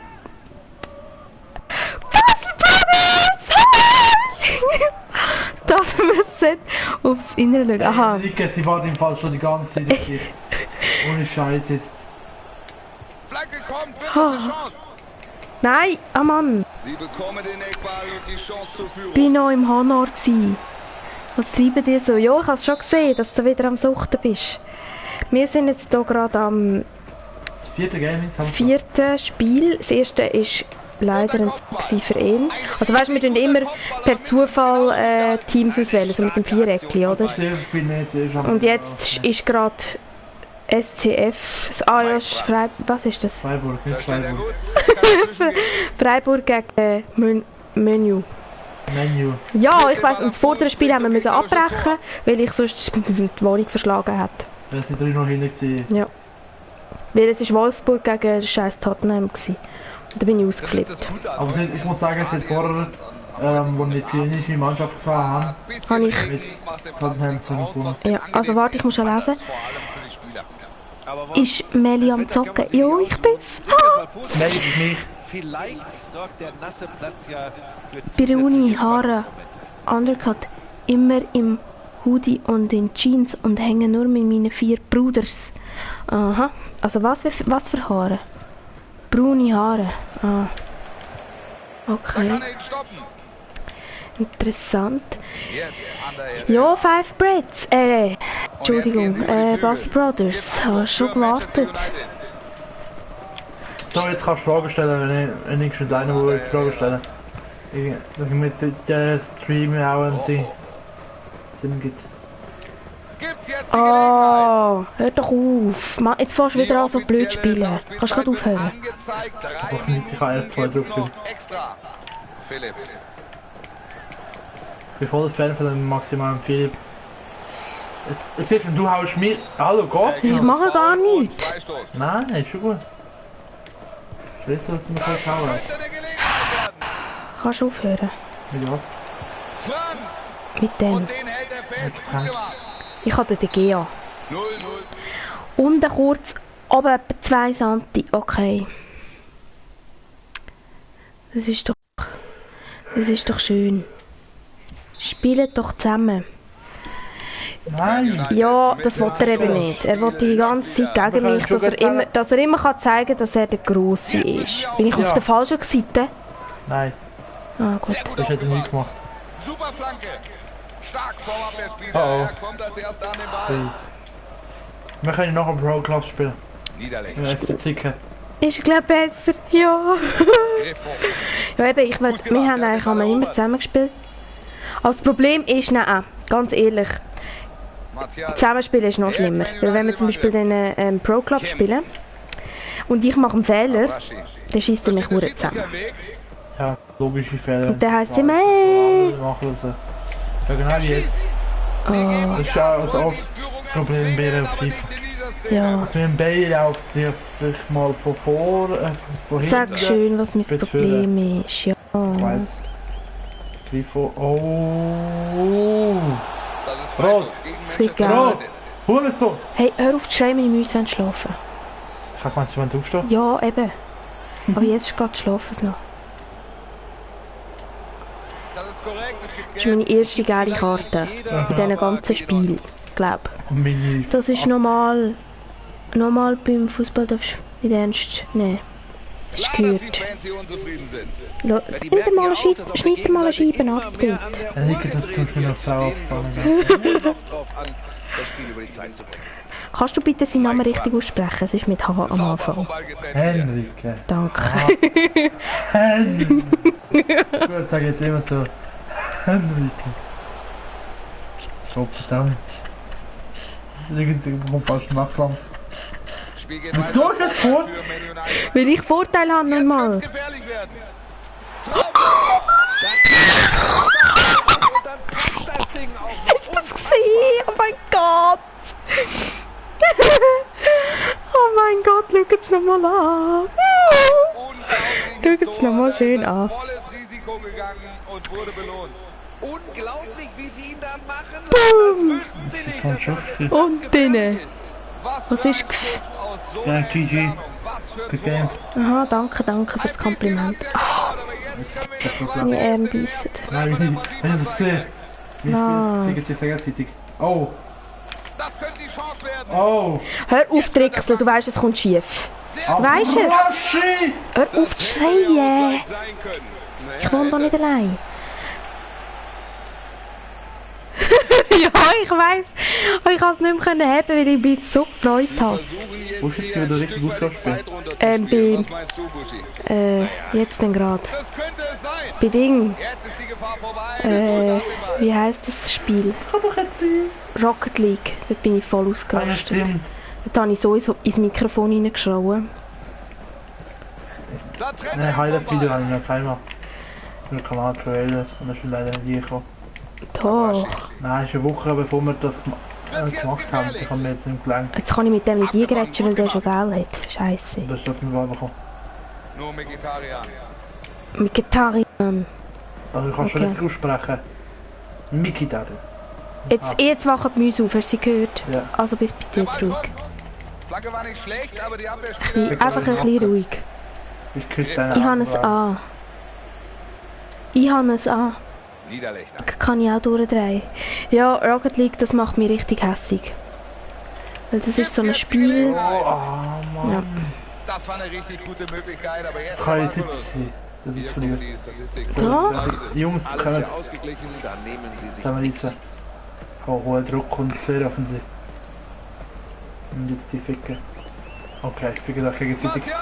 Speaker 2: Das müssen auf Innere schauen. Aha.
Speaker 1: Rick, sie war im Fall schon die ganze Zeit richtig. Ohne Scheiß jetzt.
Speaker 3: Flanke kommt, wird das eine Chance.
Speaker 2: Nein, ah Mann.
Speaker 3: Sie bekommen den Eckball und die Chance zur Führung.
Speaker 2: Ich war noch im Honor. Was treiben dir so? Ja, ich habe es schon gesehen, dass du wieder am Suchten bist. Wir sind jetzt hier gerade am vierten Spiel. Das erste ist leider ein Sieg für ihn. Also weißt du, wir tun immer per Zufall Teams auswählen, so mit dem Viereckli, oder? Und jetzt ist gerade SCF, was ist das?
Speaker 1: Freiburg, nicht Freiburg.
Speaker 2: Freiburg gegen Menu. Ja, ich weiss, und das vordere Spiel haben wir müssen abbrechen, weil ich sonst die Wohnung verschlagen hätte.
Speaker 1: Weil sie 3-0 hinten waren.
Speaker 2: Ja. Weil es war Wolfsburg gegen scheiß Tottenham gewesen. Und da bin ich ausgeflippt.
Speaker 1: Aber ich muss sagen, es hat vorher, als wir die chinesische Mannschaft gefahren haben,
Speaker 2: Habe ich...
Speaker 1: mit Tottenham zusammengekommen.
Speaker 2: Ja, also warte, ich muss schon lesen. Ist Meli am Zocken? Ja, ich bin's. Ah!
Speaker 1: Meli ist mich.
Speaker 4: Vielleicht sorgt der nasse Platz ja für
Speaker 2: Bruni Haare, Undercut, immer im Hoodie und in Jeans und hängen nur mit meinen 4 Bruders. Aha, also was für Haare? Braune Haare. Ah. Okay. Interessant. Ja, Five Breads. Entschuldigung, Basti Brothers. Hast schon gewartet.
Speaker 1: So, jetzt kannst du Fragen stellen, wenn ich schon deine Fragen stellen. Dass ich mit der Stream auch einen Sinn gibt.
Speaker 2: Oh, hör doch auf. Mann, jetzt fährst du wieder an so blöd spielen. Kannst du gerade aufhören?
Speaker 1: Ich kann erst 2 drücken. Ich bin voll Fan von dem maximalen Philipp. Jetzt siehst du haust mir... Hallo, Gott?
Speaker 2: Ich mache gar nichts.
Speaker 1: Nein, ist schon gut. Weißt du, was du mir kannst hauen?
Speaker 2: Kannst du aufhören?
Speaker 1: Mit was?
Speaker 2: Mit dem. Ich hatte den GA. Und ein kurz, aber etwa 2 Santi. Okay. Das ist doch schön. Spielt doch zusammen.
Speaker 1: Nein!
Speaker 2: Ja, das will er eben nicht. Er will die ganze Zeit gegen mich, dass er immer kann zeigen kann, dass er der Grosse ist. Bin ich auf der falschen Seite?
Speaker 1: Nein.
Speaker 2: Ah, gut.
Speaker 1: Das hätte ich nicht gemacht.
Speaker 3: Super Flanke. Stark vom Abwehrspieler. Er kommt als erster an den Ball.
Speaker 1: Wir können noch einen Pro Club spielen.
Speaker 3: Niederlegen.
Speaker 2: Ist glaube besser, ja. Ja eben, wir haben eigentlich immer zusammen gespielt. Aber das Problem ist, nein, ganz ehrlich, Zusammenspielen ist noch schlimmer. Weil wenn wir zum Beispiel den Pro Club spielen und ich mache einen Fehler, dann schießt er mich verdammt zusammen.
Speaker 1: Ja, logische Fehler.
Speaker 2: Und dann heisst es immer, hey!
Speaker 1: Ja genau wie jetzt. Das ist ja also oft das Problem bei der FIFA.
Speaker 2: Ja.
Speaker 1: Also mit dem Ball läuft sie vielleicht mal von hinten.
Speaker 2: Sag schön, was mein Problem ist, ja.
Speaker 1: Ich weiss. Grifo. Oh! Rot!
Speaker 2: Das geht gar nicht.
Speaker 1: Hurensohn!
Speaker 2: Hey, hör auf zu schreien, meine Mäuse wollen schlafen.
Speaker 1: Ich hab gemeint, sie wollen aufstehen.
Speaker 2: Ja, eben. Aber jetzt ist gerade schlafen noch. Das ist meine erste geile Karte in diesem ganzen Spiel, glaube ich. Das ist normal. Normal beim Fußball darfst du nicht ernst nehmen. Ist
Speaker 3: Klar, dass die
Speaker 2: gehört.
Speaker 3: Fans hier unzufrieden sind.
Speaker 2: Schneid mal eine Scheibe ab dort.
Speaker 1: Nico, das tut mir noch so aufspannen.
Speaker 4: noch drauf an, das Spiel über die Zeit zu bringen.
Speaker 2: Kannst du bitte seinen Namen richtig aussprechen? Es ist mit H am
Speaker 3: Sauber vom
Speaker 2: Anfang.
Speaker 3: Ball getrennt werden.
Speaker 1: Henrike.
Speaker 2: Danke.
Speaker 1: Henrike. Gut, sag jetzt immer so. Henrike. Gott verdammt. Irgendwie bekommt fast einen Nachklampf.
Speaker 3: Spiel geht
Speaker 1: Wieso
Speaker 3: weiter
Speaker 1: ist jetzt
Speaker 3: vorbei
Speaker 1: vor?
Speaker 3: für Man United.
Speaker 2: Weil ich Vorteil habe
Speaker 3: Jetzt
Speaker 2: normal.
Speaker 3: könnte es gefährlich werden.
Speaker 4: Und dann passt das Ding auch noch.
Speaker 2: Hast du das gesehen? Oh mein Gott! Oh mein Gott, schau es nochmal an! Schau es nochmal schön an.
Speaker 3: Volles Risiko gegangen und wurde belohnt.
Speaker 4: Unglaublich, wie sie ihn da machen lassen, als wüssten sie nicht, dass das jetzt
Speaker 2: Und drinnen. Was
Speaker 3: für
Speaker 2: ist
Speaker 3: ein
Speaker 2: gef-
Speaker 3: Schuss aus so
Speaker 1: Ja,
Speaker 3: einer
Speaker 1: GG.
Speaker 3: Entfernung. Was für ein
Speaker 1: Good
Speaker 3: Tor.
Speaker 1: game.
Speaker 2: Aha, danke fürs Kompliment.
Speaker 3: Aber jetzt können wir in der
Speaker 2: Meine
Speaker 3: zweiten
Speaker 2: Arme
Speaker 3: Hälfte
Speaker 2: beißen.
Speaker 3: ersten
Speaker 1: Nein,
Speaker 3: Treffer der
Speaker 1: wenn
Speaker 3: Partie
Speaker 1: ich das
Speaker 3: machen.
Speaker 1: sehe.
Speaker 2: Was?
Speaker 1: Wie geht es gleichzeitig? Oh,
Speaker 3: Das könnte die Chance werden.
Speaker 1: oh.
Speaker 2: Hör auf zu trickseln, du weißt, es kommt schief.
Speaker 3: Sehr
Speaker 2: Du weißt es.
Speaker 1: Raschi!
Speaker 2: Hör auf zu schreien.
Speaker 3: sein können. Naja,
Speaker 2: Ich wohne doch nicht allein. Ja, ich weiss. Aber ich konnte es nicht mehr haben, weil ich mich so gefreut habe.
Speaker 3: versuchen jetzt
Speaker 1: Wo ist es
Speaker 3: hier
Speaker 1: wieder
Speaker 3: ein
Speaker 1: richtig
Speaker 3: Stück
Speaker 1: gut
Speaker 3: weit die
Speaker 1: gespielt?
Speaker 3: Zeit runterzuspielen.
Speaker 2: bin-
Speaker 3: Was meinst du, Buschi?
Speaker 2: Jetzt denn gerade.
Speaker 3: Das könnte es sein.
Speaker 2: Bedingt.
Speaker 3: Jetzt ist die Gefahr vorbei.
Speaker 2: Wie heisst das Spiel?
Speaker 1: Kann doch jetzt sein.
Speaker 2: Rocket League. Dort bin ich voll
Speaker 1: Ah, ja,
Speaker 2: ausgerastet.
Speaker 1: stimmt.
Speaker 2: Dort habe ich so ins Mikrofon reingeschrien.
Speaker 3: Da trennt
Speaker 1: Ein
Speaker 3: er
Speaker 1: Highlight-Video habe ich noch keiner. Nur Kanal-Trailer und das ist leider nie gekommen.
Speaker 2: Doch.
Speaker 1: Nein, ist eine Woche bevor wir das
Speaker 3: Wird's jetzt
Speaker 1: gemacht haben.
Speaker 3: gefährlich?
Speaker 1: Ich habe mir jetzt nicht gelangt.
Speaker 2: Jetzt kann ich mit dem nicht eingrätschen, weil der schon Geld hat. Scheiße.
Speaker 1: Und das ist trotzdem wahr bekommen.
Speaker 3: Nur Mkhitaryan.
Speaker 2: Mit Gitarren.
Speaker 1: Also ich kann schon
Speaker 2: Okay.
Speaker 1: nicht aussprechen. Mikitari.
Speaker 2: Jetzt wachen die Mäuse auf, hast du sie gehört?
Speaker 1: Ja.
Speaker 2: Also bis bitte
Speaker 3: Der
Speaker 2: jetzt
Speaker 3: Ball
Speaker 2: ruhig.
Speaker 3: kommt. Flagge war nicht schlecht, aber die Abwehrspieler...
Speaker 2: Einfach ein bisschen ruhig.
Speaker 1: Ich küsse deine
Speaker 2: Ich habe es an. Ich habe es an.
Speaker 3: Niederlechner.
Speaker 2: Kann ich auch durchdrehen. Ja, Rocket League, das macht mich richtig hässig. Weil das ist so ein Spiel.
Speaker 1: Oh, Mann.
Speaker 2: Ja.
Speaker 3: Das war eine richtig gute Möglichkeit, aber jetzt...
Speaker 1: Das kann
Speaker 3: der
Speaker 1: jetzt nicht
Speaker 3: Ballverlust.
Speaker 1: sein. Das
Speaker 3: Hier
Speaker 1: ist
Speaker 3: kommt
Speaker 1: verliert.
Speaker 3: die Statistik.
Speaker 2: Doch.
Speaker 1: Jungs,
Speaker 4: alles
Speaker 1: können
Speaker 4: sehr ausgeglichen, da nehmen sie sich
Speaker 1: zusammenreißen. Oh, hoher Druck und sehr offensiv. Und jetzt die Ficken. Okay, ich ficke euch gegenseitig.
Speaker 3: Martial!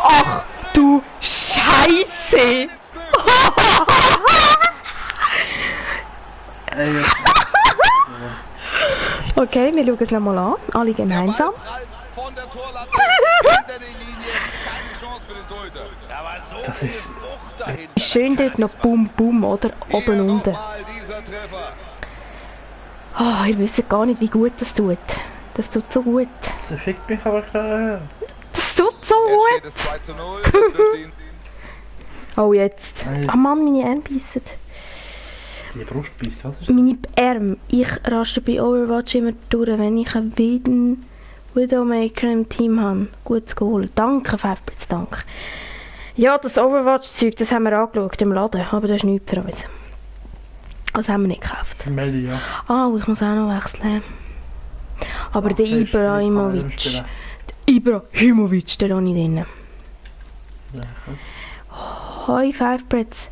Speaker 2: Ach du Scheiße! Okay, wir schauen es nochmal an. Alle gemeinsam.
Speaker 3: Prallt von der Torlatte hinter die Linie. Keine Chance für den Torhüter.
Speaker 4: Da war so
Speaker 1: Das
Speaker 4: viel
Speaker 1: ist-
Speaker 4: Wucht dahinter.
Speaker 2: Schön dort noch Bum Bum, oder? Oben
Speaker 3: Hier
Speaker 2: unten.
Speaker 3: nochmal dieser Treffer.
Speaker 2: Oh, ihr wisst gar nicht, wie gut das tut. Das tut so gut.
Speaker 1: Das fickt mich aber gerade.
Speaker 2: Das tut so
Speaker 3: Jetzt
Speaker 2: gut.
Speaker 3: steht es 2:0. Das dürfte ihn...
Speaker 2: Oh, jetzt.
Speaker 1: Nein.
Speaker 2: Ah Mann, meine Arme beißen.
Speaker 1: Die Brustbeiß, was?
Speaker 2: Meine Arme. Ich raste bei Overwatch immer durch, wenn ich einen Widowmaker im Team habe. Gutes Goal. Danke, Pfeffblitz, danke. Ja, das Overwatch-Zeug, das haben wir angeschaut im Laden, aber das ist nichts für uns. Das haben wir nicht gekauft.
Speaker 1: Melli, ja.
Speaker 2: Ah, ich muss auch noch wechseln. Aber der
Speaker 1: Fest,
Speaker 2: Ibrahimovic.
Speaker 1: ich kann nicht
Speaker 2: Der Ibrahimovic, den lasse ich drin.
Speaker 1: Ja, gut.
Speaker 2: Hoi, Pfeffblitz.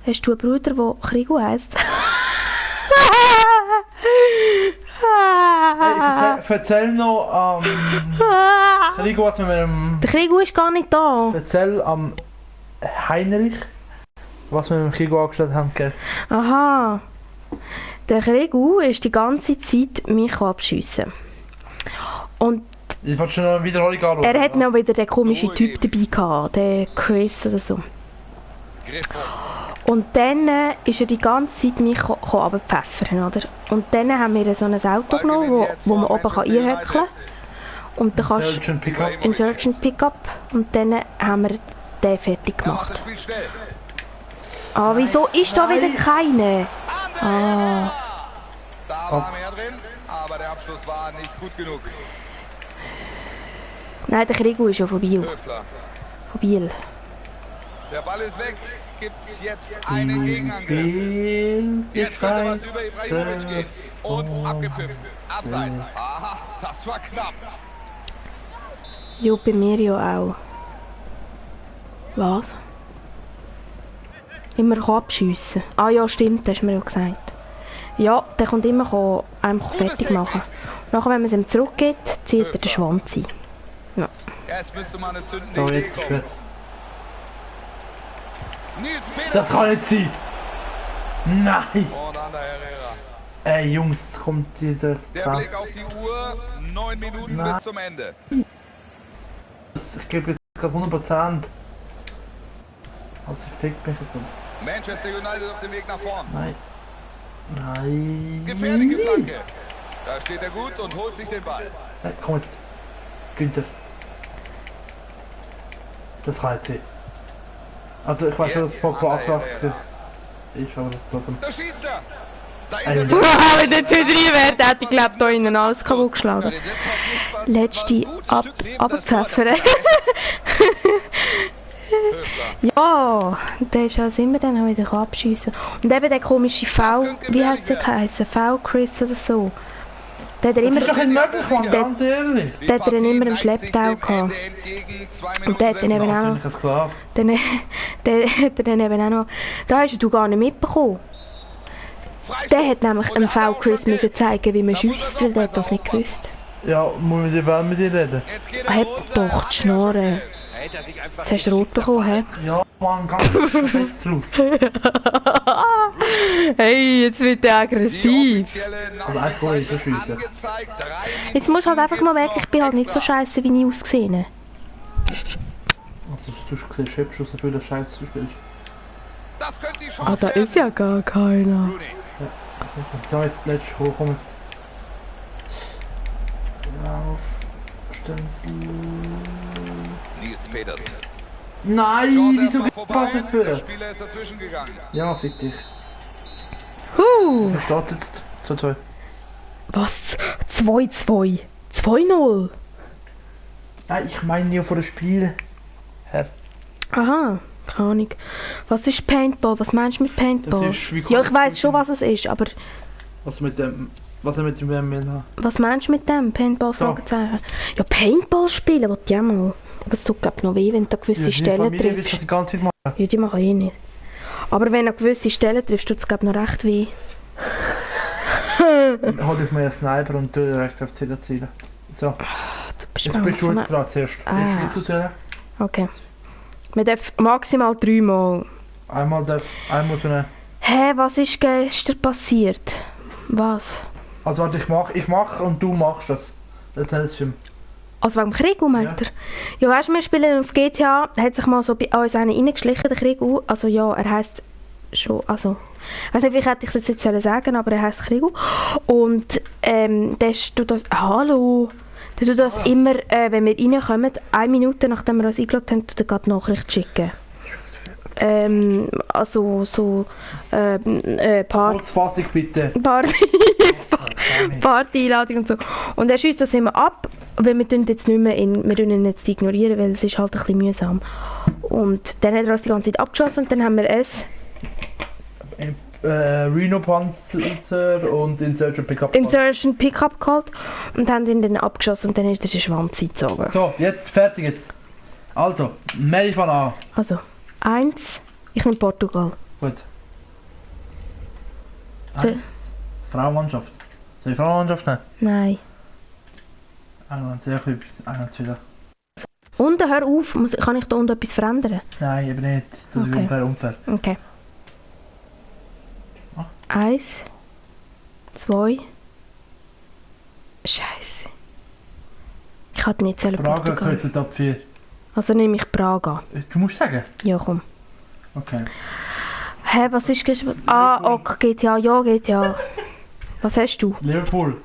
Speaker 2: Hast du einen Bruder, der Krigo heisst?
Speaker 1: Hey, erzähl noch Krigo, was wir mit dem...
Speaker 2: Der Krigo ist gar nicht da.
Speaker 1: Erzähl am Heinrich, was wir mit dem Krigo angestellt haben. Gell?
Speaker 2: Aha. Der Krigo ist die ganze Zeit mich abschiessen. Und
Speaker 1: Ich wollte schon noch eine Wiederholung anschauen.
Speaker 2: er hat noch wieder den komischen Typ dabei gehabt, den Chris oder so.
Speaker 3: Griff hoch.
Speaker 2: Und dann ist er die ganze Zeit mich runterpfeffern, oder? Und dann haben wir so ein Auto genommen, wo man oben einhöckeln kann. Und dann kannst
Speaker 1: Surgeon Pickup.
Speaker 2: du Insurgent Pickup. Und dann haben wir den fertig
Speaker 3: Er macht
Speaker 2: gemacht.
Speaker 3: das Spiel schnell.
Speaker 2: Ah, wieso ist da wieder keine? Ah.
Speaker 3: Da war mehr drin, aber der Abschluss war nicht gut genug.
Speaker 2: Nein, der Krigo ist ja von Biel.
Speaker 3: Höfler.
Speaker 2: Von Biel.
Speaker 3: Der Ball ist weg. Gibt's jetzt einen Gegenangriff.
Speaker 1: Bild,
Speaker 3: Jetzt könnte was über Ibrahimovic gehen. Und abgepfiffen. Abseits. Aha, das war knapp.
Speaker 2: Ja, bei mir ja auch. Was? Immer abschiessen. Ah ja, stimmt, das hast du mir ja gesagt. Ja, der kommt immer einem fertig machen. Nachher, wenn man es ihm zurückgibt, zieht er den Schwanz ein. Ja.
Speaker 1: So, jetzt ist es. Das kann nicht sein! Nein! Ey Jungs, kommt dieser...
Speaker 3: Der Blick auf die Uhr, 9 Minuten bis zum Ende.
Speaker 1: Ich gebe jetzt gerade 100%. Also ich fick mich jetzt nicht.
Speaker 3: Manchester United auf dem Weg nach vorn.
Speaker 1: Nein. Nein.
Speaker 3: Gefährliche Flanke. Da steht er gut und holt sich den Ball.
Speaker 1: Nein, komm jetzt. Günther. Das kann nicht sein. Also ich weiß schon, dass es Pogba 88 ist, aber das trotzdem.
Speaker 3: Da schießt er. Da ist
Speaker 1: Ey,
Speaker 3: er.
Speaker 2: Wenn der zu 3 wäre, hätte ich glaube da innen alles kaputt geschlagen. Letzte abpfeffern. Ja, der ist also immer dann wieder abschiessen. Und eben der komische V, wie heißt der geheißen? V Chris oder so. Der hat er immer,
Speaker 1: Das ist doch nicht möglich, Mann, ganz ehrlich.
Speaker 2: der hat er dann immer im Schlepptau gehabt. Und der hat dann eben auch noch,
Speaker 1: Das klar.
Speaker 2: der hat er dann eben auch noch, da hast du gar nicht mitbekommen. Der hat nämlich einem V Chris müssen zeigen, wie man schiesst, weil der hat das nicht gewusst.
Speaker 1: Ja, muss ich mit dir reden?
Speaker 2: Hab doch die Schnorren. Jetzt hast du rot bekommen, hä?
Speaker 1: Ja, Mann, ganz fest drauf.
Speaker 2: Hey, jetzt wird er aggressiv.
Speaker 1: Also eins Goal ist so schiessen.
Speaker 2: Jetzt musst du halt einfach mal merken, ich bin halt nicht so scheiße, wie ich ausgesehen habe.
Speaker 1: Also du hast gesehen, Chef schon so viel Scheiße zu spielen.
Speaker 3: Das könnte die
Speaker 2: Ah,
Speaker 3: Chance
Speaker 2: da ist ja gar keiner.
Speaker 1: So, jetzt letztes hoch, komm jetzt. Lauf. Stenzel.
Speaker 3: Nils Petersen.
Speaker 1: Nein, wieso
Speaker 3: vorbei.
Speaker 1: geht das für?
Speaker 3: Der Spieler ist dazwischen gegangen.
Speaker 1: Ja, fick dich.
Speaker 2: Huh.
Speaker 1: Er startet jetzt 2-2.
Speaker 2: Was? 2-2? 2-0?
Speaker 1: Nein, ich meine ja vor dem Spiel. Herr.
Speaker 2: Aha, keine Ahnung. Was ist Paintball? Was meinst du mit Paintball?
Speaker 1: Das ist wie
Speaker 2: Ja, ich weiß schon, was es ist, aber
Speaker 1: Was mit dem. Was er mit dem WM hat.
Speaker 2: was meinst du mit dem? Paintball? Fragezeichen. Ja, Paintball spielen will ich ja mal. Aber es tut glaub ich noch weh, wenn du gewisse Stellen
Speaker 1: Willst du
Speaker 2: triffst.
Speaker 1: die ganze Zeit machen?
Speaker 2: Ja, die machen eh nicht. Aber wenn du gewisse Stellen triffst, tut es glaub ich noch recht weh.
Speaker 1: Dann hol ich mir einen Sniper und tu direkt auf Ziel erzielen. So,
Speaker 2: Du bist
Speaker 1: jetzt bist du
Speaker 2: langsam.
Speaker 1: jetzt dran zuerst.
Speaker 2: Ah.
Speaker 1: Jetzt Schweiz auswählen.
Speaker 2: Okay. Man darf maximal 3 Mal.
Speaker 1: Einmal muss man.
Speaker 2: Hä, was ist gestern passiert? Was?
Speaker 1: Also warte, ich mach und du machst das. Jetzt ist es schon.
Speaker 2: Also wegen dem Krieg, meint er? Ja, weißt du, wir spielen auf GTA, hat sich mal so bei uns einer reingeschlichen, der Krieg. Also ja, er heisst schon, also... Ich weiß nicht, wie hätte ich es jetzt sagen sollen, aber er heisst Krieg. Und der tut das... Hallo! Der tut das immer, wenn wir reinkommen, 1 Minute nachdem wir uns eingeloggt haben, tut er gerade Nachricht schicken. Also so...
Speaker 1: Kurzfassung bitte.
Speaker 2: Party-Einladung und so. Und er schießt das immer ab, weil wir tun jetzt nicht mehr wir tun ihn jetzt ignorieren, weil es ist halt ein bisschen mühsam. Und dann hat er uns die ganze Zeit abgeschossen und dann haben wir es...
Speaker 1: Rhino Panzer und Insurgent Pickup.
Speaker 2: Insurgent Pickup geholt und haben ihn dann abgeschossen und dann ist er den Schwanz eingezogen.
Speaker 1: So, jetzt fertig jetzt. Also, Mel von an.
Speaker 2: Also, 1, ich nehme Portugal.
Speaker 1: Gut.
Speaker 2: So.
Speaker 1: 1. Frauenmannschaft. Soll ich Frauenmannschaft nehmen?
Speaker 2: Nein.
Speaker 1: Sehr hübsch. 1 wieder.
Speaker 2: Und hör auf, kann ich da unten etwas verändern?
Speaker 1: Nein, eben nicht. Das ist
Speaker 2: Okay.
Speaker 1: unfair.
Speaker 2: Okay.
Speaker 1: Ah.
Speaker 2: 1, 2. Scheiße. Ich hatte nicht
Speaker 1: Praga
Speaker 2: Portugal.
Speaker 1: gehört zu Top 4.
Speaker 2: Also nehme ich Praga.
Speaker 1: Du musst sagen.
Speaker 2: Ja, komm.
Speaker 1: Okay.
Speaker 2: Hä, was ist gestern? Ah, ok, GTA, ja, GTA. Was hast du?
Speaker 1: Liverpool.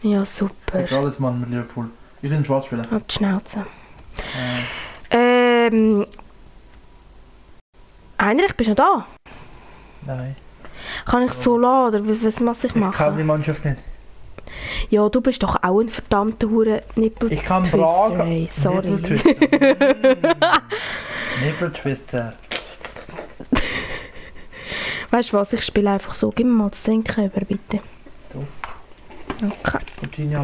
Speaker 2: Ja, super.
Speaker 1: Ich alles Mann mit Liverpool. Ich will schwarz spielen.
Speaker 2: Hab die Schnauze. Heinrich, bist du noch da?
Speaker 1: Nein.
Speaker 2: Kann ich so lassen, oder was muss ich
Speaker 1: Ich kann
Speaker 2: machen?
Speaker 1: die Mannschaft nicht.
Speaker 2: Ja, du bist doch auch ein verdammter hure Nippel-Twister.
Speaker 1: Ich kann Praga.
Speaker 2: Ey, sorry.
Speaker 1: Nippeltwister.
Speaker 2: Weißt du was, ich spiele einfach so. Gib mir mal zu trinken über, bitte.
Speaker 1: So.
Speaker 2: Okay.
Speaker 1: Coutinho,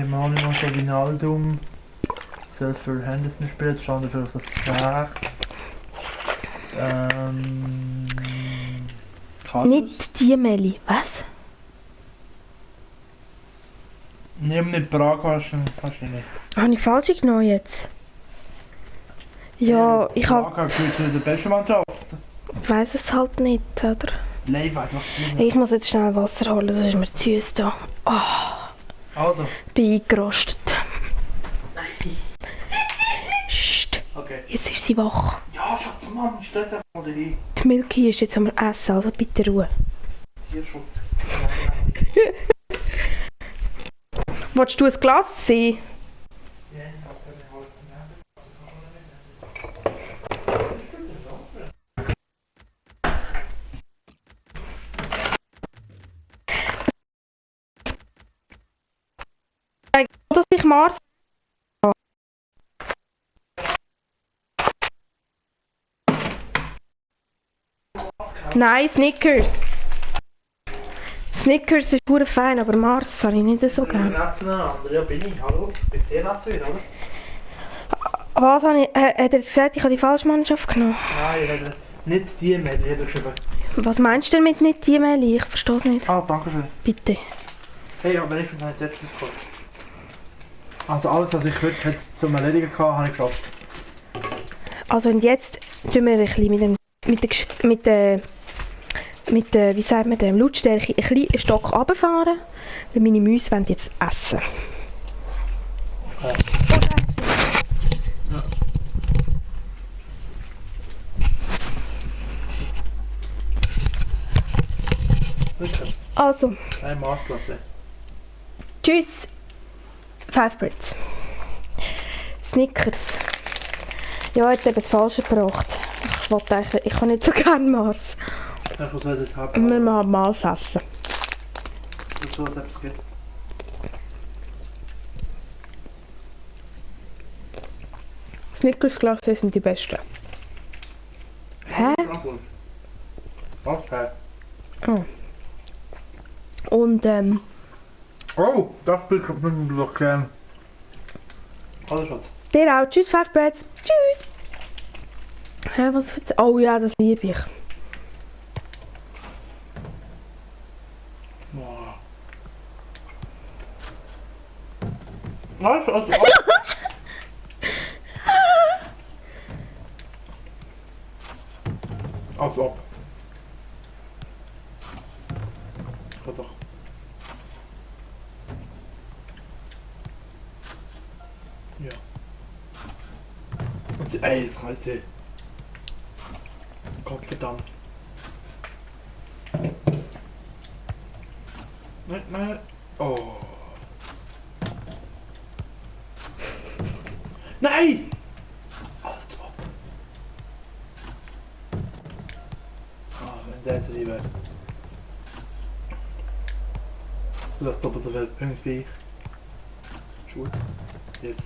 Speaker 1: Manuel, Wijnaldum. Soll für Henderson spielen, Schande für das 6.
Speaker 2: Nicht die Meli. Was?
Speaker 1: Nimm nicht Prag, hast du nicht.
Speaker 2: Habe ich falsch genommen jetzt? Ja, ich
Speaker 1: Prag
Speaker 2: halt...
Speaker 1: hat gehört der beste Mannschaft.
Speaker 2: Ich weiss es halt nicht, oder?
Speaker 1: Nein, ich weiß nicht.
Speaker 2: Ich muss jetzt schnell Wasser holen, das ist mir zu süß da.
Speaker 1: Also.
Speaker 2: Bin eingerostet.
Speaker 1: Nein.
Speaker 2: Psst.
Speaker 1: Okay.
Speaker 2: Jetzt ist sie wach.
Speaker 1: Ja, Schatz, Mann, stress einfach mal rein.
Speaker 2: Die Milky ist jetzt am Essen, also bitte Ruhe.
Speaker 1: Tierschutz.
Speaker 2: Willst du ein Glas sehen? Dass ich Mars... Nein, Snickers. Snickers ist pure fein, aber Mars habe ich nicht so gerne.
Speaker 1: Ja, bin ich. Hallo? Ich bin sehr national, oder?
Speaker 2: Was habe ich... Hat er gesagt, ich habe die falsche Mannschaft genommen?
Speaker 1: Nein, nicht die Mail, die hat er geschrieben.
Speaker 2: Was meinst du denn mit nicht die Meli? Ich verstehe es nicht.
Speaker 1: Ah, danke schön.
Speaker 2: Bitte.
Speaker 1: Hey, aber ich bin jetzt nicht gekommen. Also alles, was ich heute zum Erledigen hatte, habe ich geschafft.
Speaker 2: Also und jetzt tun wir ein bisschen mit der wie sagt man dem, Lautstärke ein bisschen einen Stock runterfahren, weil meine Mäuse wollen jetzt essen.
Speaker 1: Ja. Snickers.
Speaker 2: Also,
Speaker 1: Ein Maßklasse.
Speaker 2: tschüss, Five Brits. Snickers. Ja, jetzt eben das Falsche gebracht. Ich kann nicht so gerne Mars.
Speaker 1: Ja, was soll das haben?
Speaker 2: Wir müssen mal essen.
Speaker 1: Das soll es etwas gibt.
Speaker 2: Snickers-Klasse sind die besten. Hä?
Speaker 1: Was? Hä?
Speaker 2: Oh. Und
Speaker 1: Oh, das Bild kommt mir doch gern. Hallo Schatz.
Speaker 2: dir auch. Tschüss, Five Brits. Tschüss. Hä, was für... Oh ja, das liebe ich.
Speaker 1: Wow. Was? Als ob. Ja, doch. Ja. Und ey, das heißt sie. Gott verdammt. Nein. Oh. Nein! Als ob. Ah, wenn der jetzt lieber. Du hast doppelt so viele Punkte wie ich. Ist gut. Jetzt.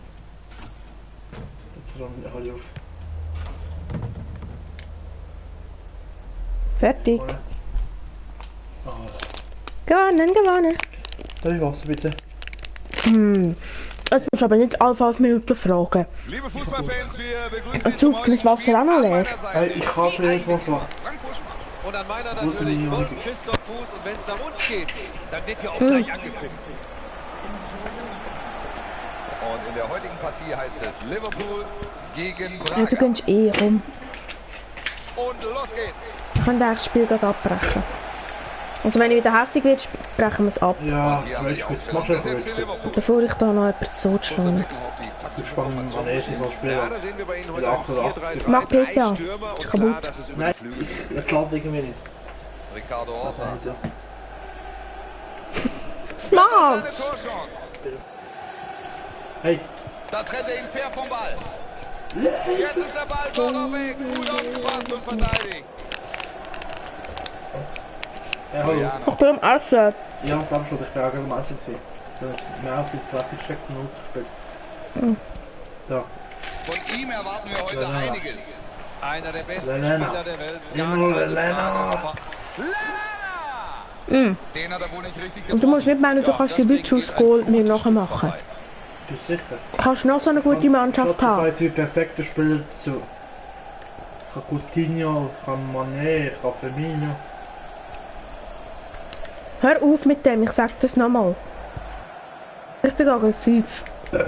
Speaker 1: Jetzt räumen wir alle auf.
Speaker 2: Fertig.
Speaker 1: Ah.
Speaker 2: Gewonnen.
Speaker 1: Darf ich Wasser bitte?
Speaker 2: Jetzt musst du aber nicht alle 5 Minuten fragen.
Speaker 3: Liebe Fußballfans, wir begrüßen
Speaker 2: Jetzt auf das Wasser auch noch leer.
Speaker 1: Hey, ich kann für jetzt was machen.
Speaker 3: Und an meiner natürlich Christoph Fuß. Und wenn es nach uns geht, dann wird hier auch gleich angepfiffen. Und in der heutigen Partie heißt es Liverpool gegen
Speaker 2: Ja,
Speaker 3: Braga.
Speaker 2: du gehst eh rum.
Speaker 3: Und los geht's.
Speaker 2: Ich kann das Spiel gerade abbrechen. Also wenn ich wieder hässlich werde, brechen wir es ab.
Speaker 1: Ja, weißt du, mach schon so.
Speaker 2: Bevor ich da noch jemanden so
Speaker 3: Kurzer
Speaker 2: schlage.
Speaker 3: Blick noch auf die taktische
Speaker 1: Spannend,
Speaker 3: Formation.
Speaker 1: man ist nicht spielen.
Speaker 3: Ja, da sehen wir bei Ihnen heute
Speaker 1: Mit
Speaker 3: ein
Speaker 1: 88.
Speaker 3: 4-3-3,
Speaker 2: Mach
Speaker 3: drei
Speaker 2: Pizza.
Speaker 3: Stürmer
Speaker 2: Ist
Speaker 3: und
Speaker 2: kaputt.
Speaker 3: klar, das ist über
Speaker 1: Nein,
Speaker 3: die Flügel.
Speaker 1: es landet irgendwie nicht.
Speaker 3: Ricardo Horta.
Speaker 1: Also,
Speaker 2: Smart!
Speaker 3: Seine Torchance.
Speaker 1: hey,
Speaker 3: Da trennt er ihn fair vom Ball. Jetzt ist der Ball vorne weg. Gut aufgepasst und verteidigt.
Speaker 1: ja, hallo.
Speaker 2: Ich bin am Essen.
Speaker 1: Ja, das habe ich schon, ich bin auch gerade am Essen gewesen. Das ist mehr als die klassische Stecken ausgespielt. So.
Speaker 3: Von ihm erwarten wir heute
Speaker 1: Lena.
Speaker 3: einiges. Einer der besten
Speaker 1: Lena.
Speaker 3: Spieler der Welt.
Speaker 1: Immer
Speaker 3: keine
Speaker 1: Lena.
Speaker 3: Frage.
Speaker 2: Mm.
Speaker 3: Den hat er wohl nicht richtig
Speaker 2: Und du musst nicht meinen, du
Speaker 3: Ja,
Speaker 2: kannst die
Speaker 3: deswegen
Speaker 2: Witsch aus
Speaker 3: geht
Speaker 2: Goal
Speaker 3: ein
Speaker 2: mir
Speaker 3: gutes
Speaker 2: nachher
Speaker 3: Stück
Speaker 2: machen.
Speaker 3: vorbei.
Speaker 1: Bist du sicher?
Speaker 2: Kannst du noch so eine gute Mannschaft
Speaker 1: Das war
Speaker 2: haben?
Speaker 1: jetzt wie perfekter Spieler dazu. Ich kann Coutinho, ich kann Mané, ich kann Firmino.
Speaker 2: Hör auf mit dem, ich sag das nochmal. Richtig aggressiv.
Speaker 1: Das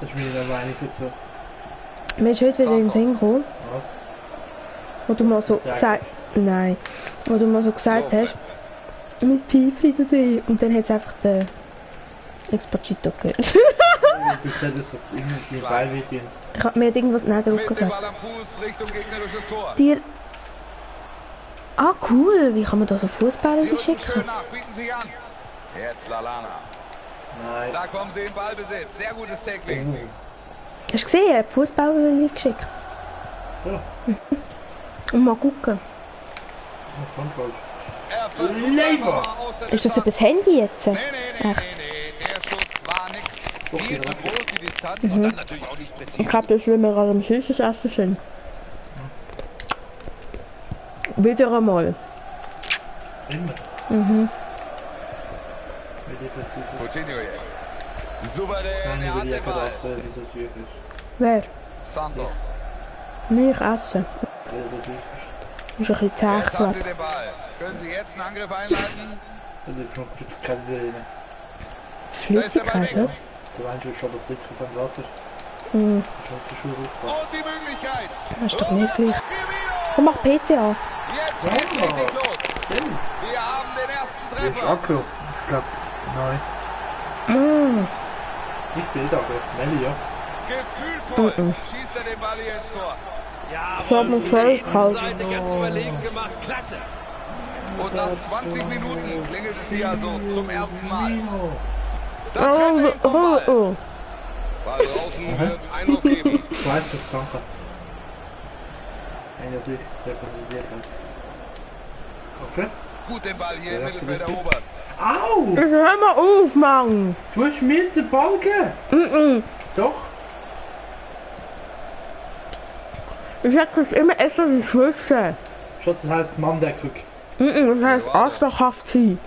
Speaker 1: ist meine Meinung dazu.
Speaker 2: Mir ist heute wieder in den Sinn gekommen,
Speaker 1: Was?
Speaker 2: wo du mal so gesagt... Nein. Wo du mal so gesagt hast, mein Piefri dabei. Und dann hat es einfach den Exposito gehört.
Speaker 1: Du sagst, dass das irgendwie Ball wird.
Speaker 2: Ich hab mir hat irgendwas
Speaker 3: Mit dem
Speaker 2: nachgedruckt.
Speaker 3: Ball am Fuß Richtung gegnerisches Tor.
Speaker 2: Dir... Ah, cool. Wie kann man da so Fußballer
Speaker 3: Sie rücken schön
Speaker 2: schicken?
Speaker 3: nach, bieten sie an. Jetzt Lallana.
Speaker 1: Nein.
Speaker 3: Da kommen sie in Ballbesitz. Sehr gutes Tackling.
Speaker 2: Hast du gesehen? Er hat Fußballer geschickt.
Speaker 1: Ja.
Speaker 2: Und mal gucken.
Speaker 1: Kontrolle.
Speaker 3: Er versucht
Speaker 1: Leber!
Speaker 3: einfach mal aus der
Speaker 2: Ist das
Speaker 3: Distanz.
Speaker 2: übers Handy jetzt?
Speaker 3: Nee.
Speaker 2: Echt?
Speaker 3: Der Schuss war nix. Viel zu groß die Distanz
Speaker 2: Mhm.
Speaker 3: und dann natürlich auch nicht präzise.
Speaker 2: Ich glaube, das will mir gerade am Süßes essen sind. Wieder einmal.
Speaker 1: Immer.
Speaker 2: Mhm.
Speaker 1: Mit dir passiert ist.
Speaker 3: Coutinho jetzt. Souverän,
Speaker 1: Nein,
Speaker 3: er
Speaker 1: über
Speaker 3: hat
Speaker 1: die
Speaker 3: den
Speaker 1: Ecke
Speaker 3: Ball.
Speaker 1: das, wie so süß ist.
Speaker 2: Wer?
Speaker 3: Santos.
Speaker 2: Milch essen.
Speaker 1: Ja, das ist.
Speaker 2: Ist ein bisschen
Speaker 3: Jetzt
Speaker 2: zäh
Speaker 3: haben
Speaker 2: geworden.
Speaker 3: sie den Ball. Können sie jetzt einen Angriff einleiten?
Speaker 1: Also, ich komme jetzt keine Seele.
Speaker 2: Flüssigkeit, was?
Speaker 1: Du meinst schon, dass sitzt mit dem Wasser.
Speaker 2: Mhm.
Speaker 1: Ich hab die Schuhe hochgebracht.
Speaker 3: Und die Möglichkeit.
Speaker 2: Das ist doch mir gleich.
Speaker 3: Firmino.
Speaker 2: Komm, mach PC an.
Speaker 3: Jetzt geht's richtig los.
Speaker 1: Stimmt.
Speaker 3: Wir haben den ersten
Speaker 1: Der ist
Speaker 3: Treffer.
Speaker 1: Akku. Ich glaub, nein.
Speaker 2: Mhm.
Speaker 1: Nicht Bild, aber Melli, ja.
Speaker 3: Gefühlvoll schießt er den Ball hier ins Tor.
Speaker 4: Ja,
Speaker 2: Ich hab mich voll kalt.
Speaker 4: Seite ganz überlegen gemacht. Klasse.
Speaker 3: Und nach 20 Minuten klingelt es hier also zum ersten Mal. Da
Speaker 2: Oh,
Speaker 3: trennt er ihn vom
Speaker 2: oh,
Speaker 3: Ball.
Speaker 2: oh.
Speaker 3: Ball draußen wird Einwurf geben.
Speaker 1: Ich weiß das, danke. Nein, das ist der konzentriert. Okay.
Speaker 3: Gut den Ball hier im Mittelfeld erobert.
Speaker 1: Au!
Speaker 2: Hör mal auf, Mann.
Speaker 1: Du hast mir den Ball gegeben.
Speaker 2: Mhm.
Speaker 1: Doch.
Speaker 2: Ich sag das immer essen wie Schwäche.
Speaker 1: Schatz, das heisst Manndeckung.
Speaker 2: Mhm, das heißt arschlochhaft sein.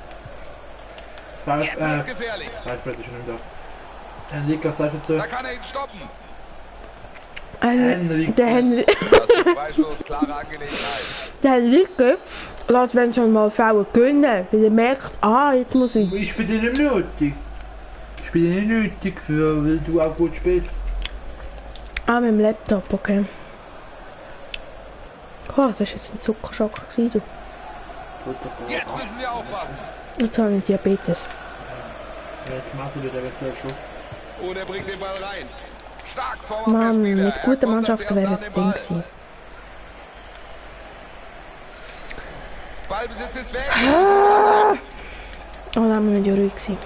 Speaker 1: Das
Speaker 3: Jetzt wird's gefährlich.
Speaker 1: Nein, später schon nicht da. Enrique, was sagst du
Speaker 3: Da
Speaker 1: dazu?
Speaker 3: kann er ihn stoppen.
Speaker 2: Der Henry,
Speaker 3: Das ist ein Freistoß, klare Angelegenheit.
Speaker 2: der Henrique lässt wenn schon mal Frauen gönnen, weil er merkt, ah, jetzt muss ich.
Speaker 1: Ich bin dir nicht nötig. Ich bin dir nicht nötig, weil du auch gut spielst.
Speaker 2: Ah, mit dem Laptop, okay. Oh, das war jetzt ein Zuckerschock gewesen, du.
Speaker 3: Jetzt müssen sie aufpassen.
Speaker 2: Jetzt habe ich Diabetes.
Speaker 1: Jetzt machst du wieder eventuell schon.
Speaker 3: Und er bringt den Ball rein. Stark vom
Speaker 2: Mann,
Speaker 3: Abwehrspieler.
Speaker 2: mit
Speaker 3: Er
Speaker 2: guten
Speaker 3: kommt
Speaker 2: Mannschaften
Speaker 3: als
Speaker 2: wäre
Speaker 3: Erster
Speaker 2: das
Speaker 3: an
Speaker 2: Ding
Speaker 3: den
Speaker 2: gewesen.
Speaker 3: Ball. Ballbesitz ist weg.
Speaker 2: Oh, da haben wir ja ruhig gewesen.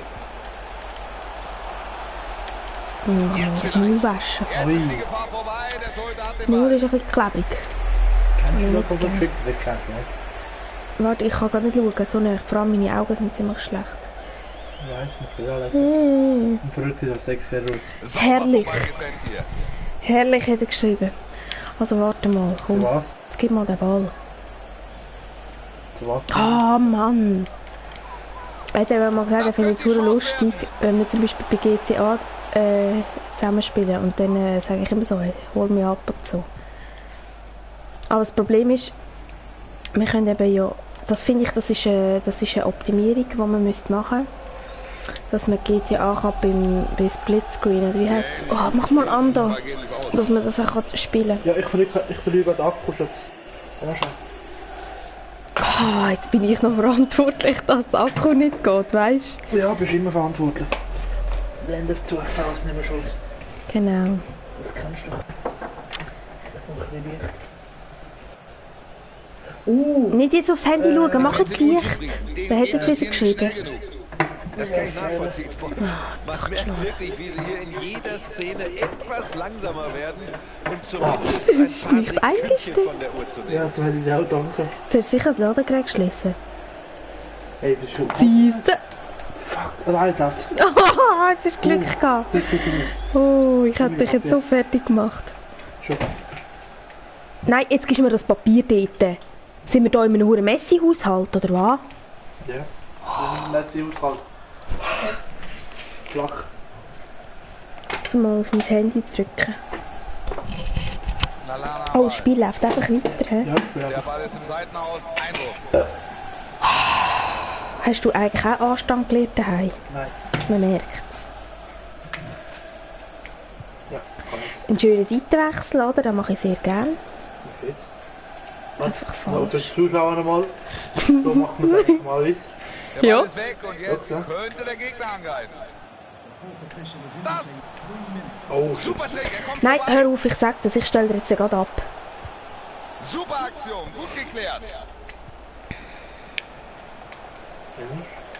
Speaker 2: Das Maul waschen.
Speaker 3: Jetzt ist die Gefahr vorbei. Der Torhüter hat
Speaker 2: Das
Speaker 3: den
Speaker 2: Maul
Speaker 3: Ball.
Speaker 2: ist ein bisschen klebrig.
Speaker 1: Kannst du das so geschickt wegkämpfen, ne?
Speaker 2: Warte, ich kann gar nicht schauen, so nah. Vor allem meine Augen sind ziemlich schlecht.
Speaker 1: Ja, ich muss wieder alle.
Speaker 2: Mm.
Speaker 1: Und verrückt ist auf 6 Jahre aus.
Speaker 3: Sauber
Speaker 2: Herrlich.
Speaker 3: vorbeigetrennt hier.
Speaker 2: Herrlich hat er geschrieben. Also warte mal,
Speaker 1: Zu
Speaker 2: komm.
Speaker 1: was?
Speaker 2: Jetzt gib mal den Ball.
Speaker 1: Zu was?
Speaker 2: Ah, Mann! Er hat eben mal gesagt, er findet es verdammt lustig, wenn wir zum Beispiel bei GTA zusammenspielen und dann sage ich immer so, hey, hol mich ab und so. Aber das Problem ist, wir können eben ja, das finde ich, das ist eine Optimierung, die man machen müsste. Dass man GTA kann beim Splitscreen, oder wie heisst es? Oh, mach mal an da,
Speaker 3: Mal geht es aus.
Speaker 2: dass man das auch spielen
Speaker 1: Ja, ich verliere gerade den Akku, Schatz. Ja, schon.
Speaker 2: kann. Oh, jetzt bin ich noch verantwortlich, dass der Akku nicht geht, weißt du?
Speaker 1: Ja, bist immer verantwortlich. Länder zu, falls nicht mehr schuld.
Speaker 2: Genau.
Speaker 1: Das kannst du.
Speaker 2: Nicht jetzt aufs Handy schauen, mach jetzt Licht. Wer hat das wieder geschrieben?
Speaker 4: Das kann ich nachvollziehen. Man merkt wirklich, wie sie hier in jeder Szene etwas langsamer werden und zumindest ein
Speaker 2: ist nicht
Speaker 4: paar Sekündchen
Speaker 2: eingestellt.
Speaker 4: von der Uhr zu nehmen.
Speaker 1: Ja, so hätte ich dir auch danken.
Speaker 2: Du hast sicher das Ladegerät geschlossen.
Speaker 1: Hey, das ist schon.
Speaker 2: Siehste?
Speaker 1: Fuck, Alter.
Speaker 2: Oh, jetzt hast du Glück gehabt. Oh, ich hätte dich jetzt so fertig gemacht.
Speaker 1: Schon.
Speaker 2: Nein, jetzt gibst du mir das Papier dort. Sind wir hier in einem hohen Messi-Haushalt, oder was?
Speaker 1: Ja. Lass sie aushalt. Flach.
Speaker 2: Ich muss mal auf mein Handy drücken. Oh, das Spiel läuft einfach weiter. He?
Speaker 1: Ja,
Speaker 3: Der Ball ist im Seitenhaus. Einwurf.
Speaker 2: Hast du eigentlich auch Anstand gelernt daheim?
Speaker 1: Nein.
Speaker 2: Man merkt es.
Speaker 1: Ja, kann ich.
Speaker 2: Einen schönen Seitenwechsel, oder? Das mache ich sehr gerne.
Speaker 1: Wie sieht's?
Speaker 2: Einfach
Speaker 1: Ja,
Speaker 2: falsch.
Speaker 1: das Zuschauer nochmal. So macht man es eigentlich normalerweise.
Speaker 3: Der Ball
Speaker 2: Ja.
Speaker 3: ist weg und jetzt
Speaker 1: Ja.
Speaker 3: könnte der Gegner angreifen. Das!
Speaker 1: Oh,
Speaker 3: Super Trick, er kommt
Speaker 2: Nein,
Speaker 3: vorbei.
Speaker 2: hör auf, ich sag das, ich stelle dir jetzt gerade ab.
Speaker 3: Super Aktion, gut geklärt.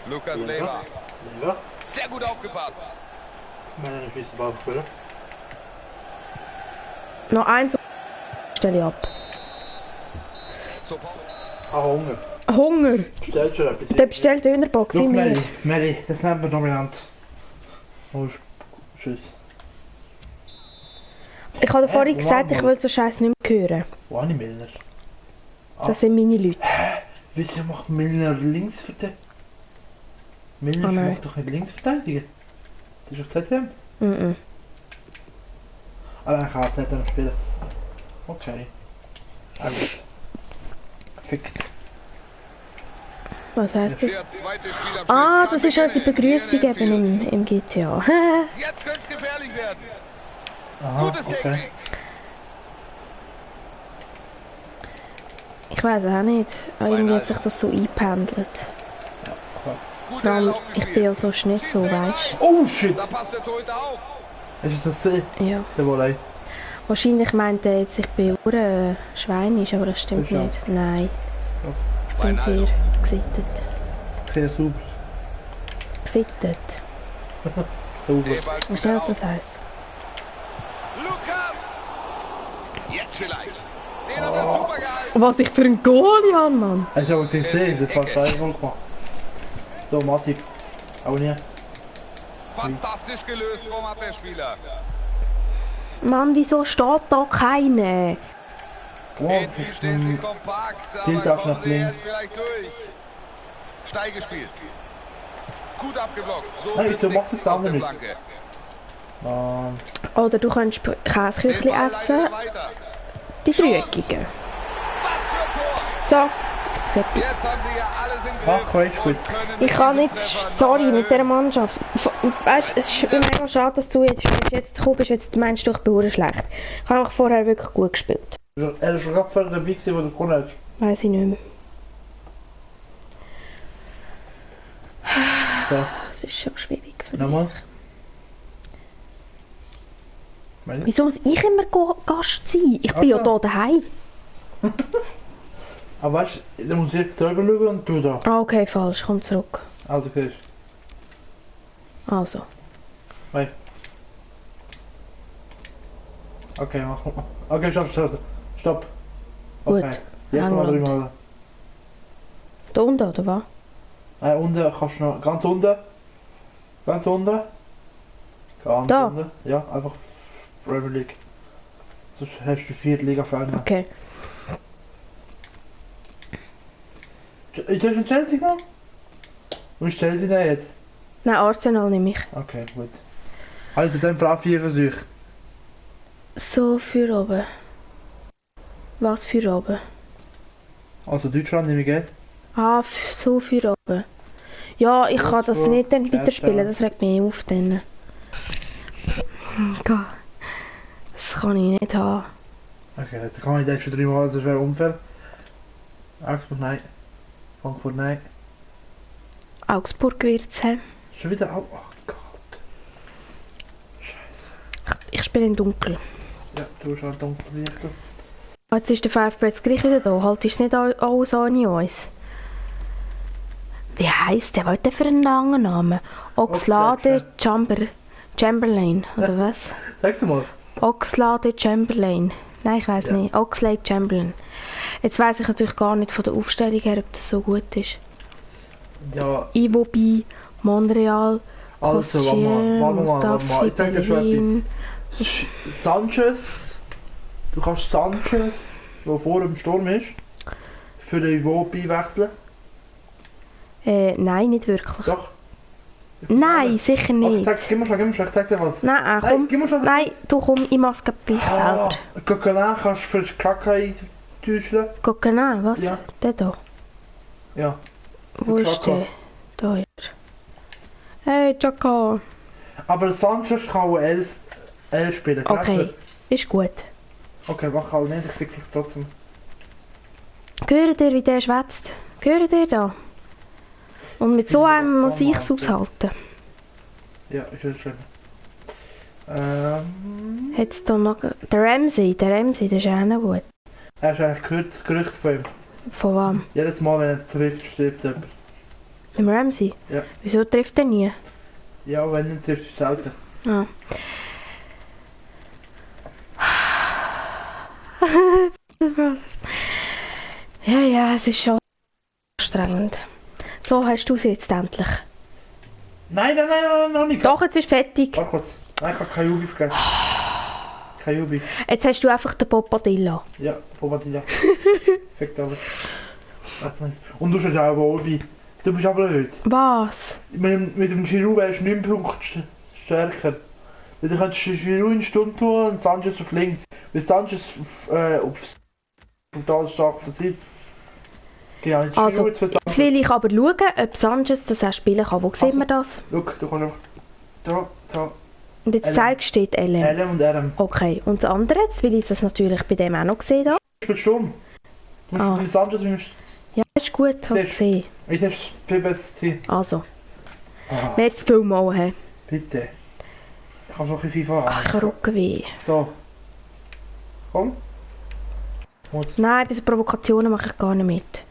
Speaker 3: Lukas Leber.
Speaker 1: Ja.
Speaker 3: Sehr gut aufgepasst.
Speaker 1: Meine Füße Ball spielen.
Speaker 2: Noch eins stelle ich ab.
Speaker 3: Zur Pause.
Speaker 1: Ah, Hunger.
Speaker 2: Hunger!
Speaker 1: Stellt schon etwas.
Speaker 2: Der bestellt Dönerbox
Speaker 1: Schau,
Speaker 2: in mir.
Speaker 1: Mary, das nennt man dominant. Oh, Tschüss.
Speaker 2: Ich habe dir vorhin
Speaker 1: wo
Speaker 2: gesagt,
Speaker 1: waren
Speaker 2: ich
Speaker 1: wir?
Speaker 2: will so Scheiß nicht mehr hören.
Speaker 1: Wo habe ich Milner?
Speaker 2: Das sind meine Leute.
Speaker 1: Wieso macht Milner Linksverteidiger? Milner
Speaker 2: Oh nein.
Speaker 1: macht doch nicht Linksverteidiger. Das ist doch ZM.
Speaker 2: Mhm.
Speaker 1: Ah, dann kann ZM spielen. Okay. Also. Fickt.
Speaker 2: Was heisst das?
Speaker 3: Der zweite Spiel am
Speaker 2: Ah,
Speaker 3: Stück.
Speaker 2: das ist unsere Begrüßung
Speaker 3: Hier in
Speaker 2: eben im GTA.
Speaker 3: Jetzt könnte es gefährlich werden.
Speaker 1: Aha,
Speaker 3: Gutes
Speaker 1: okay.
Speaker 3: Technik.
Speaker 2: Ich weiß auch nicht. Irgendwie hat sich das so eingependelt.
Speaker 1: Ja, klar.
Speaker 3: Guter
Speaker 2: Vor allem,
Speaker 3: Lauf
Speaker 2: ich
Speaker 3: gespielt.
Speaker 2: bin ja sonst nicht so, weißt
Speaker 1: Oh shit!
Speaker 3: Da passt der Torhüter auf.
Speaker 1: Ist das C?
Speaker 2: du? Ja.
Speaker 1: Der Volley.
Speaker 2: Wahrscheinlich meint er jetzt, ich bin hure schweinisch, aber das stimmt
Speaker 1: Das schon.
Speaker 2: nicht. Nein.
Speaker 1: Doch.
Speaker 2: Ich bin
Speaker 3: Wijnaldum.
Speaker 2: sehr gesittet.
Speaker 1: Sehr super.
Speaker 2: Gesittet.
Speaker 1: Super.
Speaker 3: Der Ball
Speaker 2: Weißt
Speaker 3: spielt
Speaker 2: du, was
Speaker 3: aus.
Speaker 2: das heisst?
Speaker 3: Lukas! Jetzt vielleicht. Den hat er super gehalten.
Speaker 2: Was ich für ein Goalie habe, Mann!
Speaker 1: Hast du aber gesehen, das war 2 Goal gemacht. So, Mati. Aber nie.
Speaker 3: Fantastisch gelöst vom Abwehrspieler.
Speaker 2: Mann, wieso steht da keiner?
Speaker 1: Oh,
Speaker 3: Irgendwie
Speaker 1: das
Speaker 3: stehen sie
Speaker 1: ist
Speaker 3: kompakt,
Speaker 1: Tilt
Speaker 3: aber
Speaker 1: auch
Speaker 3: kommen
Speaker 1: nach
Speaker 3: sie
Speaker 1: links.
Speaker 3: jetzt vielleicht durch. Steil gespielt. Gut abgeblockt. So
Speaker 1: Hey,
Speaker 3: wird
Speaker 1: so
Speaker 3: nichts
Speaker 1: macht es
Speaker 3: aus
Speaker 1: auch
Speaker 3: der
Speaker 1: nicht.
Speaker 3: Flanke.
Speaker 1: Mann.
Speaker 2: Oder du kannst
Speaker 3: Den
Speaker 2: Käseküchli
Speaker 3: Ball leitet
Speaker 2: essen,
Speaker 3: er weiter.
Speaker 2: die Grügigen.
Speaker 3: Was für ein Tor!
Speaker 2: So, fertig.
Speaker 3: Jetzt haben sie ja alles im Griff.
Speaker 1: Ach, Quatsch, gut.
Speaker 3: und können
Speaker 2: Ich kann
Speaker 3: diesen
Speaker 2: nicht,
Speaker 3: Treffer
Speaker 2: sorry,
Speaker 3: noch
Speaker 2: mit dieser
Speaker 3: erhöhen.
Speaker 2: Mannschaft. Weißt, es ist mega schade, dass du jetzt gekommen bist, jetzt meinst du, ich bin verdammt schlecht. Ich habe einfach vorher wirklich gut gespielt.
Speaker 1: Er ist schon gerade vorher dabei gewesen, wo du gewonnen hast.
Speaker 2: Weiß ich nicht mehr.
Speaker 1: So,
Speaker 2: Das ist schon schwierig für mich.
Speaker 1: nochmal. Meine?
Speaker 2: Wieso muss ich immer Gast sein? Ich bin ja
Speaker 1: Also.
Speaker 2: hier daheim.
Speaker 1: Aber weißt du, da muss ich drüber schauen und du da.
Speaker 2: Ah, okay, falsch. Komm zurück.
Speaker 1: Also, siehst
Speaker 2: Also.
Speaker 1: du. Hey. Okay, mach mal. Okay, stopp. Stopp. Okay.
Speaker 2: Gut.
Speaker 1: Jetzt mal
Speaker 2: England.
Speaker 1: dreimal.
Speaker 2: Da unten, oder was?
Speaker 1: Unten kannst du noch. Ganz unten. Ganz unten. Ganz
Speaker 2: Da?
Speaker 1: unten. Ja, einfach Premier League. Sonst hast du 4 Liga Vereine.
Speaker 2: Okay.
Speaker 1: Ist das schon Chelsea noch? Wo ist Chelsea denn jetzt?
Speaker 2: Nein, Arsenal nehme ich.
Speaker 1: Okay, gut. Halt dann für 4 Versuche.
Speaker 2: So für oben. Was für oben?
Speaker 1: Also Deutschland nehme ich gell?
Speaker 2: Ah, so für oben. Ja, ich kann das
Speaker 1: Wolfsburg,
Speaker 2: nicht dann
Speaker 1: Hertha.
Speaker 2: weiterspielen, das regt mich auf dann. Gott. Das kann ich nicht haben.
Speaker 1: Okay, jetzt kann ich das schon 3 Mal, das wäre unfair. Augsburg, nein. Frankfurt, nein.
Speaker 2: Augsburg wird's haben.
Speaker 1: Schon wieder auch. Ach Gott. Scheiße.
Speaker 2: Ich spiele in Dunkel.
Speaker 1: Ja, du hast halt dunkel sicher.
Speaker 2: Jetzt ist der 5 Press gleich wieder da. Halt ist es nicht alles ohne uns. Wie heisst der? Was hat der für einen langen Namen? Oxlade Chamberlain, oder was?
Speaker 1: Sag's mal.
Speaker 2: Oxlade Chamberlain. Nein, ich weiß
Speaker 1: Ja.
Speaker 2: nicht. Oxlade Chamberlain. Jetzt weiss ich natürlich gar nicht von der Aufstellung her, ob das so gut ist.
Speaker 1: Ja,
Speaker 2: Iwobi, Montreal,
Speaker 1: also, warte mal. Ich sag dir schon
Speaker 2: Berlin.
Speaker 1: etwas. Sanchez. Du kannst Sanchez, der vor dem Sturm ist, für den Iwobi wechseln.
Speaker 2: Nein, nicht wirklich.
Speaker 1: Doch.
Speaker 2: Nein, sicher nicht.
Speaker 1: Gib mir schon, ich zeig dir was.
Speaker 2: Nein, komm.
Speaker 1: Gib mir schon
Speaker 2: Nein, du komm, ich mach's grad gleich selber.
Speaker 1: Coquelin kannst du für die Kacke eintäuschen.
Speaker 2: Coquelin, was?
Speaker 1: Ja.
Speaker 2: Der da?
Speaker 1: Ja.
Speaker 2: Wo ist der? Da ist er. Hey, Chaka.
Speaker 1: Aber Sanchez kann auch 11 spielen.
Speaker 2: Okay, ist gut.
Speaker 1: Okay, mach auch nicht, ich krieg dich trotzdem.
Speaker 2: Hört ihr, wie der schwätzt? Hört ihr da? Und mit so einem muss ich es aushalten.
Speaker 1: Ja, ist ja schön.
Speaker 2: Hat's da noch... Der Ramsey, der ist auch noch gut.
Speaker 1: Hast du eigentlich gehört das Gerücht von ihm?
Speaker 2: Von wem?
Speaker 1: Jedes Mal, wenn er trifft, stirbt jemand.
Speaker 2: Mit dem Ramsey?
Speaker 1: Ja.
Speaker 2: Wieso trifft er nie?
Speaker 1: Ja, wenn er trifft, ist es selten.
Speaker 2: Ah. Ja, es ist schon anstrengend. So, hast du es jetzt endlich?
Speaker 1: Nein, noch nicht.
Speaker 2: Doch, jetzt ist fertig.
Speaker 1: Warte kurz. Nein, ich habe kein Jubi vergessen. Kein Jubi.
Speaker 2: Jetzt hast du einfach den Popadilla.
Speaker 1: Ja, Bobadilla. Fängt alles. Und du hast ja auch Obi. Du bist aber blöd.
Speaker 2: Was?
Speaker 1: Mit dem Giroud wärst du 9 Punkte stärker. Weil du könntest Giroud in Sturm tun und Sanchez auf links. Weil Sanchez aufs total stark verziert. Genau, jetzt
Speaker 2: Also,
Speaker 1: jetzt
Speaker 2: jetzt will ich aber schauen, ob Sanchez das auch spielen kann. Wo sieht man das?
Speaker 1: Schau, du kannst einfach da.
Speaker 2: Und jetzt zeigst du dort LM.
Speaker 1: LM und RM.
Speaker 2: Okay, und das andere, jetzt will ich das natürlich bei dem auch noch sehen. Da.
Speaker 1: Du spielst Sturm. Du musst mit Sanchez, wie
Speaker 2: Ja, ist gut, hast du gesehen.
Speaker 1: Ich habe viel besseres Team.
Speaker 2: Also. Nicht viel mal, hä?
Speaker 1: Bitte. Ich kann schon ein bisschen FIFA
Speaker 2: Ach, ich rucke weh.
Speaker 1: So. Komm.
Speaker 2: Nein, bei so Provokationen mache ich gar nicht mit.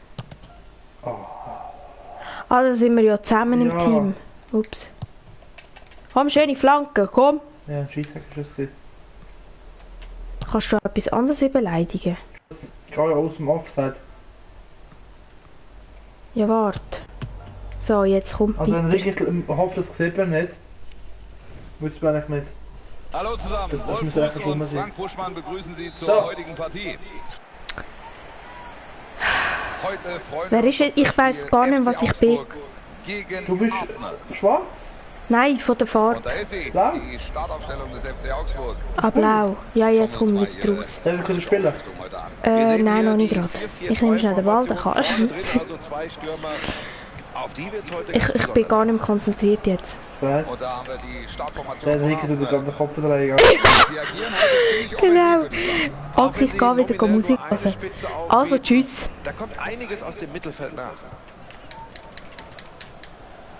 Speaker 2: Ah, da sind wir ja zusammen im Team. Ups. Komm, schöne Flanke, komm.
Speaker 1: Ja, ein Scheisshack ist das gewesen.
Speaker 2: Kannst du etwas anderes wie beleidigen?
Speaker 1: Ich gehe ja aus dem Offside.
Speaker 2: Ja, warte. So, jetzt kommt
Speaker 1: Also wenn
Speaker 2: weiter.
Speaker 1: Riegel hofft, das sieht man nicht. Willst du eigentlich nicht?
Speaker 3: Hallo zusammen,
Speaker 1: Das
Speaker 3: Wolf
Speaker 1: muss
Speaker 3: Fuß
Speaker 1: einfach schon mal
Speaker 3: und
Speaker 1: sehen.
Speaker 3: Frank Buschmann begrüßen Sie zur
Speaker 1: So.
Speaker 3: heutigen Partie. Heute freuen
Speaker 2: Wer
Speaker 3: wir
Speaker 2: ist
Speaker 3: uns
Speaker 2: ich
Speaker 3: auf das
Speaker 2: weiß
Speaker 3: Spiel
Speaker 2: gar nicht,
Speaker 3: FC
Speaker 2: was ich bin.
Speaker 3: Augsburg gegen
Speaker 1: Du bist
Speaker 3: Arsenal.
Speaker 1: schwarz?
Speaker 2: Nein, von der
Speaker 3: Und
Speaker 2: Fahrt.
Speaker 3: da ist sie,
Speaker 1: Blau?
Speaker 3: die Startaufstellung des FC Augsburg.
Speaker 2: Ah, blau. Ja, jetzt
Speaker 3: Schauen wir
Speaker 2: kommen
Speaker 3: uns
Speaker 2: wir
Speaker 3: mal
Speaker 2: jetzt raus.
Speaker 3: ihre
Speaker 1: Darf ich spielen?
Speaker 3: Ausrüstung heute an.
Speaker 2: Nein, noch nicht gerade. Ich nehme schnell den Ball, den kannst du.
Speaker 4: Also zwei Stürmer. Auf die wird's heute
Speaker 2: Ich bin gar nicht mehr konzentriert jetzt.
Speaker 1: Ich weiss.
Speaker 3: Und da haben wir die Startformation
Speaker 1: Der
Speaker 3: von
Speaker 1: Riegel tut
Speaker 3: Arsenal.
Speaker 1: den Kopf drehen.
Speaker 3: Sie agieren heute ziemlich
Speaker 2: Genau.
Speaker 3: offensiv, würde ich sagen.
Speaker 2: Okay, ich gehe wieder Musik hören. Also, tschüss.
Speaker 4: Da kommt einiges aus dem Mittelfeld nach.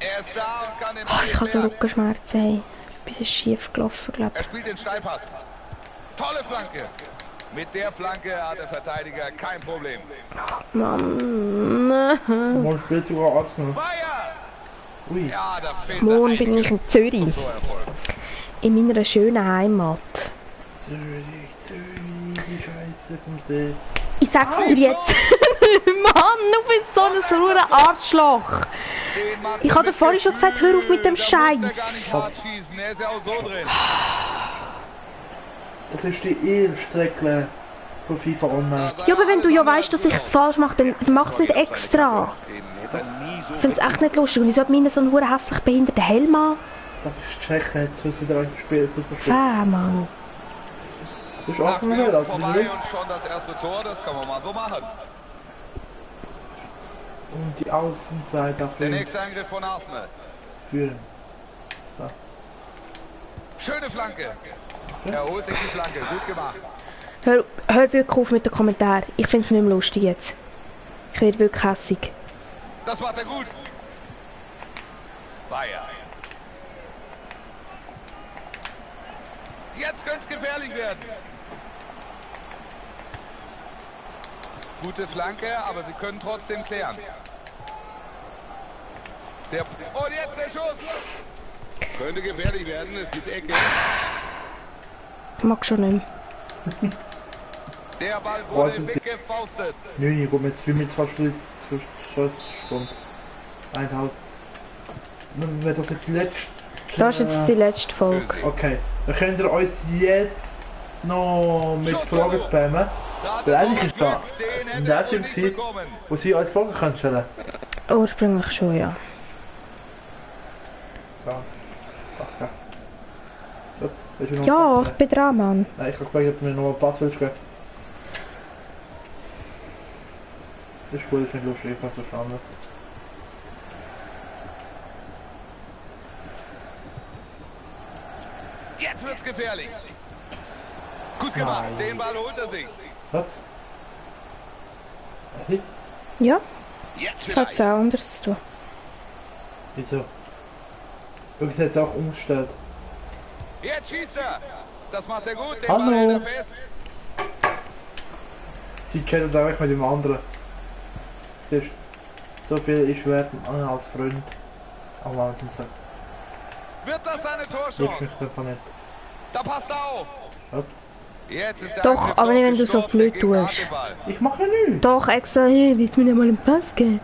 Speaker 3: Er ist da und kann den
Speaker 2: Oh,
Speaker 3: Ball
Speaker 2: ich habe so
Speaker 3: klären.
Speaker 2: Rückenschmerzen. Hey. Etwas ist schief gelaufen, glaube
Speaker 3: Er spielt den Steilpass. Tolle Flanke. Mit der Flanke hat der Verteidiger kein Problem.
Speaker 2: ich. Mann.
Speaker 1: Morgen spielt sogar Arsenal.
Speaker 3: Bayer!
Speaker 1: Ui.
Speaker 3: Ja, da fehlt
Speaker 2: Morgen bin ich in Zürich.
Speaker 3: So Erfolg.
Speaker 2: In meiner schönen Heimat.
Speaker 1: Zürich, die Scheiße vom See.
Speaker 2: Ich sag's dir jetzt. Mann, du bist so ein saurer Arschloch.
Speaker 3: Den macht
Speaker 2: Ich
Speaker 3: er
Speaker 2: habe dir
Speaker 3: mit
Speaker 2: vorhin schon gesagt, hör auf mit dem
Speaker 3: Gefühl. Da muss er
Speaker 2: Scheiß.
Speaker 3: gar nicht hart schießen. Er ist ja auch so drin.
Speaker 1: Das ist die Ehrstrecke von FIFA Online.
Speaker 2: Ja, aber wenn du ja weißt, dass ich es falsch mache, dann mach's nicht extra.
Speaker 4: Den hätte er nie so
Speaker 2: Ich find's echt nicht lustig. Wieso hat meiner so einen hure hässlich behinderten Helm an?
Speaker 1: Das ist Tschechien, jetzt sollst du wieder Fußball spielen.
Speaker 2: Mann.
Speaker 1: Du bist
Speaker 3: 8
Speaker 1: Arsenal,
Speaker 3: Minuten
Speaker 1: also
Speaker 3: vorbei
Speaker 1: nicht.
Speaker 3: und schon das erste Tor. Das kann man mal so machen.
Speaker 1: Und die Außenseite
Speaker 3: Der nächste Angriff von Arsenal.
Speaker 1: führen. So.
Speaker 3: Schöne Flanke. Er holt sich die Flanke. Gut gemacht.
Speaker 2: Hör wirklich auf mit den Kommentaren. Ich find's nicht mehr lustig jetzt. Ich werde wirklich hässig.
Speaker 3: Das macht er gut. Bayer. Jetzt könnte es gefährlich werden. Gute Flanke, aber sie können trotzdem klären. Und jetzt der Schuss. Könnte gefährlich werden, es gibt Ecke.
Speaker 2: Ich mag schon nicht mehr.
Speaker 3: Der Ball wurde weggefaustet.
Speaker 1: Nein, ich komme jetzt mit 2 Stunden. 1,5. Wenn das jetzt die letzte...
Speaker 2: Das ist jetzt die letzte Folge.
Speaker 1: Okay, dann könnt ihr uns jetzt noch mit Fragen spammen. Weil eigentlich ist da ein Livestream gewesen, wo sie uns Fragen können stellen.
Speaker 2: Ursprünglich schon, ja.
Speaker 1: Danke. Jetzt,
Speaker 2: Ja, ich bin dran, Mann.
Speaker 1: Nein, ich habe gefragt, ob du mir noch einen Pass willst geben. Das ist gut, das ist nicht lustig, ich habe verstanden.
Speaker 3: Jetzt wird's gefährlich. Gut gemacht, den Ball holt er sich.
Speaker 1: Was? Hey?
Speaker 2: Ja,
Speaker 3: Jetzt
Speaker 2: hat es
Speaker 3: vielleicht.
Speaker 2: auch anders zu tun.
Speaker 1: Wieso? Übrigens jetzt auch umgestellt.
Speaker 3: Jetzt schießt er. Das macht er gut, den
Speaker 1: Hallo.
Speaker 3: Ball hält er fest.
Speaker 1: Sie chattet auch mit dem anderen. Siehst du, so viel ist wert als Freund. Am Wahnsinn.
Speaker 3: Wird das seine
Speaker 1: Liebst
Speaker 3: Torchance?
Speaker 1: mich einfach nicht.
Speaker 3: Da passt er auf.
Speaker 1: Was?
Speaker 3: Jetzt ist der
Speaker 2: Doch,
Speaker 3: Angriff
Speaker 2: aber nicht, wenn du so
Speaker 3: gestorben,
Speaker 2: blöd
Speaker 3: der Gegner
Speaker 2: tust.
Speaker 3: hat den Ball.
Speaker 1: Ich mache nichts.
Speaker 2: Doch, extra, hey, willst du mir mal einen Pass geben?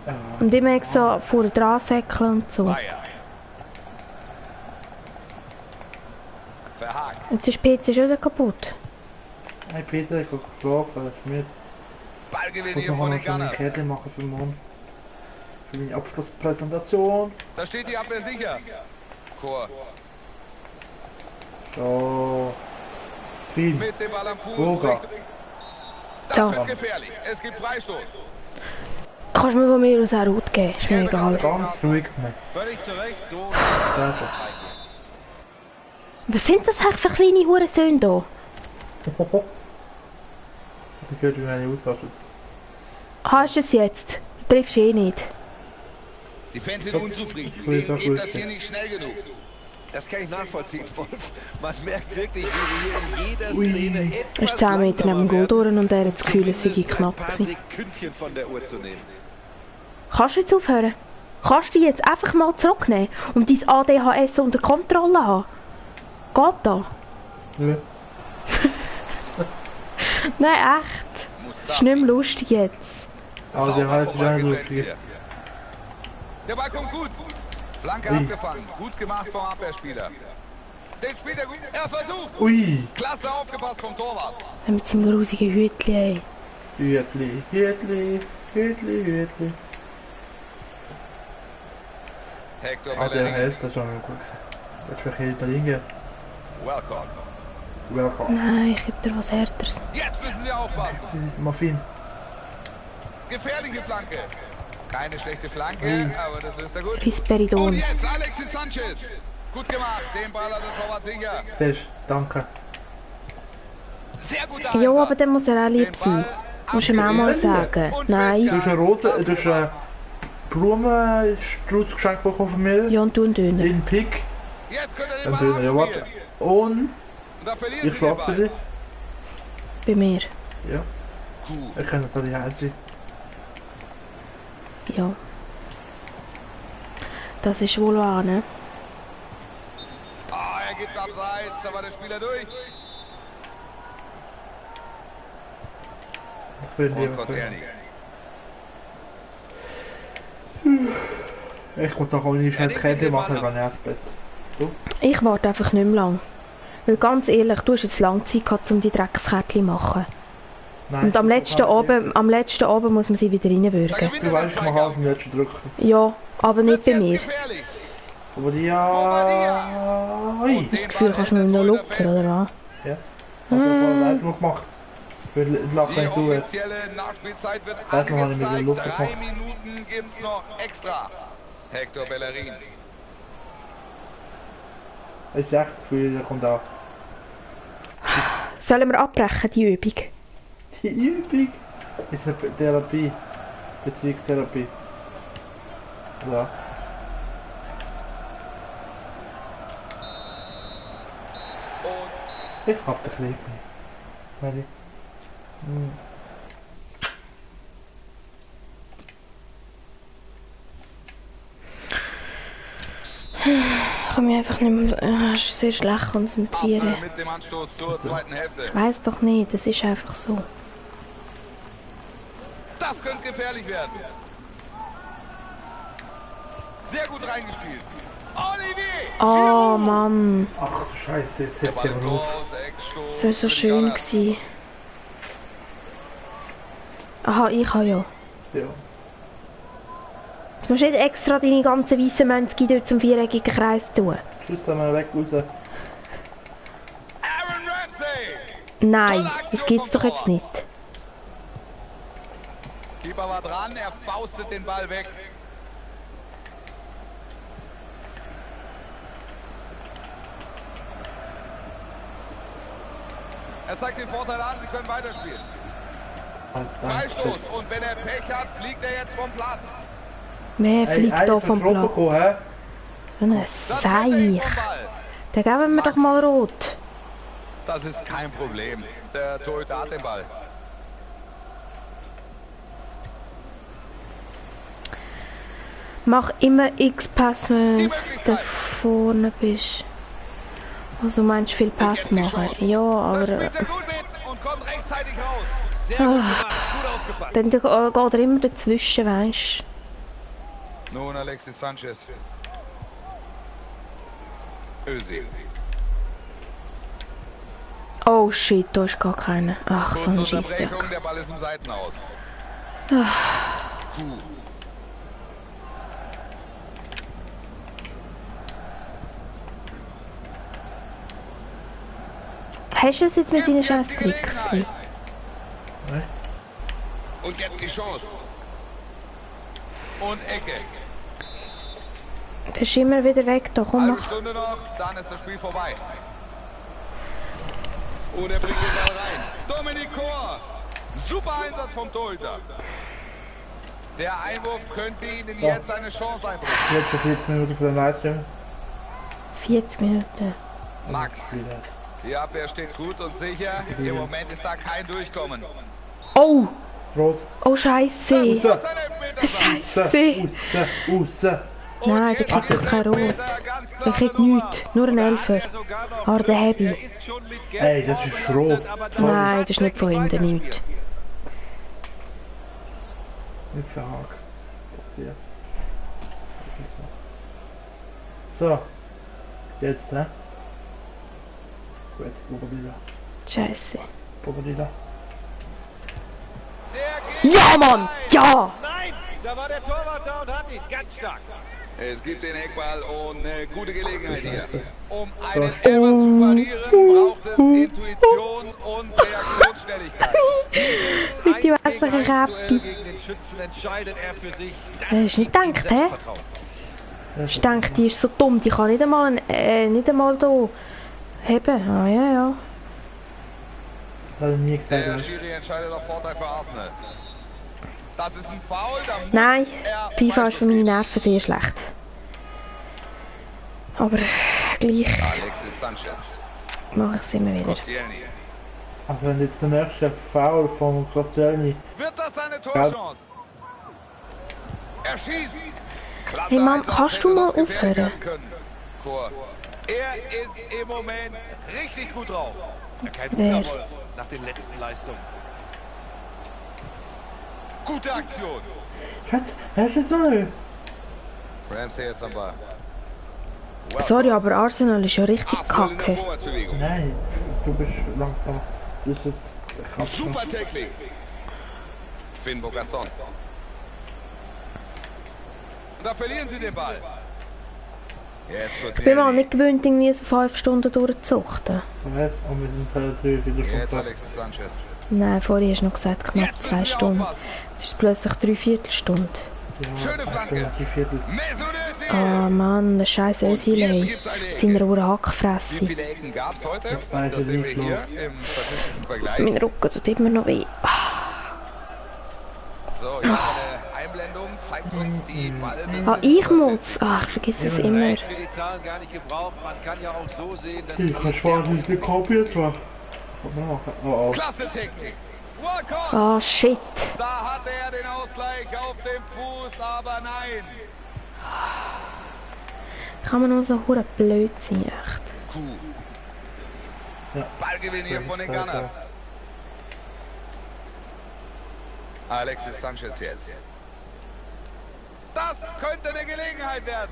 Speaker 1: Ja.
Speaker 2: Und immer extra vor dran säckeln und so.
Speaker 3: Meier. Verhakt.
Speaker 2: Jetzt ist PC schon wieder kaputt.
Speaker 1: Hey Peter, ich habe geschlafen, das ist mit.
Speaker 3: Ballgewinn
Speaker 1: Ich muss
Speaker 3: hier
Speaker 1: noch
Speaker 3: von
Speaker 1: mal
Speaker 3: den
Speaker 1: schon eine
Speaker 3: Gunners.
Speaker 1: Kette machen für morgen. Für meine Abschlusspräsentation.
Speaker 3: Da steht die Abwehr sicher. Chor
Speaker 1: So. Viel.
Speaker 3: mit dem Ball am Fuß.
Speaker 1: Boga.
Speaker 3: Richtung- Das
Speaker 2: Da.
Speaker 3: wird gefährlich. Es gibt Freistoß.
Speaker 2: Kannst du mir von mir aus auch rot geben, ist mir egal.
Speaker 1: Ganz ruhig gemacht.
Speaker 4: Völlig zu Recht, so.
Speaker 1: Also.
Speaker 2: Was sind das eigentlich für kleine Hurensöhne da?
Speaker 1: Ich habe gehört, wie meine ausrastet.
Speaker 2: Hast du es jetzt? Du triffst eh nicht.
Speaker 3: Die Fans sind unzufrieden.
Speaker 1: Ich will es
Speaker 3: Denen
Speaker 1: auch
Speaker 3: geht das
Speaker 1: durchziehen.
Speaker 3: hier nicht schnell genug.
Speaker 4: Das kann ich nachvollziehen, Wolf. Man merkt wirklich, wie sie hier in jeder
Speaker 1: Ui.
Speaker 4: Szene
Speaker 2: Er ist
Speaker 4: etwas
Speaker 2: 10 Meter neben dem Goal durch und er hat das Gefühl, es sei
Speaker 4: zumindest ein
Speaker 2: knapp
Speaker 4: paar
Speaker 2: gewesen.
Speaker 4: Sekündchen von der Uhr zu nehmen.
Speaker 2: Kannst du jetzt aufhören? Kannst du dich jetzt einfach mal zurücknehmen und dein ADHS unter Kontrolle haben? Geht da?
Speaker 1: Ja.
Speaker 2: Nein, echt. Das ist nicht mehr lustig jetzt.
Speaker 1: Aber der
Speaker 3: Sauber
Speaker 1: Hals ist auch nicht
Speaker 3: vorbeigetrennt
Speaker 1: lustig.
Speaker 3: hier. Der Ball kommt gut. Flanke
Speaker 1: Ui.
Speaker 3: abgefangen. Gut gemacht vom Abwehrspieler. Den spielt er gut. Er versucht.
Speaker 1: Ui!
Speaker 3: Klasse aufgepasst vom Torwart.
Speaker 2: Mit seinem grusigen Hütchen, ey.
Speaker 1: Hütli, Hütli, Hütli, Hütli.
Speaker 3: Hector
Speaker 1: Ah, der
Speaker 3: Bellerin.
Speaker 1: Hals, das ist auch noch gut gewesen. Jetzt will ich hier Italien.
Speaker 3: Welcome.
Speaker 1: Welcome.
Speaker 2: Nein, ich hab dir was Härteres.
Speaker 3: Jetzt müssen sie aufpassen.
Speaker 1: Das ist Muffin.
Speaker 3: Gefährliche Flanke. Keine schlechte Flanke,
Speaker 1: Ui.
Speaker 3: aber das löst er gut. Und
Speaker 2: Risperidon.
Speaker 3: jetzt Alexis Sanchez. Gut gemacht. Den Ball hat der Torwart sicher.
Speaker 1: Siehst du, danke.
Speaker 3: Sehr guter
Speaker 2: Ja,
Speaker 3: Einsatz.
Speaker 2: aber dann muss er auch lieb sein. Musst du ihm auch mal sagen. Nein.
Speaker 1: Du hast eine rote, du hast einen Blumenstrauß geschenkt bekommen von mir.
Speaker 2: Ja, und du einen Döner.
Speaker 1: In Pick.
Speaker 3: Jetzt könnte er den
Speaker 1: Ein
Speaker 3: Ball
Speaker 1: Döner, ja warte.
Speaker 3: abspielen.
Speaker 1: Und
Speaker 3: Und da verlieren
Speaker 1: ich
Speaker 3: sie den
Speaker 1: schlafe für
Speaker 3: Ball.
Speaker 1: dich.
Speaker 2: Bei mir.
Speaker 1: Ja,
Speaker 3: Cool.
Speaker 1: ich kann das nicht heißen.
Speaker 2: Ja. Das ist wohl wahr, ne?
Speaker 3: Ah, er gibt abseits, da war der Spieler durch.
Speaker 1: Ich will
Speaker 3: Und
Speaker 1: lieber.
Speaker 3: Koscielny.
Speaker 1: Ich muss auch eine scheiß Kette machen, wenn ich ins Bett.
Speaker 2: Ich warte einfach nicht mehr lang. Weil ganz ehrlich, du hast jetzt lange Zeit gehabt, um die Dreckskärtchen zu machen.
Speaker 1: Nein,
Speaker 2: Und am letzten Abend muss man sie wieder
Speaker 3: Da
Speaker 2: reinwürgen.
Speaker 3: gewinnt
Speaker 1: Du
Speaker 3: er
Speaker 1: weißt,
Speaker 3: den
Speaker 1: ich mache alles
Speaker 3: Zweikampf.
Speaker 1: im letzten Drücken.
Speaker 2: Ja, aber nicht
Speaker 3: Wird's
Speaker 2: bei
Speaker 3: jetzt
Speaker 2: mir.
Speaker 3: gefährlich.
Speaker 1: Aber die ja. Ui!
Speaker 2: Das Gefühl, kannst du nur noch lupfen, oder was?
Speaker 1: Ja. Also, ich habe gemacht. Ich lache
Speaker 3: Die
Speaker 1: nicht zu jetzt.
Speaker 3: offizielle Nachspielzeit wird
Speaker 1: Das heißt, wir haben mit der
Speaker 3: angezeigt.
Speaker 1: Luft
Speaker 3: 3
Speaker 1: gemacht.
Speaker 3: Minuten gibt's noch extra. Hector Bellerin.
Speaker 1: Ich habe echt das Gefühl, der kommt auch.
Speaker 2: Sollen wir abbrechen, die Übung?
Speaker 1: Die Übung ist eine Therapie. Beziehungstherapie. Ja.
Speaker 3: Und
Speaker 1: Ich hab dich lieb. Mary.
Speaker 2: Ich kann mich einfach nicht mehr sehr schlecht konzentrieren.
Speaker 3: Passau mit dem Anstoß zur zweiten Hälfte.
Speaker 2: Ich weiss doch nicht, das ist einfach so.
Speaker 3: Das könnte gefährlich werden. Sehr gut reingespielt. Olivier!
Speaker 2: Oh Mann,
Speaker 1: Ach du Scheiße, jetzt
Speaker 3: Der
Speaker 1: setzt
Speaker 3: Ball
Speaker 1: ihr
Speaker 3: im
Speaker 1: mal
Speaker 3: Tor
Speaker 1: auf.
Speaker 3: aus, Eckstoß
Speaker 2: das wäre so
Speaker 3: für die
Speaker 2: schön
Speaker 3: Gunners.
Speaker 2: gewesen. Aha, ich habe ja.
Speaker 1: Ja.
Speaker 2: Jetzt musst du nicht extra deine ganzen weißen Münzen dort zum viereckigen Kreis tun.
Speaker 1: Schütz einmal weg raus.
Speaker 3: Aaron Ramsey!
Speaker 2: Nein, das geht's doch jetzt nicht.
Speaker 3: Keeper war dran, er faustet den Ball weg. Er zeigt den Vorteil an, sie können weiterspielen. Freistoß und wenn er Pech hat, fliegt er jetzt vom Platz.
Speaker 2: Wer fliegt da vom Platz? So ein Seich. Da geben wir doch mal rot.
Speaker 3: Das ist kein Problem. Der Torhüter hat den Ball.
Speaker 2: Mach immer X-Pass, wenn du da vorne bist. Also meinst du viel Pass machen? Ja, aber... Dann geht er immer dazwischen, weißt
Speaker 3: du. Nun Alexis Sanchez. Özil.
Speaker 2: Oh shit, da ist gar keiner. Ach, so ein Scheissdreck.
Speaker 3: Der Ball ist im Seitenaus.
Speaker 2: Hast du es jetzt mit deinen scheiß Tricks?
Speaker 1: Nein.
Speaker 3: Und jetzt die Chance. Und Ecke.
Speaker 2: Der ist immer wieder weg, da komm
Speaker 3: Halbe
Speaker 2: mach.
Speaker 3: Stunde noch, dann ist das Spiel vorbei. Und er bringt den Ball rein. Dominik Kor. Super Einsatz vom Torhüter. Der Einwurf könnte Ihnen jetzt eine Chance einbringen.
Speaker 1: Jetzt schon 40 Minuten für den Livestream.
Speaker 2: 40 Minuten.
Speaker 3: Max. Die Abwehr steht gut und sicher. Im Moment ist da kein Durchkommen.
Speaker 2: Oh!
Speaker 1: Rot.
Speaker 2: Oh Scheiße! Scheiße!
Speaker 1: Raus.
Speaker 2: Nein, der kriegt doch kein Rot. Der kriegt nichts, nur ein Elfer. Aber der Hebi.
Speaker 1: Ey, das ist rot.
Speaker 2: Nein, das ist nicht von hinten, nichts.
Speaker 1: Nicht verhakt. So. Jetzt, ne? Gut, Bobadilla.
Speaker 2: Scheiße.
Speaker 1: Bobadilla.
Speaker 2: Ja, Mann! Ja!
Speaker 4: Nein, da war der Torwart da und hat ihn ganz stark.
Speaker 3: Es gibt den Eckball und eine gute Gelegenheit hier. Um einen Elfer zu parieren, braucht es Intuition und Reaktionsschnelligkeit.
Speaker 2: Mit dem hässlichen Rappi.
Speaker 4: Gegen den Schützen entscheidet er für sich.
Speaker 2: Hast du nicht gedacht, hä? Ich denke, die ist so dumm, die kann nicht einmal da heben. Ah, ja.
Speaker 1: Das hat er nie gesagt.
Speaker 3: Der Schiri entscheidet auf Vorteil für Arsenal. Das ist ein Foul, da muss
Speaker 2: Nein, FIFA ist für meine Nerven sehr schlecht. Aber gleich
Speaker 3: Alexis Sanchez.
Speaker 2: mache ich es immer wieder.
Speaker 3: Koscielny.
Speaker 1: Also wenn jetzt der nächste Foul von Koscielny...
Speaker 3: Wird das eine Torchance? Er schießt. Klasse
Speaker 2: Hey Mann,
Speaker 3: Einsatz,
Speaker 2: kannst du
Speaker 3: hätte
Speaker 2: mal
Speaker 3: sonst gefährlich
Speaker 2: aufhören?
Speaker 3: werden können. Chor. Er ist im Moment richtig gut drauf.
Speaker 4: Kein
Speaker 2: Wer?
Speaker 4: Wunderwolf nach den letzten Leistungen.
Speaker 3: Gute Aktion.
Speaker 1: Schatz, das ist so neu.
Speaker 3: Ramsey jetzt am Ball.
Speaker 2: Sorry, aber Arsenal ist ja richtig
Speaker 3: Arsenal in der
Speaker 2: kacke.
Speaker 3: Vorwärtsbewegung.
Speaker 1: Nein, du bist langsam. Das ist jetzt... Krass.
Speaker 3: Super Technik. Finn Bogasson. Und da verlieren sie den Ball. Jetzt
Speaker 2: Ich bin mal nicht gewöhnt, irgendwie so 5 Stunden durchzuzuchten.
Speaker 1: Ich weiß, und wir sind halt 3 wieder schon
Speaker 3: Jetzt
Speaker 1: da.
Speaker 3: Alexis Sanchez.
Speaker 2: Nein, vorher hast du noch gesagt, knapp
Speaker 3: Jetzt
Speaker 2: 2
Speaker 3: müssen wir
Speaker 2: Stunden.
Speaker 3: aufpassen.
Speaker 2: Das ist plötzlich 3/4 Stunde.
Speaker 1: Ja,
Speaker 3: Schöne Flanke.
Speaker 1: 3/4.
Speaker 3: Mesut Özil.
Speaker 2: Ah Mann, der scheiß Özil, ey. Seine Uhr
Speaker 3: Wie
Speaker 2: Hackfresse.
Speaker 3: viele Ecken gab es heute?
Speaker 1: Das weiß
Speaker 3: Das
Speaker 1: ich
Speaker 3: sehen wir
Speaker 1: nicht
Speaker 3: hier im statistischen Vergleich.
Speaker 2: Mein Rücken tut immer noch weh.
Speaker 3: So, ja, eine Einblendung zeigt uns die Ballbesitz.
Speaker 2: Ah, ich muss. Ach, ich vergesse es immer.
Speaker 4: Ich will die Zahlen gar nicht gebraucht. Man kann ja auch so sehen, dass
Speaker 1: Ich kann schwarz nicht gekopiert war. Oh,
Speaker 3: Klasse Technik. Walcott.
Speaker 2: Ah, shit.
Speaker 3: Da hatte er den Ausgleich auf dem Fuß, aber nein.
Speaker 2: Kann man nur so hure blöd sein, echt.
Speaker 1: Ja.
Speaker 3: Ballgewinn hier von den Gunners. Alexis Sanchez jetzt. Das könnte eine Gelegenheit werden.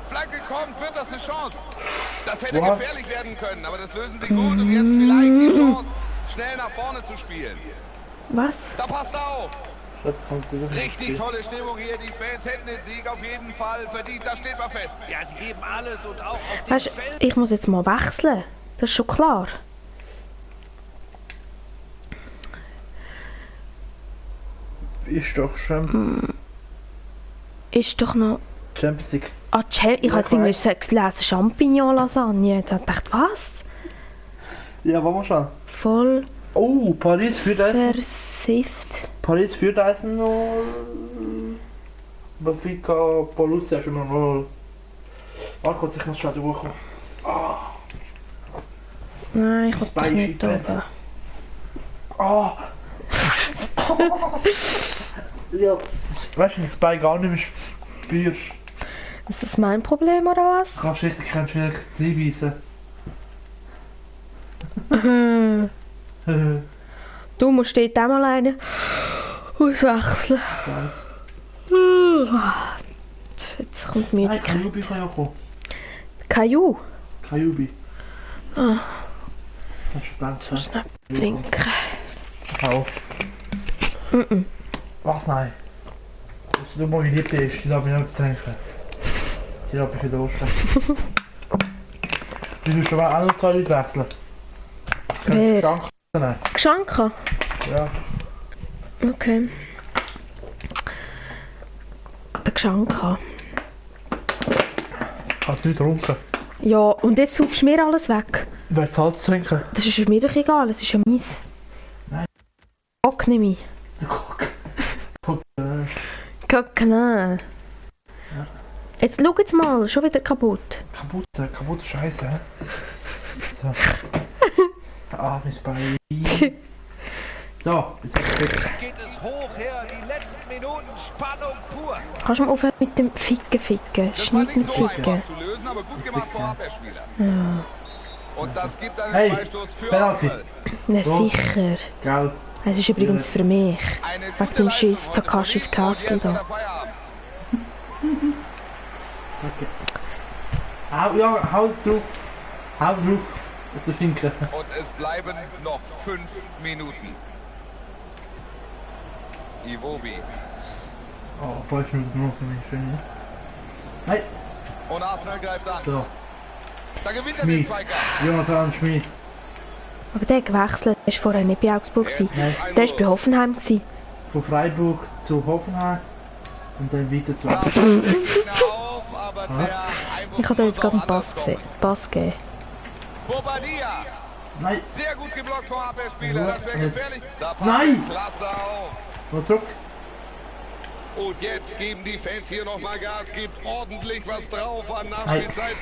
Speaker 3: Flanke kommt, wird das eine Chance? Das hätte
Speaker 1: Was?
Speaker 3: gefährlich werden können, aber das lösen sie gut und jetzt vielleicht die Chance, schnell nach vorne zu spielen.
Speaker 2: Was?
Speaker 3: Da passt er auf. Richtig tolle Stimmung hier. Die Fans hätten den Sieg auf jeden Fall verdient. Das steht mal fest.
Speaker 4: Ja, sie geben alles und auch auf dem
Speaker 2: Weißt,
Speaker 4: Feld.
Speaker 2: ich muss jetzt mal wechseln. Das ist schon klar.
Speaker 1: Ist doch schon
Speaker 2: Ist doch noch...
Speaker 1: Champions League.
Speaker 2: Ah, ich habe irgendwie gelesen, Champignon-Lasagne. Da dachte ich, was?
Speaker 1: Ja, wollen wir schon.
Speaker 2: Voll
Speaker 1: Oh, Paris führt Eisen.
Speaker 2: versifft.
Speaker 1: Paris führt Eisen noch. Benfica, Borussia schon noch 0. Kann sich noch schnell durchkommen.
Speaker 2: Nein, ich will
Speaker 1: Das
Speaker 2: doch
Speaker 1: Bein
Speaker 2: nicht
Speaker 1: schiebt
Speaker 2: oben.
Speaker 1: Ah! Ja. Weißt du, das Bein gar nicht mehr spürst.
Speaker 2: Ist das mein Problem oder was?
Speaker 1: Kannst du richtig reinbeissen.
Speaker 2: Du musst dort auch mal eine auswechseln. Jetzt kommt mir
Speaker 1: Nein,
Speaker 2: die
Speaker 1: Kajubi kann ja kommen.
Speaker 2: Kaju.
Speaker 1: Kajubi.
Speaker 2: Ah.
Speaker 1: Kannst du ganz
Speaker 2: So schnell trinken.
Speaker 1: Auch. Was? Nein. Du mal wie lieb ist, die darf ich nicht trinken. Die darf ich wieder ausstellen. Du musst aber auch noch 2 Leute wechseln.
Speaker 2: Wer?
Speaker 1: Danke.
Speaker 2: Geschenke?
Speaker 1: Ja.
Speaker 2: Okay. Der Geschenke.
Speaker 1: Hat nicht getrunken.
Speaker 2: Ja, und jetzt saufst du mir alles weg.
Speaker 1: Wer zahlt zu trinken?
Speaker 2: Das ist mir doch egal, es ist ja meins.
Speaker 1: Nein.
Speaker 2: Guck nicht mehr.
Speaker 1: Guck. Guck.
Speaker 2: Guck, nein.
Speaker 1: Ja.
Speaker 2: Jetzt schau jetzt mal, schon wieder kaputt.
Speaker 1: Kaputte Scheiße, hä? So. Ah, mein Bein. So, jetzt
Speaker 4: Geht es hoch her, die letzten Minuten, Spannung pur.
Speaker 2: Kannst du mal aufhören mit dem Ficken? Es ist
Speaker 3: Das war
Speaker 2: nicht ein
Speaker 3: nicht so
Speaker 2: Ficken.
Speaker 3: einfach zu lösen, aber gut gemacht vom Abwehrspieler.
Speaker 2: Ja.
Speaker 3: Und das gibt einen
Speaker 1: Hey,
Speaker 3: Freistoß für
Speaker 1: Penalty.
Speaker 3: Arsenal.
Speaker 2: Na
Speaker 1: Los.
Speaker 2: sicher.
Speaker 1: Gell.
Speaker 2: Es ist übrigens für mich.
Speaker 3: Eine
Speaker 2: Wegen
Speaker 3: gute
Speaker 2: dem
Speaker 3: Leistung
Speaker 2: Schiss
Speaker 3: heute
Speaker 2: Takashis
Speaker 3: von ihm und
Speaker 2: Castle
Speaker 3: jetzt hat
Speaker 2: da.
Speaker 3: er Feierabend.
Speaker 1: Okay. Hau drauf. Hau drauf. Auf den Finken.
Speaker 3: Und es bleiben noch 5 Minuten. Iwobi.
Speaker 1: Oh, 5 Minuten noch für mich. Schön, ne? Nein.
Speaker 3: Und Arsenal greift an.
Speaker 1: So.
Speaker 3: Da gewinnt er den
Speaker 1: Schmid.
Speaker 3: Zweikampf.
Speaker 1: Jonathan Schmid.
Speaker 2: Aber der hat gewechselt. Der war vorher nicht bei Augsburg.
Speaker 1: Nein.
Speaker 2: Der war bei Hoffenheim.
Speaker 1: Von Freiburg zu Hoffenheim. Und dann weiter zu
Speaker 3: Da
Speaker 1: Ajax.
Speaker 3: passt der Gegner auf, aber der Einwurf
Speaker 2: Ich habe da jetzt
Speaker 3: muss
Speaker 2: gerade
Speaker 3: auch
Speaker 2: einen Pass
Speaker 3: anders
Speaker 2: gesehen. Pass gegeben.
Speaker 3: kommen. Bobadilla.
Speaker 1: Nein.
Speaker 3: Sehr gut geblockt vom Abwehrspieler. Das wäre
Speaker 1: Jetzt.
Speaker 3: gefährlich. Da passt
Speaker 1: Nein.
Speaker 3: Klasse auf.
Speaker 1: Noch zurück.
Speaker 3: Und jetzt geben die Fans hier nochmal Gas. Gibt ordentlich was drauf an Nachspielzeit.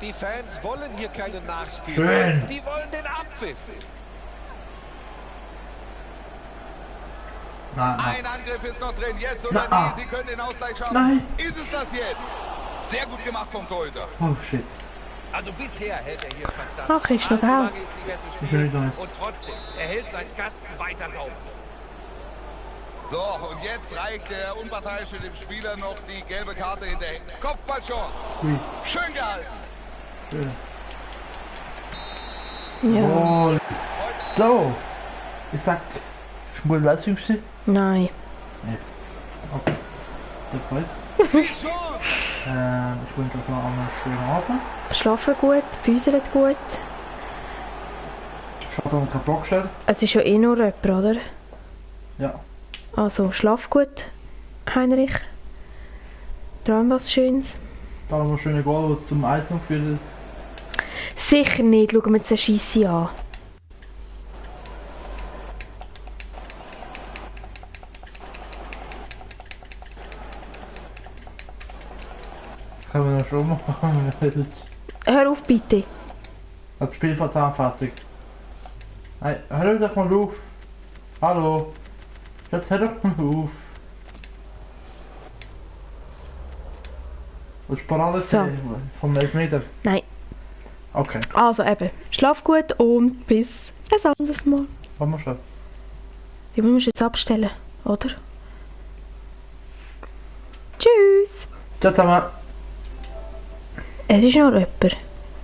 Speaker 4: Die Fans wollen hier keine Nachspielzeit.
Speaker 1: Schön.
Speaker 4: Die wollen den Abpfiff.
Speaker 1: Nein, nein.
Speaker 3: Ein Angriff ist noch drin. Jetzt oder
Speaker 1: Na.
Speaker 3: nie. Sie können den Ausgleich schaffen.
Speaker 1: Nein.
Speaker 3: Ist es das jetzt? Sehr gut gemacht vom Torhüter.
Speaker 1: Oh shit.
Speaker 4: Also bisher hält er hier fantastisch.
Speaker 2: Ach, kriegst du noch
Speaker 4: Allzu
Speaker 2: auch.
Speaker 4: lange ist die Welt zu
Speaker 1: Ich will
Speaker 4: spielen.
Speaker 1: nicht nice.
Speaker 4: Und trotzdem, er hält seinen Kasten weiter sauber.
Speaker 3: So, und jetzt reicht der Unparteiische dem Spieler noch die gelbe Karte hinterher. Kopfballchance.
Speaker 1: Ui.
Speaker 3: Schön gehalten.
Speaker 1: Schön.
Speaker 2: Ja.
Speaker 1: Oh. So. Ich sag, ist eine gute Leistung gewesen?
Speaker 2: Nein.
Speaker 1: Nicht. Okay. Das bald.
Speaker 3: Die Chance.
Speaker 1: Ich wünsche euch noch einen schönen Abend.
Speaker 2: Schlafen gut, füßeln gut.
Speaker 1: Schade, dass ich keine Frage gestellt.
Speaker 2: Es ist ja eh nur jemand, oder?
Speaker 1: Ja.
Speaker 2: Also, schlaf gut, Heinrich. Träum was Schönes.
Speaker 1: Da haben wir schöne Goal, was zum Eis noch geführt hat.
Speaker 2: Sicher nicht, schauen wir uns den Scheisse an.
Speaker 1: Das können wir noch schon machen.
Speaker 2: Hör auf bitte.
Speaker 1: Das Spielverzahnfassung. Nein, hör doch mal auf. Hallo. Jetzt hör doch mal auf. Das ist Parade
Speaker 2: So.
Speaker 1: vom Elfmeter.
Speaker 2: Nein.
Speaker 1: Okay,
Speaker 2: Also eben, schlaf gut und bis ein anderes Mal.
Speaker 1: wollen wir schon.
Speaker 2: Die musst du jetzt abstellen, oder? Tschüss.
Speaker 1: Ciao zusammen.
Speaker 2: Es ist noch jemand.